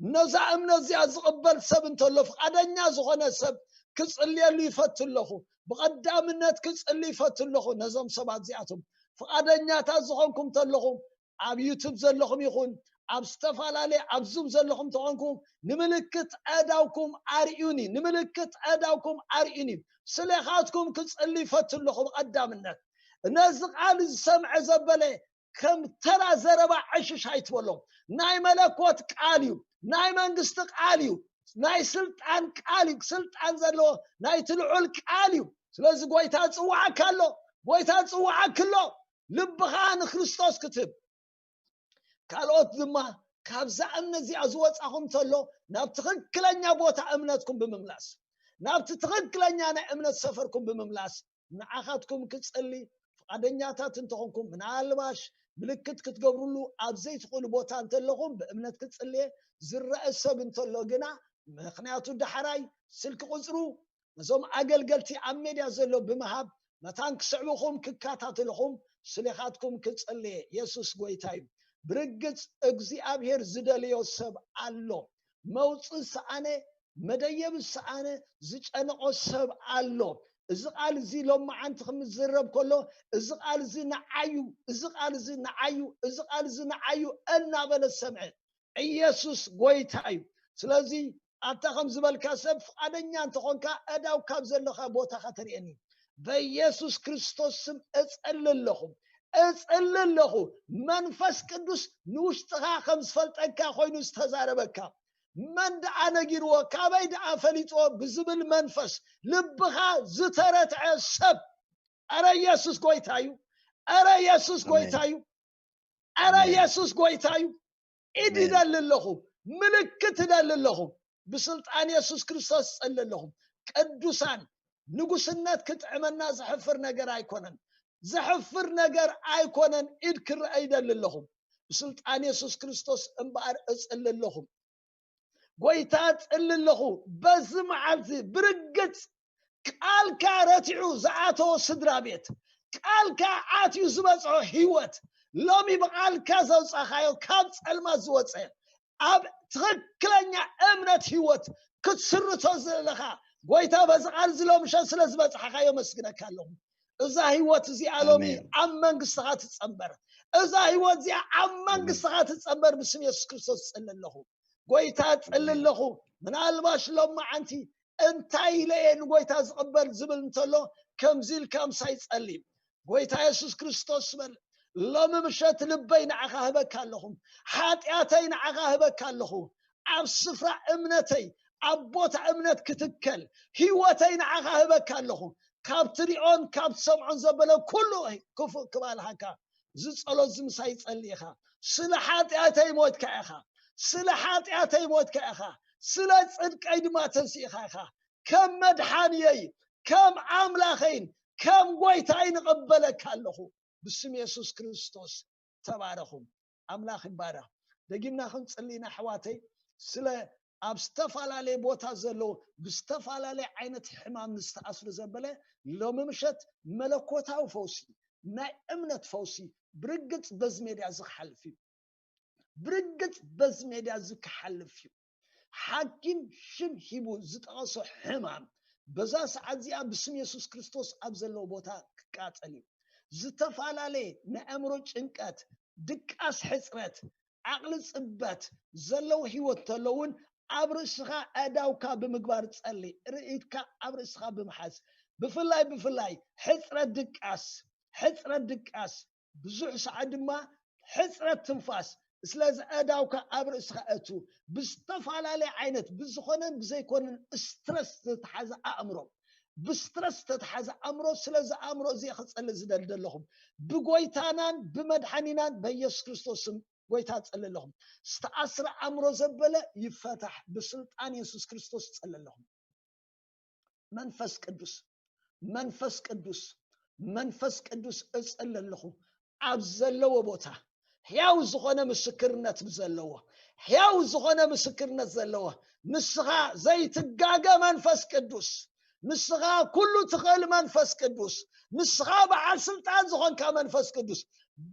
ነዛ እምነት እዚኣ ዝቕበል ሰብ እንተሎ፣ ፍቓደኛ ዝኾነ ሰብ ክጽልየሉ ይፈቱ ኣለኹ። ብቐዳምነት ክጽሊ ይፈቱ ኣለኹ። ነዞም ሰባት እዚኣቶም ፍቓደኛታት ዝኾንኩም እንተለኹም፣ ኣብ ዩቱብ ዘለኹም ይኹን ኣብ ዝተፈላለየ ኣብ ዙም ዘለኹም ተኾንኩም፣ ንምልክት ኣእዳውኩም ኣርእዩኒ፣ ንምልክት ኣእዳውኩም ኣርእዩኒ። ስለኻትኩም ክጽሊ ይፈቱ ኣለኹ ብቐዳምነት። ነዚ ቃል ዝሰምዐ ዘበለ ከም ተራ ዘረባ ዕሽሽ ኣይትበሎ። ናይ መለኮት ቃል እዩ። ናይ መንግስቲ ቃል እዩ። ናይ ስልጣን ቃል እዩ። ስልጣን ዘለዎ ናይቲ ልዑል ቃል እዩ። ስለዚ ጎይታ ጽዋዓካ ኣሎ። ጎይታ ጽዋዓክ ኣሎ። ልብኻ ንክርስቶስ ክትህብ፣ ካልኦት ድማ ካብዛ እምነት እዚኣ ዝወጻኹም እንተሎ ናብ ትኽክለኛ ቦታ እምነትኩም ብምምላስ፣ ናብቲ ትኽክለኛ ናይ እምነት ሰፈርኩም ብምምላስ ንዓኻትኩም ክጽሊ ፍቓደኛታት እንተኾንኩም፣ ምናልባሽ ምልክት ክትገብሩሉ ኣብ ዘይትኽእሉ ቦታ እንተለኹም ብእምነት ክጽልየ ዝረአ ሰብ እንተሎ ግና፣ ምኽንያቱ ዳሕራይ ስልኪ ቁጽሩ ነዞም ኣገልገልቲ ኣብ ሜድያ ዘሎ ብምሃብ መታን ክስዕብኹም ክከታተልኹም ስሊኻትኩም ክጽልየ። የሱስ ጎይታ እዩ። ብርግጽ እግዚኣብሔር ዝደለዮ ሰብ ኣሎ። መውጽእ ዝሰኣነ፣ መደየብ ዝሰኣነ፣ ዝጨነቆ ሰብ ኣሎ። እዚ ቃል እዚ ሎማዓንቲ ክምዝረብ ከሎ፣ እዚ ቃል እዚ ንዓዩ፣ እዚ ቃል እዚ ንዓዩ፣ እዚ ቃል እዚ ንዓዩ እናበለ ዝሰምዐ ኢየሱስ ጎይታ እዩ። ስለዚ ኣታ ከም ዝበልካ ሰብ ፍቓደኛ እንተኾንካ፣ እዳው ካብ ዘለኻ ቦታኻ ተርእየኒ። በኢየሱስ ክርስቶስ ስም እጸሊ ኣለኹ፣ እጸሊ ኣለኹ። መንፈስ ቅዱስ ንውሽጥኻ ከም ዝፈልጠካ ኮይኑ ዝተዛረበካ፣ መን ደኣ ነጊርዎ፣ ካበይ ደኣ ፈሊጥዎ ብዝብል መንፈስ ልብኻ ዝተረትዐ ሰብ፣ ኣረ ኢየሱስ ጎይታ እዩ፣ ኣረ ኢየሱስ ጎይታ እዩ፣ ኣረ ኢየሱስ ጎይታ እዩ። ኢድ ይደሊ ኣለኹ፣ ምልክት ይደሊ ኣለኹ። ብስልጣን የሱስ ክርስቶስ እጸሊ ኣለኹ። ቅዱሳን፣ ንጉስነት ክጥዕመና ዘሕፍር ነገር ኣይኮነን፣ ዘሕፍር ነገር ኣይኮነን። ኢድ ክረአ ይደሊ ኣለኹ። ብስልጣን የሱስ ክርስቶስ እምበኣር እጸሊ ኣለኹ። ጎይታ እጸሊ ኣለኹ። በዚ መዓልቲ ብርግጽ ቃልካ ረቲዑ ዝኣተወ ስድራ ቤት፣ ቃልካ ኣትዩ ዝበጽሖ ህይወት፣ ሎሚ ብቃልካ ዘውጻኻዮ ካብ ጸልማት ዝወጸ ኣብ ትኽክለኛ እምነት ህይወት ክትስርቶ ዘለኻ ጎይታ በዚ ቃል እዚ ሎምሸት ስለ ዝበጽሓኻዮ መስግነካ ኣለኹ። እዛ ህይወት እዚኣ ሎሚ ኣብ መንግስትኻ ትጸንበር። እዛ ህይወት እዚኣ ኣብ መንግስትኻ ትጸንበር ብስም የሱስ ክርስቶስ እጸሊ ኣለኹ። ጎይታ እጸሊ ኣለኹ። ምናልባሽ ሎማዓንቲ እንታይ ኢለ እየ ንጎይታ ዝቕበል ዝብል እንተሎ ከምዚ ኢልካ ምሳይ ጸሊ። ጎይታ የሱስ ክርስቶስ በል፣ ሎሚ ምሸት ልበይ ንዓኻ ህበካ ኣለኹ፣ ሓጢኣተይ ንዓኻ ህበካ ኣለኹ። ኣብ ስፍራ እምነተይ ኣብ ቦታ እምነት ክትከል ህይወተይ ንዓኻ ህበካ ኣለኹ። ካብ ትሪኦን ካብ ትሰምዖን ዘበለ ኩሉ ክፉእ ክባልሃካ። እዚ ጸሎት እዚ ምሳይ ጸሊ ኢኻ። ስለ ሓጢኣተይ ሞትካ ኢኻ። ስለ ሓጢኣተይ ሞትካ ኢኻ። ስለ ጽድቀይ ድማ ተንሲእኻ ኢኻ። ከም መድሓንየይ፣ ከም ኣምላኸይን ከም ጎይታይ ንቕበለካ ኣለኹ። ብስም የሱስ ክርስቶስ ተባረኹ። ኣምላኽ ይባረኽ። ደጊምና ክንጽሊ ኢና ኣሕዋተይ። ስለ ኣብ ዝተፈላለየ ቦታ ዘለዉ ብዝተፈላለየ ዓይነት ሕማም ንዝተኣስሩ ዘበለ ሎሚ ምሸት መለኮታዊ ፈውሲ፣ ናይ እምነት ፈውሲ ብርግጽ በዚ ሜድያ እዚ ክሓልፍ እዩ። ብርግጽ በዚ ሜድያ እዚ ክሓልፍ እዩ። ሓኪም ሽም ሂቡ ዝጠቐሶ ሕማም በዛ ሰዓት እዚኣ ብስም የሱስ ክርስቶስ ኣብ ዘለዎ ቦታ ክቃጸል እዩ። ዝተፈላለየ ናይ ኣእምሮ ጭንቀት፣ ድቃስ፣ ሕጽረት፣ ዓቕሊ ጽበት ዘለዎ ህይወት እንተሎ እውን ኣብ ርእስኻ ኣእዳውካ ብምግባር ጸሊ። ርእይትካ ኣብ ርእስኻ ብምሓዝ፣ ብፍላይ ብፍላይ ሕጽረት ድቃስ፣ ሕጽረት ድቃስ ብዙሕ ሰዓት ድማ ሕጽረት ትንፋስ ስለዚ ኣእዳውካ ኣብ ርእስኻ እቱ። ብዝተፈላለየ ዓይነት ብዝኾነን ብዘይኮነን ስትረስ ዝተሓዘ ኣእምሮ፣ ብስትረስ ዝተተሓዘ ኣእምሮ፣ ስለዚ ኣእምሮ እዚ ክጸሊ ዝደሊ ዘለኹም ብጎይታናን ብመድሓኒናን በኢየሱስ ክርስቶስ ስም ጎይታ ጸሊ ኣለኹም። ዝተኣስረ ኣእምሮ ዘበለ ይፈታሕ። ብስልጣን የሱስ ክርስቶስ ጸሊ ኣለኹም። መንፈስ ቅዱስ፣ መንፈስ ቅዱስ፣ መንፈስ ቅዱስ እጸሊ ኣለኹ። ኣብ ዘለዎ ቦታ ሕያው ዝኾነ ምስክርነት ዘለዎ፣ ሕያው ዝኾነ ምስክርነት ዘለዎ፣ ንስኻ ዘይትጋገ መንፈስ ቅዱስ፣ ንስኻ ኩሉ ትኽእል መንፈስ ቅዱስ፣ ንስኻ በዓል ስልጣን ዝኾንካ መንፈስ ቅዱስ፣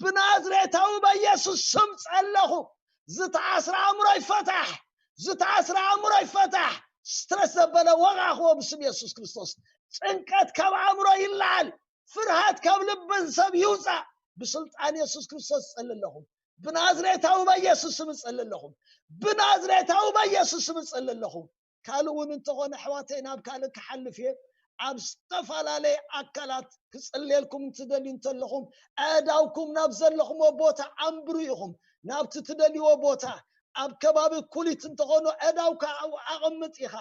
ብናዝሬታዊ በኢየሱስ ስም ጸለኹ። ዝተኣስረ ኣእምሮ ይፈታሕ፣ ዝተኣስረ ኣእምሮ ይፈታሕ። ስትረስ ዘበለ ወጋእኽዎ ብስም የሱስ ክርስቶስ። ጭንቀት ካብ ኣእምሮ ይለዓል፣ ፍርሃት ካብ ልብን ሰብ ይውፃእ። ብስልጣን የሱስ ክርስቶስ እጸሊ ኣለኹ። ብናዝሬታዊ በኢየሱስ ስም እጸሊ ኣለኹ። ብናዝሬታዊ በኢየሱስ ስም እጸሊ ኣለኹ። ካልእ እውን እንተኾነ ኣሕዋተይ ናብ ካልእ ክሓልፍ እየ። ኣብ ዝተፈላለየ ኣካላት ክጽልየልኩም ትደልዩ እንተለኹም፣ ኣእዳውኩም ናብ ዘለኹምዎ ቦታ ኣንብሩ ኢኹም። ናብቲ ትደልይዎ ቦታ፣ ኣብ ከባቢ ኩሊት እንተኾኑ ኣእዳውካ ኣብኡ ኣቐምጥ ኢኻ።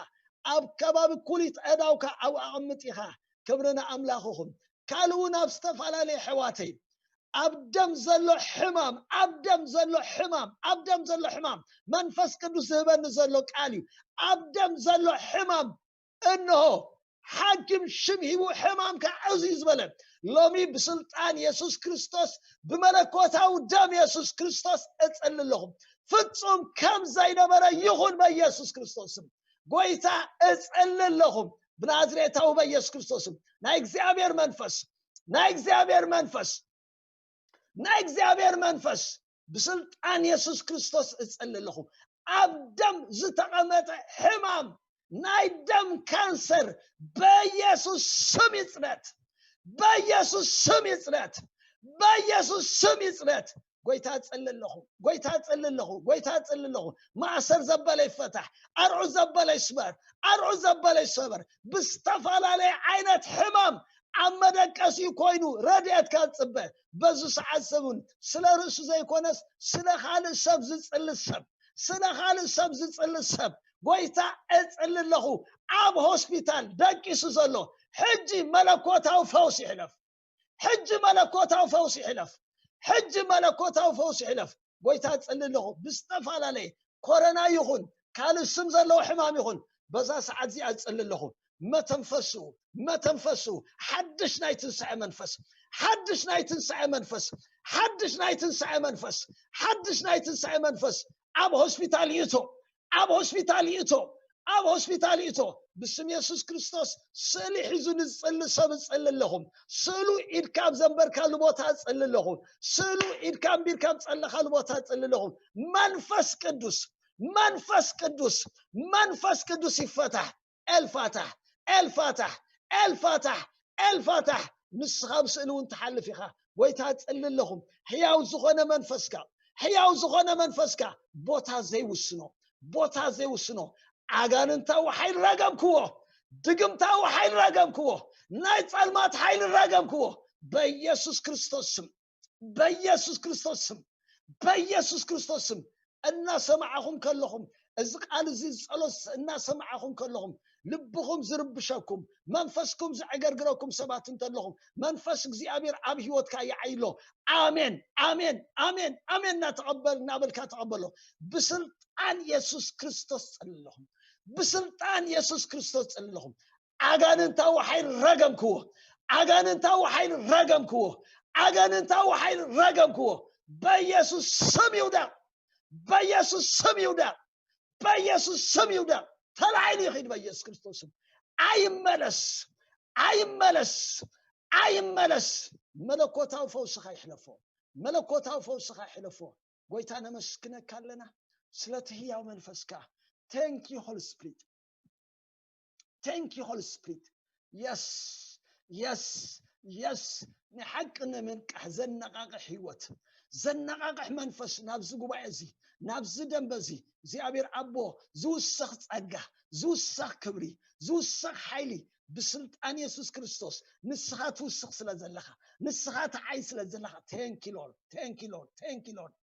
ኣብ ከባቢ ኩሊት ኣእዳውካ ኣብኡ ኣቐምጥ ኢኻ። ክብሪ ንኣምላኽኹም። ካልእ እውን ኣብ ዝተፈላለየ ኣሕዋተይ፣ ኣብ ደም ዘሎ ሕማም፣ ኣብ ደም ዘሎ ሕማም፣ ኣብ ደም ዘሎ ሕማም፣ መንፈስ ቅዱስ ዝህበኒ ዘሎ ቃል እዩ። ኣብ ደም ዘሎ ሕማም እንሆ ሓኪም ሽም ሂቡ ሕማምካ እዚ እዩ ዝበለ። ሎሚ ብስልጣን የሱስ ክርስቶስ፣ ብመለኮታዊ ደም የሱስ ክርስቶስ እጽሊ ኣለኹ። ፍጹም ከም ዘይነበረ ይኹን በኢየሱስ ክርስቶስ ስም። ጎይታ እጽሊ ኣለኹ ብናዝሬታዊ በኢየሱስ ክርስቶስ ስም። ናይ እግዚኣብሔር መንፈስ፣ ናይ እግዚኣብሔር መንፈስ፣ ናይ እግዚኣብሔር መንፈስ፣ ብስልጣን የሱስ ክርስቶስ እጽሊ ኣለኹ። ኣብ ደም ዝተቐመጠ ሕማም፣ ናይ ደም ካንሰር በኢየሱስ ስም ይጽነት፣ በኢየሱስ ስም ይጽነት፣ በኢየሱስ ስም ይጽነት። ጎይታ እጽሊ ኣለኹ፣ ጎይታ እጽሊ ኣለኹ፣ ጎይታ እጽሊ ኣለኹ። ማእሰር ዘበለ ይፈታሕ፣ ኣርዑ ዘበለ ይስበር፣ ኣርዑ ዘበለ ይሰበር። ብዝተፈላለየ ዓይነት ሕማም ኣብ መደቀሲኡ ኮይኑ ረድኤትካ ዝጽበ፣ በዚ ሰዓት ሰብ እውን ስለ ርእሱ ዘይኮነስ ስለ ካልእ ሰብ ዝጽሊ ሰብ፣ ስለ ካልእ ሰብ ዝጽሊ ሰብ፣ ጎይታ እጽሊ ኣለኹ። ኣብ ሆስፒታል ደቂሱ ዘሎ ሕጂ መለኮታዊ ፈውሲ ይሕለፍ። ሕጂ መለኮታዊ ፈውሲ ይሕለፍ። ሕጂ መለኮታዊ ፈውሲ ይሕለፍ። ጎይታ እጽሊ ኣለኹ። ብዝተፈላለየ ኮረና ይኹን ካልእ ስም ዘለዎ ሕማም ይኹን፣ በዛ ሰዓት እዚኣ እጽሊ ኣለኹ። መተንፈሱ፣ መተንፈሱ፣ ሓድሽ ናይ ትንሳኤ መንፈስ፣ ሓድሽ ናይ ትንሳኤ መንፈስ፣ ሓድሽ ናይ ትንሳኤ መንፈስ፣ ሓድሽ ናይ ትንሳኤ መንፈስ ኣብ ሆስፒታል ይእቶ፣ ኣብ ሆስፒታል ይእቶ፣ ኣብ ሆስፒታል ይእቶ። ብስም የሱስ ክርስቶስ ስእሊ ሒዙ ንዝጽሊ ሰብ እጽሊ ኣለኹ። ስእሉ ኢድካ ኣብ ዘንበርካሉ ቦታ እጽሊ ኣለኹ። ስእሉ ኢድካ ኣንቢርካ ኣብ ጸለኻሉ ቦታ እጽሊ ኣለኹ። መንፈስ ቅዱስ፣ መንፈስ ቅዱስ፣ መንፈስ ቅዱስ ይፈታሕ። ኤልፋታሕ፣ ኤልፋታሕ፣ ኤልፋታሕ፣ ኤልፋታሕ። ንስኻ ብስእሊ እውን ትሓልፍ ኢኻ። ጎይታ እጽሊ ኣለኹ። ሕያው ዝኾነ መንፈስካ፣ ሕያው ዝኾነ መንፈስካ ቦታ ዘይውስኖ፣ ቦታ ዘይውስኖ ኣጋንንታዊ ሓይሊ ረገምክዎ፣ ድግምታዊ ሓይሊ ረገምክዎ፣ ናይ ጸልማት ሓይሊ ረገምክዎ። በኢየሱስ ክርስቶስ ስም፣ በኢየሱስ ክርስቶስ ስም፣ በኢየሱስ ክርስቶስ ስም። እናሰማዕኹም ከለኹም፣ እዚ ቃል እዚ፣ እዚ ጸሎት እናሰማዕኹም ከለኹም፣ ልብኹም ዝርብሸኩም፣ መንፈስኩም ዘዕገርግረኩም ሰባት እንተለኹም፣ መንፈስ እግዚኣብሔር ኣብ ህይወትካ ይዓይሎ። ኣሜን፣ ኣሜን፣ ኣሜን፣ ኣሜን እናተቐበል-፣ እናበልካ ተቐበሎ። ብስልጣን የሱስ ክርስቶስ ጸሊ ኣለኹም። ብስልጣን የሱስ ክርስቶስ ጸሊ ኣለኹም። ኣጋንንታዊ ሓይል ረገምክዎ። ኣጋንንታዊ ሓይል ረገምክዎ። ኣጋንንታዊ ሓይል ረገምክዎ። በኢየሱስ ስም ይውደቕ። በኢየሱስ ስም ይውደቕ። በኢየሱስ ስም ይውደቕ። ተላዒሉ ይኺድ በኢየሱስ ክርስቶስ ስም። ኣይመለስ፣ ኣይመለስ፣ ኣይመለስ። መለኮታዊ ፈውስኻ ይሕለፎ። መለኮታዊ ፈውስኻ ይሕለፎ። ጎይታ ነመስግነካ ኣለና ስለቲ ህያው መንፈስካ። Thank you Holy Spirit። Thank you Holy Spirit። Yes፣ yes፣ yes። ንሓቂ ንምንቃሕ ዘነቓቕሕ ህይወት፣ ዘነቓቕሕ መንፈስ ናብዚ ጉባኤ እዚ፣ ናብዚ ደንበ እዚ እግዚኣብሔር ኣቦ ዝውሰኽ ጸጋ፣ ዝውሰኽ ክብሪ፣ ዝውሰኽ ሓይሊ ብስልጣን የሱስ ክርስቶስ ንስኻ ትውስኽ ስለ ዘለኻ፣ ንስኻ ትዓይ ስለ ዘለኻ። Thank you Lord። Thank you Lord። Thank you Lord።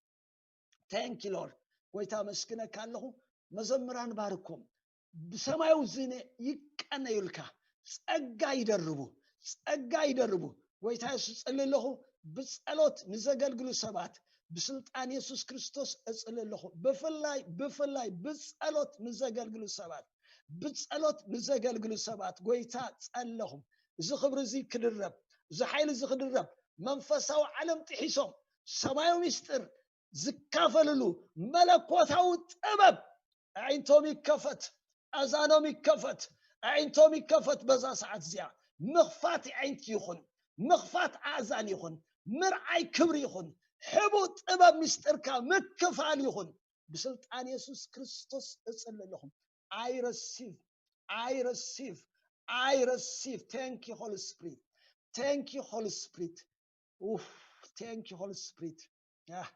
Thank you Lord። ጎይታ መስግነካ ኣለኹ። መዘምራን ባርኮም ብሰማያዊ ዝነ ይቀነዩልካ፣ ጸጋ ይደርቡ፣ ጸጋ ይደርቡ። ጎይታ የሱስ እጽሊ ኣለኹ። ብጸሎት ንዘገልግሉ ሰባት ብስልጣን የሱስ ክርስቶስ እጽሊ ኣለኹ። ብፍላይ፣ ብፍላይ ብጸሎት ንዘገልግሉ ሰባት፣ ብጸሎት ንዘገልግሉ ሰባት ጎይታ ጸለኹም። እዚ ክብሪ እዚ ክድረብ፣ እዚ ሓይሊ እዚ ክድረብ፣ መንፈሳዊ ዓለም ጥሒሶም ሰማያዊ ምስጢር ዝካፈልሉ መለኮታዊ ጥበብ ኣዒንቶም ይከፈት፣ ኣዛኖም ይከፈት፣ ኣዒንቶም ይከፈት። በዛ ሰዓት እዚኣ ምኽፋት ኣዒንቲ ይኹን፣ ምኽፋት ኣእዛን ይኹን፣ ምርዓይ ክብሪ ይኹን፣ ሕቡእ ጥበብ ምስጢርካ ምክፋል ይኹን። ብስልጣን የሱስ ክርስቶስ እጽሊ ኣለኹም። I receive, I receive, I receive. Thank you Holy Spirit። Thank you Holy Spirit። Oof, thank you Holy Spirit። Ah,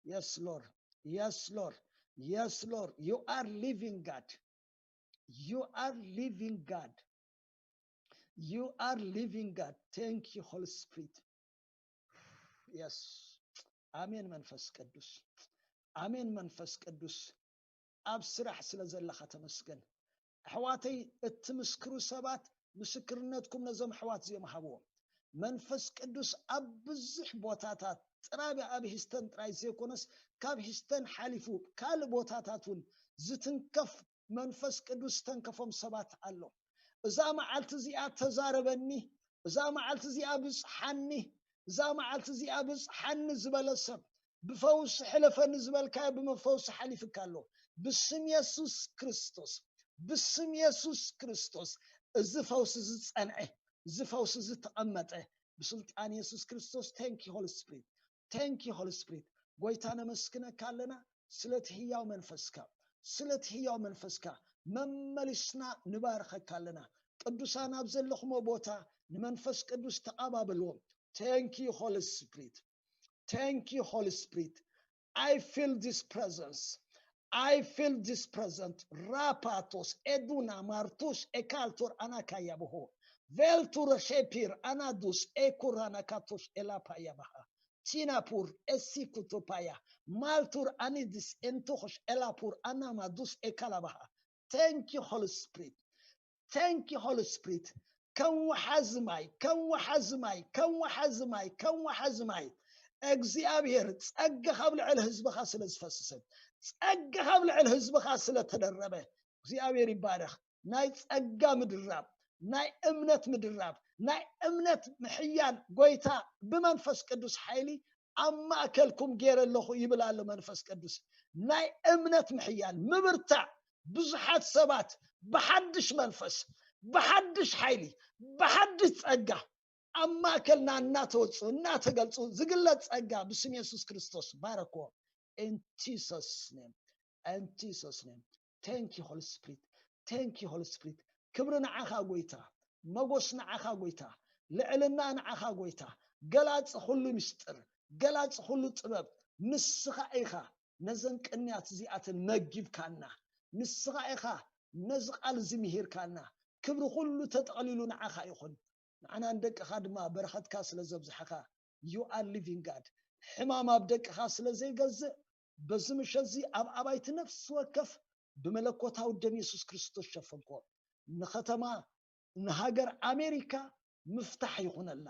yes Lord. Yes Lord. Yes Lord. You are living God. You are living God። You are living God. Thank you, Holy Spirit. Yes. ኣሜን መንፈስ ቅዱስ። ኣሜን መንፈስ ቅዱስ። ኣብ ስራሕ ስለ ዘለኻ ተመስገን። ኣሕዋተይ እትምስክሩ ሰባት ምስክርነትኩም ነዞም ኣሕዋት እዚኦም ሃብዎም። መንፈስ ቅዱስ ኣብ ብዙሕ ቦታታት ጥራይ ኣብ ሂስተን ጥራይ ዘይኮነስ ካብ ሂስተን ሓሊፉ ካልእ ቦታታት እውን ዝትንከፍ መንፈስ ቅዱስ ዝተንከፎም ሰባት ኣሎ። እዛ መዓልቲ እዚኣ ተዛረበኒ፣ እዛ መዓልቲ እዚኣ ብፅሓኒ፣ እዛ መዓልቲ እዚኣ ብፅሓኒ ዝበለ ሰብ ብፈውሲ ሕለፈኒ ዝበልካዮ ብመፈውሲ ሓሊፍካ ኣሎ። ብስም የሱስ ክርስቶስ፣ ብስም የሱስ ክርስቶስ እዚ ፈውሲ ዝፀንዐ፣ እዚ ፈውሲ ዝተቐመጠ ብስልጣን የሱስ ክርስቶስ። Thank you Holy Spirit. Thank you Holy Spirit. ጎይታ ነመስግነካ ኣለና ስለቲ ህያው መንፈስካ፣ ስለቲ ህያው መንፈስካ መመሊስና ንባርኸካ ኣለና። ቅዱሳን ኣብ ዘለኹሞ ቦታ ንመንፈስ ቅዱስ ተቐባበልዎ። Thank you Holy Spirit. Thank you Holy Spirit. I feel this presence. I feel this presence. Rapatos eduna martus ekaltur anakayabuho. Veltur shepir anadus ekur anakatus elapayabaha. Tinapur esikutupaya. Maltur anidis entuhosh elapur anamadus ekalabaha. Thank you Holy Spirit. Thank you Holy Spirit. ከም ወሓዚ ማይ፣ ከም ወሓዚ ማይ፣ ከም ወሓዚ ማይ፣ ከም ወሓዚ ማይ። እግዚኣብሔር ጸጋ ካብ ልዕሊ ህዝብኻ ስለ ዝፈስሰ፣ ጸጋ ካብ ልዕሊ ህዝብኻ ስለ ተደረበ እግዚኣብሔር ይባረኽ። ናይ ጸጋ ምድራብ፣ ናይ እምነት ምድራብ፣ ናይ እምነት ምሕያል ጎይታ ብመንፈስ ቅዱስ ሓይሊ ኣብ ማእከልኩም ገይረ ኣለኹ ይብል ኣሎ መንፈስ ቅዱስ። ናይ እምነት ምሕያል፣ ምብርታዕ፣ ብዙሓት ሰባት ብሓድሽ መንፈስ፣ ብሓድሽ ሓይሊ፣ ብሓድሽ ጸጋ ኣብ ማእከልና እናተወፁ እናተገልፁ ዝግለፅ ጸጋ ብስም የሱስ ክርስቶስ ባረኮ። In Jesus name. In Jesus name. Thank you Holy Spirit. Thank you Holy Spirit. ክብሪ ንዓኻ ጎይታ፣ መጎስ ንዓኻ ጎይታ፣ ልዕልና ንዓኻ ጎይታ። ገላፂ ኩሉ ምስጢር፣ ገላፂ ኩሉ ጥበብ ንስኻ ኢኻ። ነዘን ቅንያት እዚኣተን መጊብካና፣ ንስኻ ኢኻ ነዚ ቃል እዚ ምሂርካና። ክብሪ ኩሉ ተጠቕሊሉ ንዓኻ ይኹን። ንዓና ንደቅኻ ድማ በረኸትካ ስለ ዘብዝሓኻ። You are living God. ሕማም ኣብ ደቅኻ ስለ ዘይገዝእ በዚ ምሸት እዚ ኣብ ኣባይቲ ነፍሲ ወከፍ ብመለኮታዊ ደም የሱስ ክርስቶስ ሸፈንኮ። ንኸተማ ንሃገር ኣሜሪካ ምፍታሕ ይኹነላ።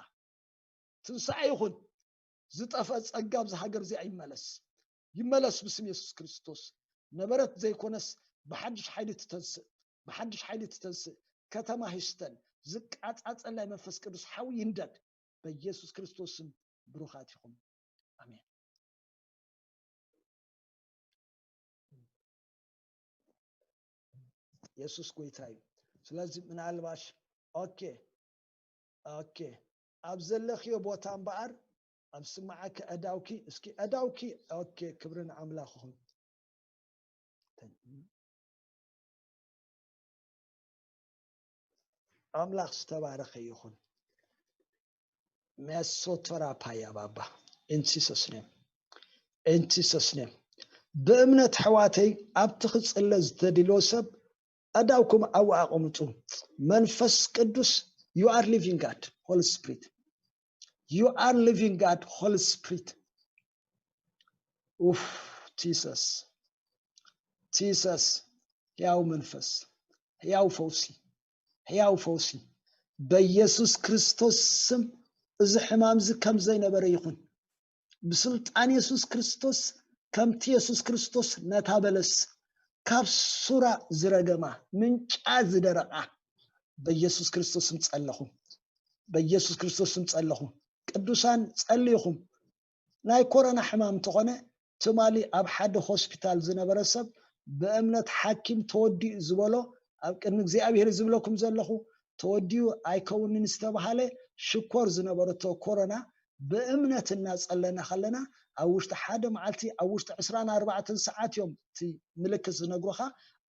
ትንሳኤ ይኹን። ዝጠፈ ጸጋ ኣብዚ ሃገር እዚኣ ይመለስ። ይመለስ ብስም የሱስ ክርስቶስ። ነበረት ዘይኮነስ ብሓድሽ ሓይሊ ትተንስእ፣ ብሓድሽ ሓይሊ ትተንስእ። ከተማ ሂስተን ዝቃጻጸል ናይ መንፈስ ቅዱስ ሓዊ ይንደድ። በኢየሱስ ክርስቶስ ስም ብሩኻት ኢኹም። ኣሜን። የሱስ ጎይታ እዩ። ስለዚ ምናልባሽ ኦኬ ኦኬ ኣብ ዘለኽዮ ቦታ እምበኣር ኣብ ስማዓኪ ኣዳውኪ እስኪ ኣዳውኪ። ኦኬ ክብሪ ንኣምላኽ ይኹን። ኣምላኽ ዝተባረኸ ይኹን። መሶቶራ ፓያ ባባ። In Jesus name. In Jesus name. ብእምነት ኣሕዋተይ ኣብቲ ክጽለ ዝተድልዎ ሰብ ኣዳውኩም ኣብኡ ኣቐምጡ። መንፈስ ቅዱስ you are living God Holy Spirit. You are living God Holy Spirit. ኡፍ Jesus. Jesus ሕያው መንፈስ ሕያው ፈውሲ ሕያው ፈውሲ በኢየሱስ ክርስቶስ ስም እዚ ሕማም እዚ ከም ዘይነበረ ይኹን። ብስልጣን የሱስ ክርስቶስ ከምቲ የሱስ ክርስቶስ ነታ በለስ ካብ ሱራ ዝረገማ ምንጫ ዝደረቓ በኢየሱስ ክርስቶስ ስም ጸለኹ። በኢየሱስ ክርስቶስ ስም ጸለኹ። ቅዱሳን ጸልይኹም። ናይ ኮሮና ሕማም እንተኾነ ትማሊ ኣብ ሓደ ሆስፒታል ዝነበረ ሰብ ብእምነት ሓኪም ተወዲኡ ዝበሎ ኣብ ቅድሚ እግዚኣብሔር ዝብለኩም ዘለኹ ተወዲኡ ኣይከውንን ዝተባሃለ ሽኮር ዝነበረቶ ኮሮና ብእምነት እናጸለና ከለና ኣብ ውሽጢ ሓደ መዓልቲ ኣብ ውሽጢ ዕስራን ኣርባዕተን ሰዓት እዮም እቲ ምልክት ዝነግሩኻ።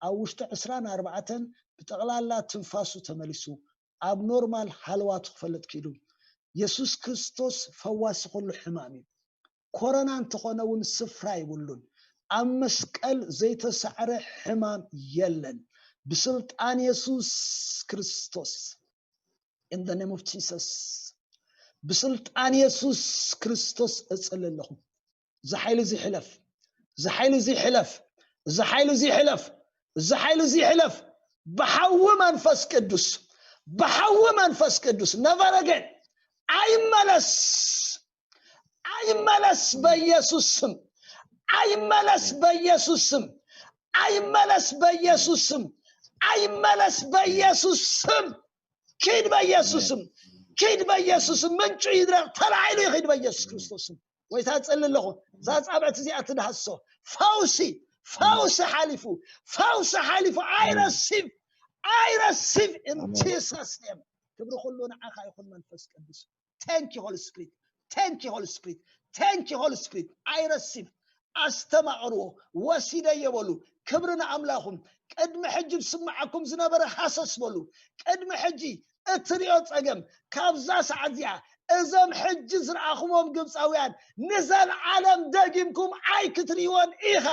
ኣብ ውሽጢ ዕስራን ኣርባዕተን ብጠቕላላ ትንፋሱ ተመሊሱ ኣብ ኖርማል ሃለዋቱ ክፈልጥ ክኢሉ። የሱስ ክርስቶስ ፈዋሲ ኩሉ ሕማም እዩ። ኮረና እንተኾነ እውን ስፍራ ይብሉን። ኣብ መስቀል ዘይተሳዕረ ሕማም የለን። ብስልጣን የሱስ ክርስቶስ in the name of Jesus. ብስልጣን የሱስ ክርስቶስ እጽሊ ኣለኹ። እዚ ሓይሊ እዚ ይሕለፍ፣ እዚ ሓይሊ እዚ ይሕለፍ፣ እዚ ሓይሊ እዚ ይሕለፍ፣ እዚ ሓይሊ እዚ ይሕለፍ። ብሓዊ መንፈስ ቅዱስ፣ ብሓዊ መንፈስ ቅዱስ never again። ኣይመለስ፣ ኣይመለስ በኢየሱስ ስም፣ ኣይመለስ በኢየሱስ ስም፣ ኣይመለስ በኢየሱስ ስም፣ ኣይመለስ በኢየሱስ ስም። ኪድ በኢየሱስ ስም፣ ኪድ በኢየሱስ ስም። ምንጩ ይድረቕ፣ ተላዒሉ ይኺድ በኢየሱስ ክርስቶስ ስም። ጎይታ እጽሊ ኣለኹ፣ እዛ ጻብዕቲ እዚኣ ትድሃሶ። ፈውሲ፣ ፈውሲ ሓሊፉ፣ ፈውሲ ሓሊፉ። I receive, I receive in Jesus name. ክብሪ ኩሉ ንዓኻ ይኹን መንፈስ ቅዱስ። Thank you Holy Spirit, thank you Holy Spirit, thank you Holy Spirit. I receive. ኣስተማቕርዎ፣ ወሲደ የበሉ። ክብሪ ንኣምላኹም። ቅድሚ ሕጂ ዝስምዓኩም ዝነበረ ሃሰስ በሉ። ቅድሚ ሕጂ እትሪኦ ጸገም ካብዛ ሰዓት እዚኣ እዞም ሕጂ ዝረኣኹሞም ግብፃውያን ንዘለዓለም ደጊምኩም ኣይክትሪእዎን ኢኻ።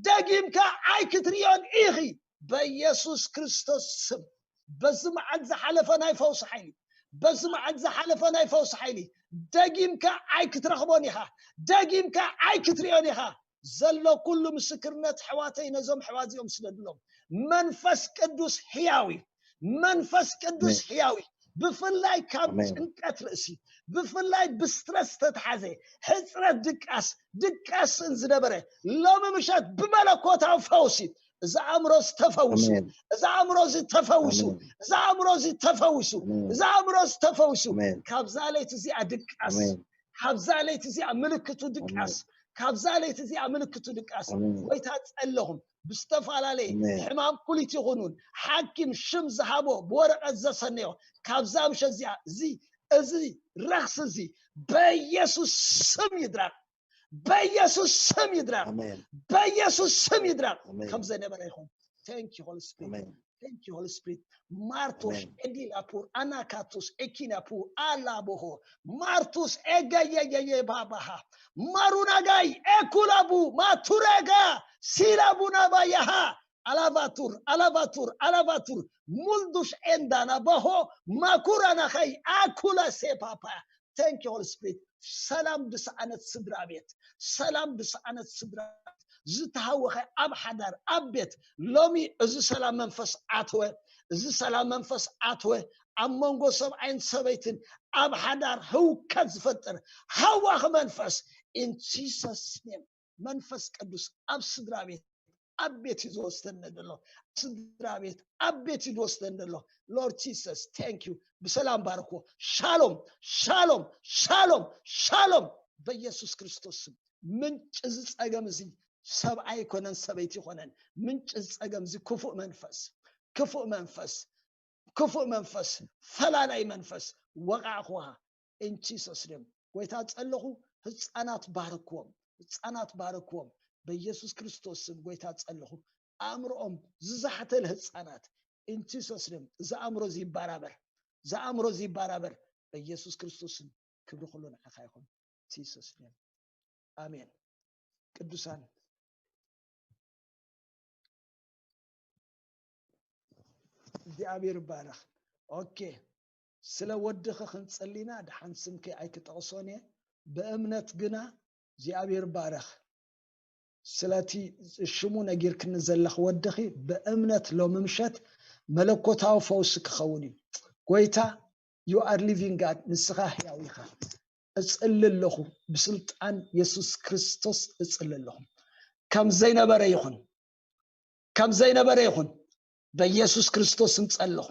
ደጊምካ ኣይክትሪኦን ኢኺ። በኢየሱስ ክርስቶስ ስም በዚ መዓልቲ ዝሓለፈ ናይ ፈውሲ ሓይሊ፣ በዚ መዓልቲ ዝሓለፈ ናይ ፈውሲ ሓይሊ ደጊምካ ኣይክትረኽቦን ኢኻ። ደጊምካ ኣይክትሪኦን ኢኻ። ዘሎ ኩሉ ምስክርነት ኣሕዋተይ ነዞም ኣሕዋት እዚኦም ስደድሎም። መንፈስ ቅዱስ ሕያው እዩ። መንፈስ ቅዱስ ሕያው እዩ። ብፍላይ ካብ ጭንቀት ርእሲ፣ ብፍላይ ብስትረስ ዝተትሓዘ ሕፅረት ድቃስ ድቃስን ዝነበረ ሎሚ ምሸት ብመለኮታዊ ፈውሲ እዚ ኣእምሮ ዝተፈውሱ፣ እዚ ኣእምሮ እዚ ተፈውሱ፣ እዚ ኣእምሮ እዚ ተፈውሱ፣ እዚ ኣእምሮ እዚ ተፈውሱ። ካብዛ ለይቲ እዚኣ ድቃስ፣ ካብዛ ለይቲ እዚኣ ምልክቱ ድቃስ፣ ካብዛ ለይቲ እዚኣ ምልክቱ ድቃስ። ጎይታ ጸለኹም ብዝተፈላለየ ሕማም ኩሊት ይኹኑን ሓኪም ሽም ዝሃቦ ብወረቐት ዘሰነዮ ካብዛ ምሸት እዚኣ እዚ እዚ ረኽሲ እዚ በኢየሱስ ስም ይድረቕ። በኢየሱስ ስም ይድረቕ። በኢየሱስ ስም ይድረቕ። ከም ዘይነበረ ይኹን። Thank you Holy Spirit. Thank you Holy Spirit. ማርቶስ ኤዲላፑር ኣናካቱስ ኤኪናፑ ኣላቦሆ ማርቱስ ኤገየየየ ባባሃ ማሩናጋይ ኤኩላቡ ማቱረጋ ሲላቡና ባያሃ ኣላቫቱር ኣላቫቱር ኣላቫቱር ሙልዱሽ ኤንዳና ባሆ ማኩራናኸይ ኣኩላ ሴፓፓ Thank you Holy Spirit. ሰላም ድሰኣነት ስድራ ቤት፣ ሰላም ድሰኣነት ስድራ ቤት፣ ዝተሃወኸ ኣብ ሓዳር ኣብ ቤት ሎሚ እዚ ሰላም መንፈስ ኣትወ፣ እዚ ሰላም መንፈስ ኣትወ ኣብ መንጎ ሰብኣይን ሰበይትን ኣብ ሓዳር ህውከት ዝፈጥር ሃዋኺ መንፈስ in Jesus name መንፈስ ቅዱስ ኣብ ስድራ ቤት ኣብ ቤት እዩ ዝወስደኒ ዘሎ። ስድራ ቤት ኣብ ቤት እዩ ዝወስደኒ ዘሎ። Lord Jesus thank you። ብሰላም ባርኮ። ሻሎም ሻሎም ሻሎም ሻሎም በኢየሱስ ክርስቶስ ስም። ምንጭ እዚ ጸገም እዚ ሰብ ኣይኮነን ሰበይቲ ይኮነን። ምንጭ እዚ ጸገም እዚ ክፉእ መንፈስ ክፉእ መንፈስ ክፉእ መንፈስ ፈላላይ መንፈስ ወቃዕኩዋ። In Jesus name ጎይታ ጸለኹ። ህፃናት ባርክዎም፣ ህፃናት ባርክዎም በኢየሱስ ክርስቶስ ስም ጎይታ ጸለኹ። ኣእምሮኦም ዝዛሕተለ ህፃናት in Jesus name እዚ ኣእምሮ እዚ ይባራበር፣ እዚ ኣእምሮ እዚ ይባራበር በኢየሱስ ክርስቶስ ስም። ክብሪ ኩሉ ንዓኻ ይኹን። Jesus name ኣሜን። ቅዱሳን እግዚኣብሔር ይባረኽ። ኦኬ ስለ ወድኺ ክንጸሊና ድሓን ስምኪ ኣይክጠቕሶን እየ። ብእምነት ግና እግዚኣብሔር ይባረኽ። ስለቲ ሽሙ ነጊርክኒ ዘለኽ ወድኺ ብእምነት ሎሚ ምሸት መለኮታዊ ፈውሲ ክኸውን እዩ። ጎይታ you are living God ንስኻ ሕያው ኢኻ። እጽሊ ኣለኹ ብስልጣን የሱስ ክርስቶስ እጽሊ ኣለኹ። ከም ዘይነበረ ይኹን ከም ዘይነበረ ይኹን በኢየሱስ ክርስቶስ ስም ጸለኹ።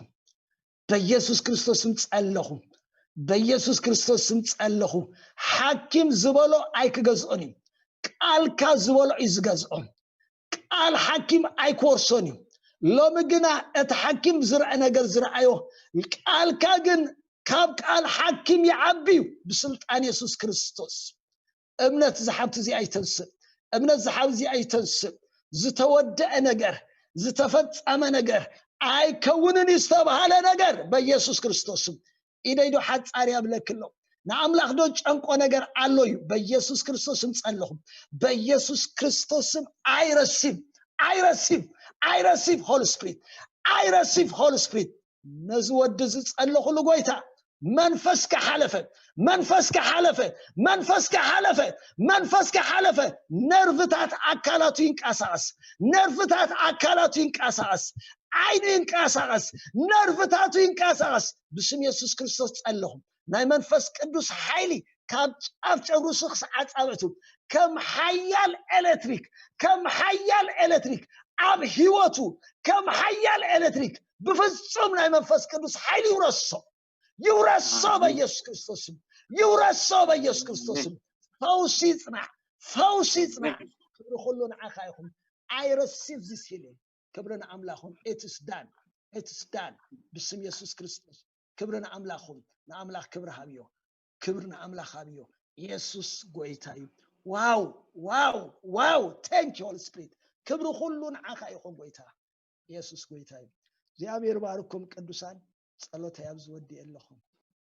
በኢየሱስ ክርስቶስ ስም ጸለኹ። በኢየሱስ ክርስቶስ ስም ጸለኹ። ሓኪም ዝበሎ ኣይክገዝኦን እዩ። ቃልካ ዝበሎ እዩ ዝገዝኦ። ቃል ሓኪም ኣይክወርሶን እዩ። ሎሚ ግና እቲ ሓኪም ዝርአ ነገር ዝረኣዮ ቃልካ ግን ካብ ቃል ሓኪም ይዓቢ እዩ ብስልጣን የሱስ ክርስቶስ። እምነት ዝሓብቲ እዚኣ ይተንስእ። እምነት ዝሓብ እዚኣ ይተንስእ። ዝተወደአ ነገር ዝተፈጸመ ነገር ኣይከውንን እዩ ዝተባሃለ ነገር በኢየሱስ ክርስቶስም ኢደይ ዶ ሓጻር ያብለክሎ ንኣምላኽ ዶ ጨንቆ ነገር ኣሎ እዩ በኢየሱስ ክርስቶስም ጸለኹም። በኢየሱስ ክርስቶስም I receive I receive I receive Holy Spirit I receive Holy Spirit ነዚ ወዲ ዝጸለኹሉ ጎይታ መንፈስካ ሓለፈ፣ መንፈስካ ሓለፈ፣ መንፈስካ ሓለፈ፣ መንፈስካ ሓለፈ። ነርቭታት ኣካላቱ ይንቀሳቐስ፣ ነርቭታት ኣካላቱ ይንቀሳቐስ፣ ዓይኑ ይንቀሳቐስ፣ ነርቭታቱ ይንቀሳቐስ። ብስም የሱስ ክርስቶስ ጸለኹ። ናይ መንፈስ ቅዱስ ሓይሊ ካብ ጫፍ ጨጉሩ ክሳዕ ኣጻብዕቱ ከም ሓያል ኤሌክትሪክ፣ ከም ሓያል ኤሌክትሪክ ኣብ ህይወቱ ከም ሓያል ኤሌክትሪክ ብፍጹም ናይ መንፈስ ቅዱስ ሓይሊ ይውረሶ፣ ይውረሶ በኢየሱስ ክርስቶስም፣ ይውረሶ በኢየሱስ ክርስቶስም። ፈውሲ ይጽናዕ፣ ፈውሲ ይጽናዕ። ክብሪ ኩሉ ንዓኻ ይኹን። I receive this healing። ክብሪ ንኣምላኹም። It's done። It's done። ብስም የሱስ ክርስቶስ ክብሪ ንኣምላኹም። ንኣምላኽ ክብሪ ሃብዮ። ክብሪ ንኣምላኽ ሃብዮ። የሱስ ጎይታ እዩ። ዋው ዋው ዋው። Thank you Holy Spirit። ክብሪ ኩሉ ንዓኻ ይኹን ጎይታ። የሱስ ጎይታ እዩ። እግዚኣብሔር ባርኩም ቅዱሳን። ጸሎተይ ኣብዚ ወዲኤ ኣለኹም።